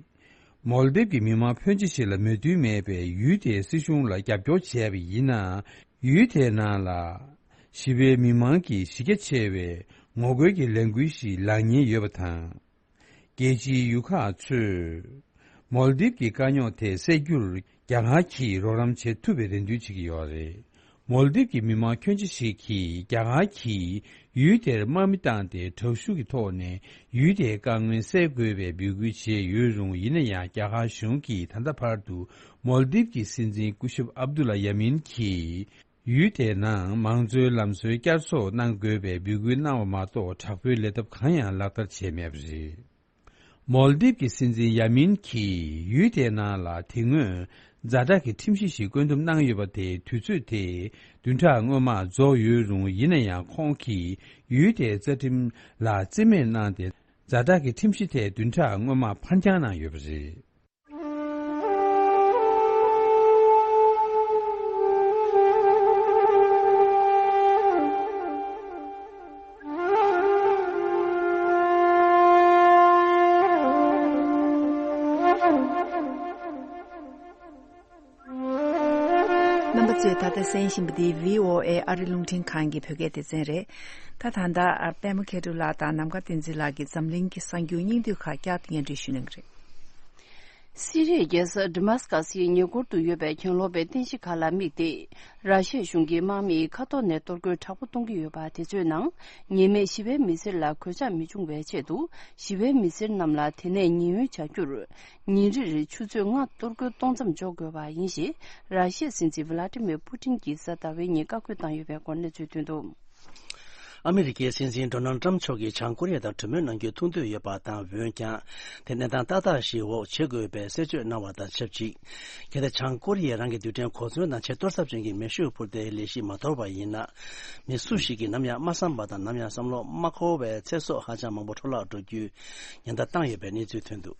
མོལ་དིབ་ཀྱི་མི་མང་ཕོན་ཆེ་ཞིག་ལ་མོས་མཐུན་མེད་པས་ཡུལ་དེའི་སྲིད་གཞུང་ལ་རྒྱབ་སྐྱོར་བྱས་པ་ཡིན་ན། ཡུལ་དེའི་ནང་ལ་ཞི་བའི་མི་མང་གི་གཞི་རྒྱ་ཆེ་བའི་ངོ་རྒོལ་གྱི་ལས་འགུལ་ཞིག་ལངས་ཉེན་ཡོད་པ་དང་། རྒྱལ་སྤྱིའི་ཡུལ་ཁག་ཚོས་མོལ་དིབ་ཀྱི་དཀའ་རྙོག་དེ་སེལ་རྒྱུར་རྒྱ་གར་གྱིས་རོགས་རམ་བྱེད་ཐུབ་པའི་རེ་འདུན་བྱེད་ཀྱི་ཡོད་རེད། མོལ་དིབ་ཀྱི་མི་མང་ཁྱོན་ཆེ་ཞིག་གིས་རྒྱ་གར་གྱིས་ཡུལ་དེར་དམག་མི་བཏང་སྟེ་དྲག་ཤུགས་ཀྱི་ཐོག་ནས་ཡུལ་དེའི་དཀའ་ངལ་སེལ་དགོས་པའི་འབོད་སྐུལ་བྱས་ཡོད་རུང་། ཡིན་ན་ཡང་རྒྱ་གར་གཞུང་གིས་ད་ལྟ་བར་དུ་མོལ་དིབ་ཀྱི་སྲིད་འཛིན་སྐུ་ཞབས་ཨབ་དུ་ལ་ཡ་མིན་གྱིས་ཡུལ་དེའི་ནང་མང་གཙོའི་ལམ་སྲོལ་བསྐྱར་གསོ་གནང་དགོས་པའི་འབོད་སྐུལ་གནང་བ་མ་གཏོགས་དྲག་པོའི་ལས་སྟབས་གང་ཡང་ལག་བསྟར་བྱས་མེད་པ་རེད། མོལ་དིབ་ཀྱི་སྲིད་འཛིན་ཡ་མིན་གྱིས་ཡུལ་དེའི་ནང་ལ་དེ་སྔོན་ཛ་དྲག་གི་ཁྲིམས་གཞི་ཞིག་བཀོད་འདོམས་གནང་ཡོད་པ་དེའི་དུས་ཚོད་དེ་བདུན་ཕྲག་སྔོན་མ་རྫོགས་ཡོད་རུང་། ཡིན་ན་ཡང་ཁོང་གིས་ཡུལ་དེའི་རྩ་ཁྲིམས་ལ་རྩིས་མེད་གནང་སྟེ། ཛ་དྲག་གི་ཁྲིམས་གཞི་དེ་བདུན་ཕྲག་སྔོན་མ་ཕར་འགྱངས་གནང་ཡོད་པ་རེད། རྣམ་པ་ཚོས་ད་ལྟ་གསན་བཞིན་པ་འདི་བྷི་ཨོ་ཨེ་ཨ་རི་རླུང་འཕྲིན་ཁང་གི་བོད་སྐད་སྡེ་ཚན་རེད། ད་ད་ལྟ་པད་མ་མཁས་གྲུབ་ལགས་དང་ནམ་མཁའ་བསྟན་འཛིན་ལགས་ཀྱིས་འཛམ་གླིང་གི་གསར་འགྱུར་སྙིང་བསྡུས་ཁག་བསྐྱར་དུ་སྙན་སྒྲོན་ཞུ་གནང་གི་རེད། སི་རིའི་རྒྱལ་ས་ཌི་མཱ་སི་ཀ་སིའི་ཉེ་འཁོར་དུ་ཡོད་པའི་གྱེན་ལོག་པའི་རྟེན་གཞི་ཁག་ལ་དམིགས་ཏེ། ར་ཤི་ཡ་གཞུང་གིས་དམག་མིས་མཁའ་ཐོག་ནས་གཏོར་རྒོལ་དྲག་པོ་གཏོང་གི་ཡོད་པ་དེ་ཚོའི་ནང་། ཉེས་མེད་ཞི་བའི་མི་སེར་ལ་གོད་ཆག་མི་འབྱུང་བའི་ཆེད་དུ། ཞི་བའི་མི་སེར་རྣམས་ལ་དེ་ནས་ཉེན་གཡོལ་བྱ་རྒྱུར། ཉིན་རེར་ཆུ་ཚོད་ལྔ་གཏོར་རྒོལ་གཏོང་མཚམས་འཇོག་དགོས་པ་ཡིན་ཞེས། ར་ཤི་ཡའི་སྲིད་འཛིན་ཝི་ལ་ཏི་མིར་པུ་ཏིན་གྱིས་གཟའ་ཟླ་བའི་ཉིན་བཀའ་བཀོད་བཏང་ཡོད་པའི་སྐོར་གནས་ཚུལ་ཐོན་འདུག། ཨ་མི་རི་ཀའི་སྲིད་འཛིན་ཌོ་ནལ་ཊམ་མཆོག་གིས་བྱང་ཀོ་རི་ཡ་དང་གྲོས་མོལ་གནང་རྒྱུའི་ཐུགས་འདོད་ཡོད་པ་དང་། འོན་ཀྱང་། དེ་གནས་སྟངས་ཏག་ཏག་ཞིག་འོག་བྱེད་དགོས་པའི་གསལ་བརྗོད་གནང་བ་དང་ཆབས་ཅིག། གལ་ཏེ་བྱང་ཀོ་རི་ཡས་རང་གི་རྡུལ་ཕྲན་གོ་མཚོན་དང་ཆེས་གཏོར་ཚབས་ཅན་གྱི་མེ་ཤུགས་འཕུར་མདེལ་ལས་གཞི་མ་དོར་བ་ཡིན་ན། མི་སུ་ཞིག་གིས་ནམ་ཡང་མ་བསམ་པ་དང་ནམ་ཡང་བསམ་བློ་མ་འཁོར་བའི་ཚེ་སྲོག་ཧ་ཅང་མང་པོ་འཕྲོ་བརླག་འགྲོ་རྒྱུའི་ཉེན་བརྡ་བཏང་ཡོད་པའི་གནས་ཚུལ་ཐོན་འདུག།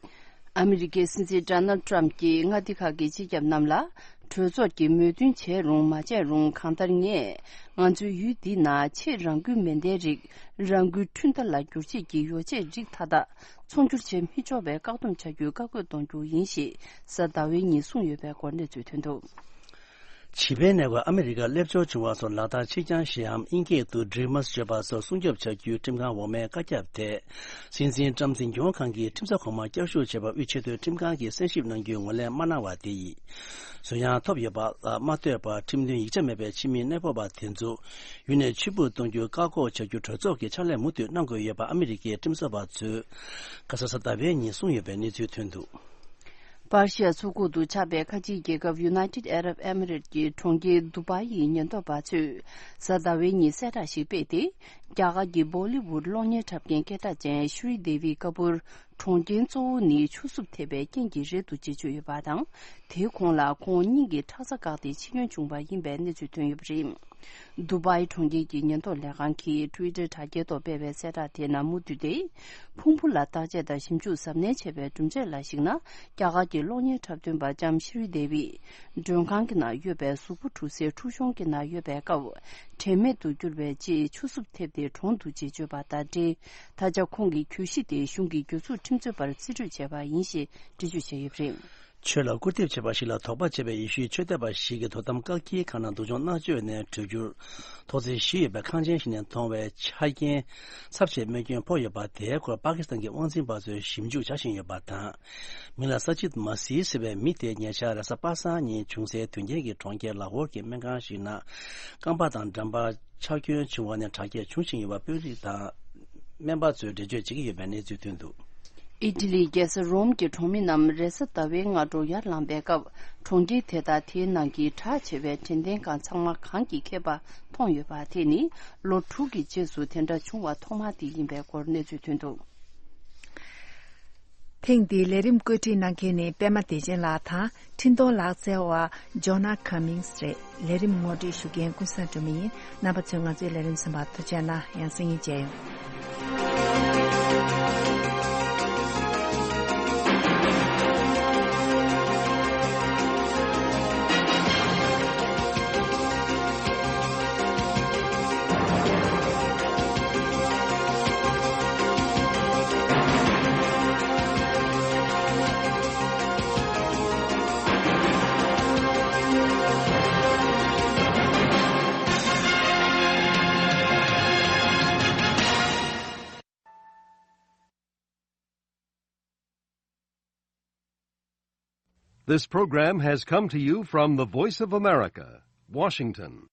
ཨ་མི་རི་ཀའི་སྲིད་འཛིན་ཌོ་ནལ་ཊམ་གྱིས་མངའ་སྡེ་ཁག་གི་སྤྱི་ཁྱབ་རྣམས་ལ། གྲོས་ཚོགས་ཀྱིས་མོས་མཐུན་བྱས་རུང་མ་བྱས་རུང་། གང་ལྟར་ངས་ང་ཚོའི་ཡུལ་འདི་ན་ཆེས་རང་འགུལ་མེ་མདའི་རིགས། རང་འགུལ་འཕྲུལ་མདའ་ལ་བསྒྱུར་བྱེད་ཀྱི་ཡོ་བྱད་རིགས་མཐའ་དག་ཚོང་སྒྱུར་བྱེད་མི་ཆོག་པའི་བཀག་སྡོམ་བྱ་རྒྱུའི་བཀའ་བཀོད་གཏོང་རྒྱུ་ཡིན་ཞེས་གཟའ་ཟླ་བའི་ཉིན་གསུངས་ཡོད་པའི་སྐོར་གནས་ཚུལ་ཐོན་འདུག། བྱིས་པའི་གནས་སྐབས་ཨ་མི་རི་ཀར་སླེབས་འབྱོར་བྱུང་བ་སོགས་ལག་བསྟར་ཕྱིར་འགྱངས་ཞེའམ་དབྱིན་སྐད་དུ་ཌི་རི་མཱས་བརྗོད་པ་སོགས་སྲུང་སྐྱོབ་བྱ་རྒྱུའི་ཁྲིམས་ཁང་འོག་མའི་བཀའ་ཁྱབ་དེ། སྲིད་འཛིན་ཊམ་འཛིན་སྐྱོང་ཁང་གིས་ཁྲིམས་ས་གོང་མར་བསྐྱར་ཞུ་བྱས་པར་དབུས་ཆེས་མཐོའི་ཁྲིམས་ཁང་གིས་གསན་ཞིབ་གནང་རྒྱུའི་ངོས་ལེན་མ་གནང་བ་དེ་ཡིས། གསོན་ཡང་ཐོབ་ཡོད་པ་ལ་མ་ལྟོས་པར་ཁྲིམས་མཐུན་ཡིག་ཆ་མེད་པའི་ཕྱི་མི་གནས་སྤོ་བ་དེ་ཚོ་ཡུལ་ནས་ཕྱིར་འབུད་གཏོང་རྒྱུའི་བཀག་འགོག་བྱ་རྒྱུ་གྲོས་ཚོགས་ཀྱིས་ཕྱག་ལས་མུ་མཐུད་གནང་དགོས་ཡོད་པ་ཨ་མི་རི་ཀའི་ཁྲིམས་བཟོ་བ་ཚོས་ཁ་ས་གཟའ་ཟླ་བའི་ཉིན་གསུངས་ཡོད་པའི་གནས་ཚུལ་ཐོན་འདུག། པར་ཤི་ཡ་མཚོ་ཁུག་ཏུ་ཆགས་པའི་ཁ་ཆེའི་རྒྱལ་ཁབ་ཡུ་ནའི་ཊེཌ་ཨ་རབ་ཨེ་མི་རེཊ་ཀྱི་གྲོང་ཁྱེར་དུ་བྷ་ཡི་ཉེན་རྟོག་པ་ཚོས་གཟའ་ཟླ་བའི་ཉིན་གསལ་བསྒྲགས་ཤིག་སྤེལ་ཏེ། རྒྱ་གར་གྱི་བོ་ལི་ཝུཌ་གློག་བརྙན་འཁྲབ་མཁན་སྐད་གྲགས་ཅན་ཤྲི་དེ་ཝི་ཀ་པུར། གྲོངས་རྐྱེན་གཙོ་བོ་ནི་ཆུ་སྲུབས་ཐེབས་པའི་རྐྱེན་གྱིས་རེད་འདུག་ཅེས་བརྗོད་ཡོད་པ་དང་། དེའི་གོང་ལ་ཁོང་སྙིང་གི་ཁྲག་རྩ་བཀག་སྟེ་འཆི་སྐྱོན་བྱུང་བ་ཡིན་པའི་གནས་ཚུལ་ཐོན་ཡོད་པ་རེད། དུ་བྷའི་གྲོང་ཁྱེར་གྱི་ཉེན་རྟོག་ལས་ཁང་གིས་ཊུ་ཝི་ཊར་དྲ་རྒྱའི་ཐོག་སྤེལ་བའི་གསལ་བསྒྲགས་དེའི་ནང་མུ་མཐུད་དེ། ཕུང་པོ་ལ་བརྟག་དཔྱད་དང་ཞིབ་འཇུག་གཟབ་ནན་བྱས་པའི་གྲུབ་འབྲས་ལ་གཞིགས་ན། རྒྱ་གར་གྱི་གློག་བརྙན་འཁྲབ་སྟོན་པ་ལྕམ་ཤི་རི་དེ་ཝི། མགྲོན་ཁང་གི་ནང་ཡོད་པའི་གཟུགས་པོ་འཁྲུ་སའི་འཁྲུ་གཞོང་གི་ནང་ཡོད་པའི་སྐབས། དྲན་མེད་དུ་གྱུར་བའི་རྗེས་ཆུ་སྲུབས་ཐེབས་ཏེ་གྲོངས་འདུག་ཅེས་བརྗོད་པ་དང་འབྲེལ། ད་ཆ་ཁོང་གི་གྱོད་གཞི་དེ་གཞུང་གི་སྒེར་ཚུགས་ཁྲིམས་རྩོད་པར་རྩིས་སྤྲོད་བྱས་པ་ཡིན་ཞེས་འགྲེལ་བརྗོད་བྱས་ཡོད་པ་རེད། ཆོས་ལ་སྐུར་འདེབས་བྱས་པ་ཞིག་ལ་དོགས་པ་བྱས་པའི་ཡེ་ཤུའི་ཆོས་དད་པ་ཞིག་གིས་དོ་དམ་བཀག་སྐྱིལ་ཁང་ནང་སྡུག་སྦྱོང་མནར་གཅོད་ནས་བྲོས་རྒྱུར། ཐོག་བརྩེགས་བཞི་ཡོད་པའི་ཁང་ཆེན་ཞིག་ནས་མཐོང་བའི་ཆ་རྐྱེན་ཚབས་ཆེའི་རྨས་སྐྱོན་ཕོག་ཡོད་པ་དེའི་སྐོར་པ་ཀི་སི་ཐན་གྱི་དབང་འཛིན་པ་ཚོས་ཞིབ་འཇུག་བྱ་བཞིན་ཡོད་པ་དང་། མིང་ལ་ས་ཇིད་མ་སི་ཟེར་བའི་མི་དེ་ཉེ་ཆར་རེས་གཟའ་པ་སངས་ཉིན་བྱུང་སའི་དོན་རྐྱེན་གྱི་གྲོང་ཁྱེར་ལ་ཧོར་གྱི་སྨན་ཁང་ཞིག་ནང་རྐང་པ་དང་འགྲམ་པར་ཆག་སྐྱོན་བྱུང་བ་ནས་དྲག་སྐྱེད་བྱུང་བཞིན་ཡོད་པ་དཔོན་རིགས་དང་སྨན་པ་ཚོས་འགྲེལ་བརྗོད་བྱེད་ཀྱི་ཡོད་པའི་གནས་ཚུལ་ཐོན་འདུག། ཨི་ཊ་ལིའི་རྒྱལ་ས་རོམ་གྱི་གྲོང་མི་རྣམས་རེས་གཟའ་ཟླ་བའི་སྔ་དྲོ་ཡར་ལངས་པའི་སྐབས། གྲོང་ཁྱེར་དེ་དང་དེའི་ནང་གི་གྲགས་ཆེ་བའི་དྲན་རྟེན་ཁང་ཚང་མ་གངས་ཀྱི་ཁྱད་པར་མཐོང་ཡོད་པ་དེ་ནི་ལོ་དྲུག་གི་རྗེས་སུ་དེ་འདྲ་བྱུང་བ་ཐོག་མ་དེ་ཡིན་པའི་སྐོར་གནས་ཚུལ་ཐོན་འདུག། ཐེངས་འདིའི་ལས་རིམ་བཀོད་སྒྲིག་གནང་མཁན་ནི་པད་མ་བདེ་ཆེན་ལགས་དང་། འཕྲིན་གཏོང་ལག་རྩལ་བ་ཇོ་ན་ཁ་མིང་སི་རེད། ལས་རིམ་ངོ་སྤྲོད་ཞུ་མཁན་ཀུན་བཟང་སྒྲོལ་མ་ཡིན། རྣམ་པ་ཚོས་ང་ཚོའི་ལས་རིམ་གསན་པར་ཐུགས་རྗེ་གནང་། ཡང་སང་ཉིན་མཇལ་ཡོང་། This program has come to you from the Voice of America, Washington.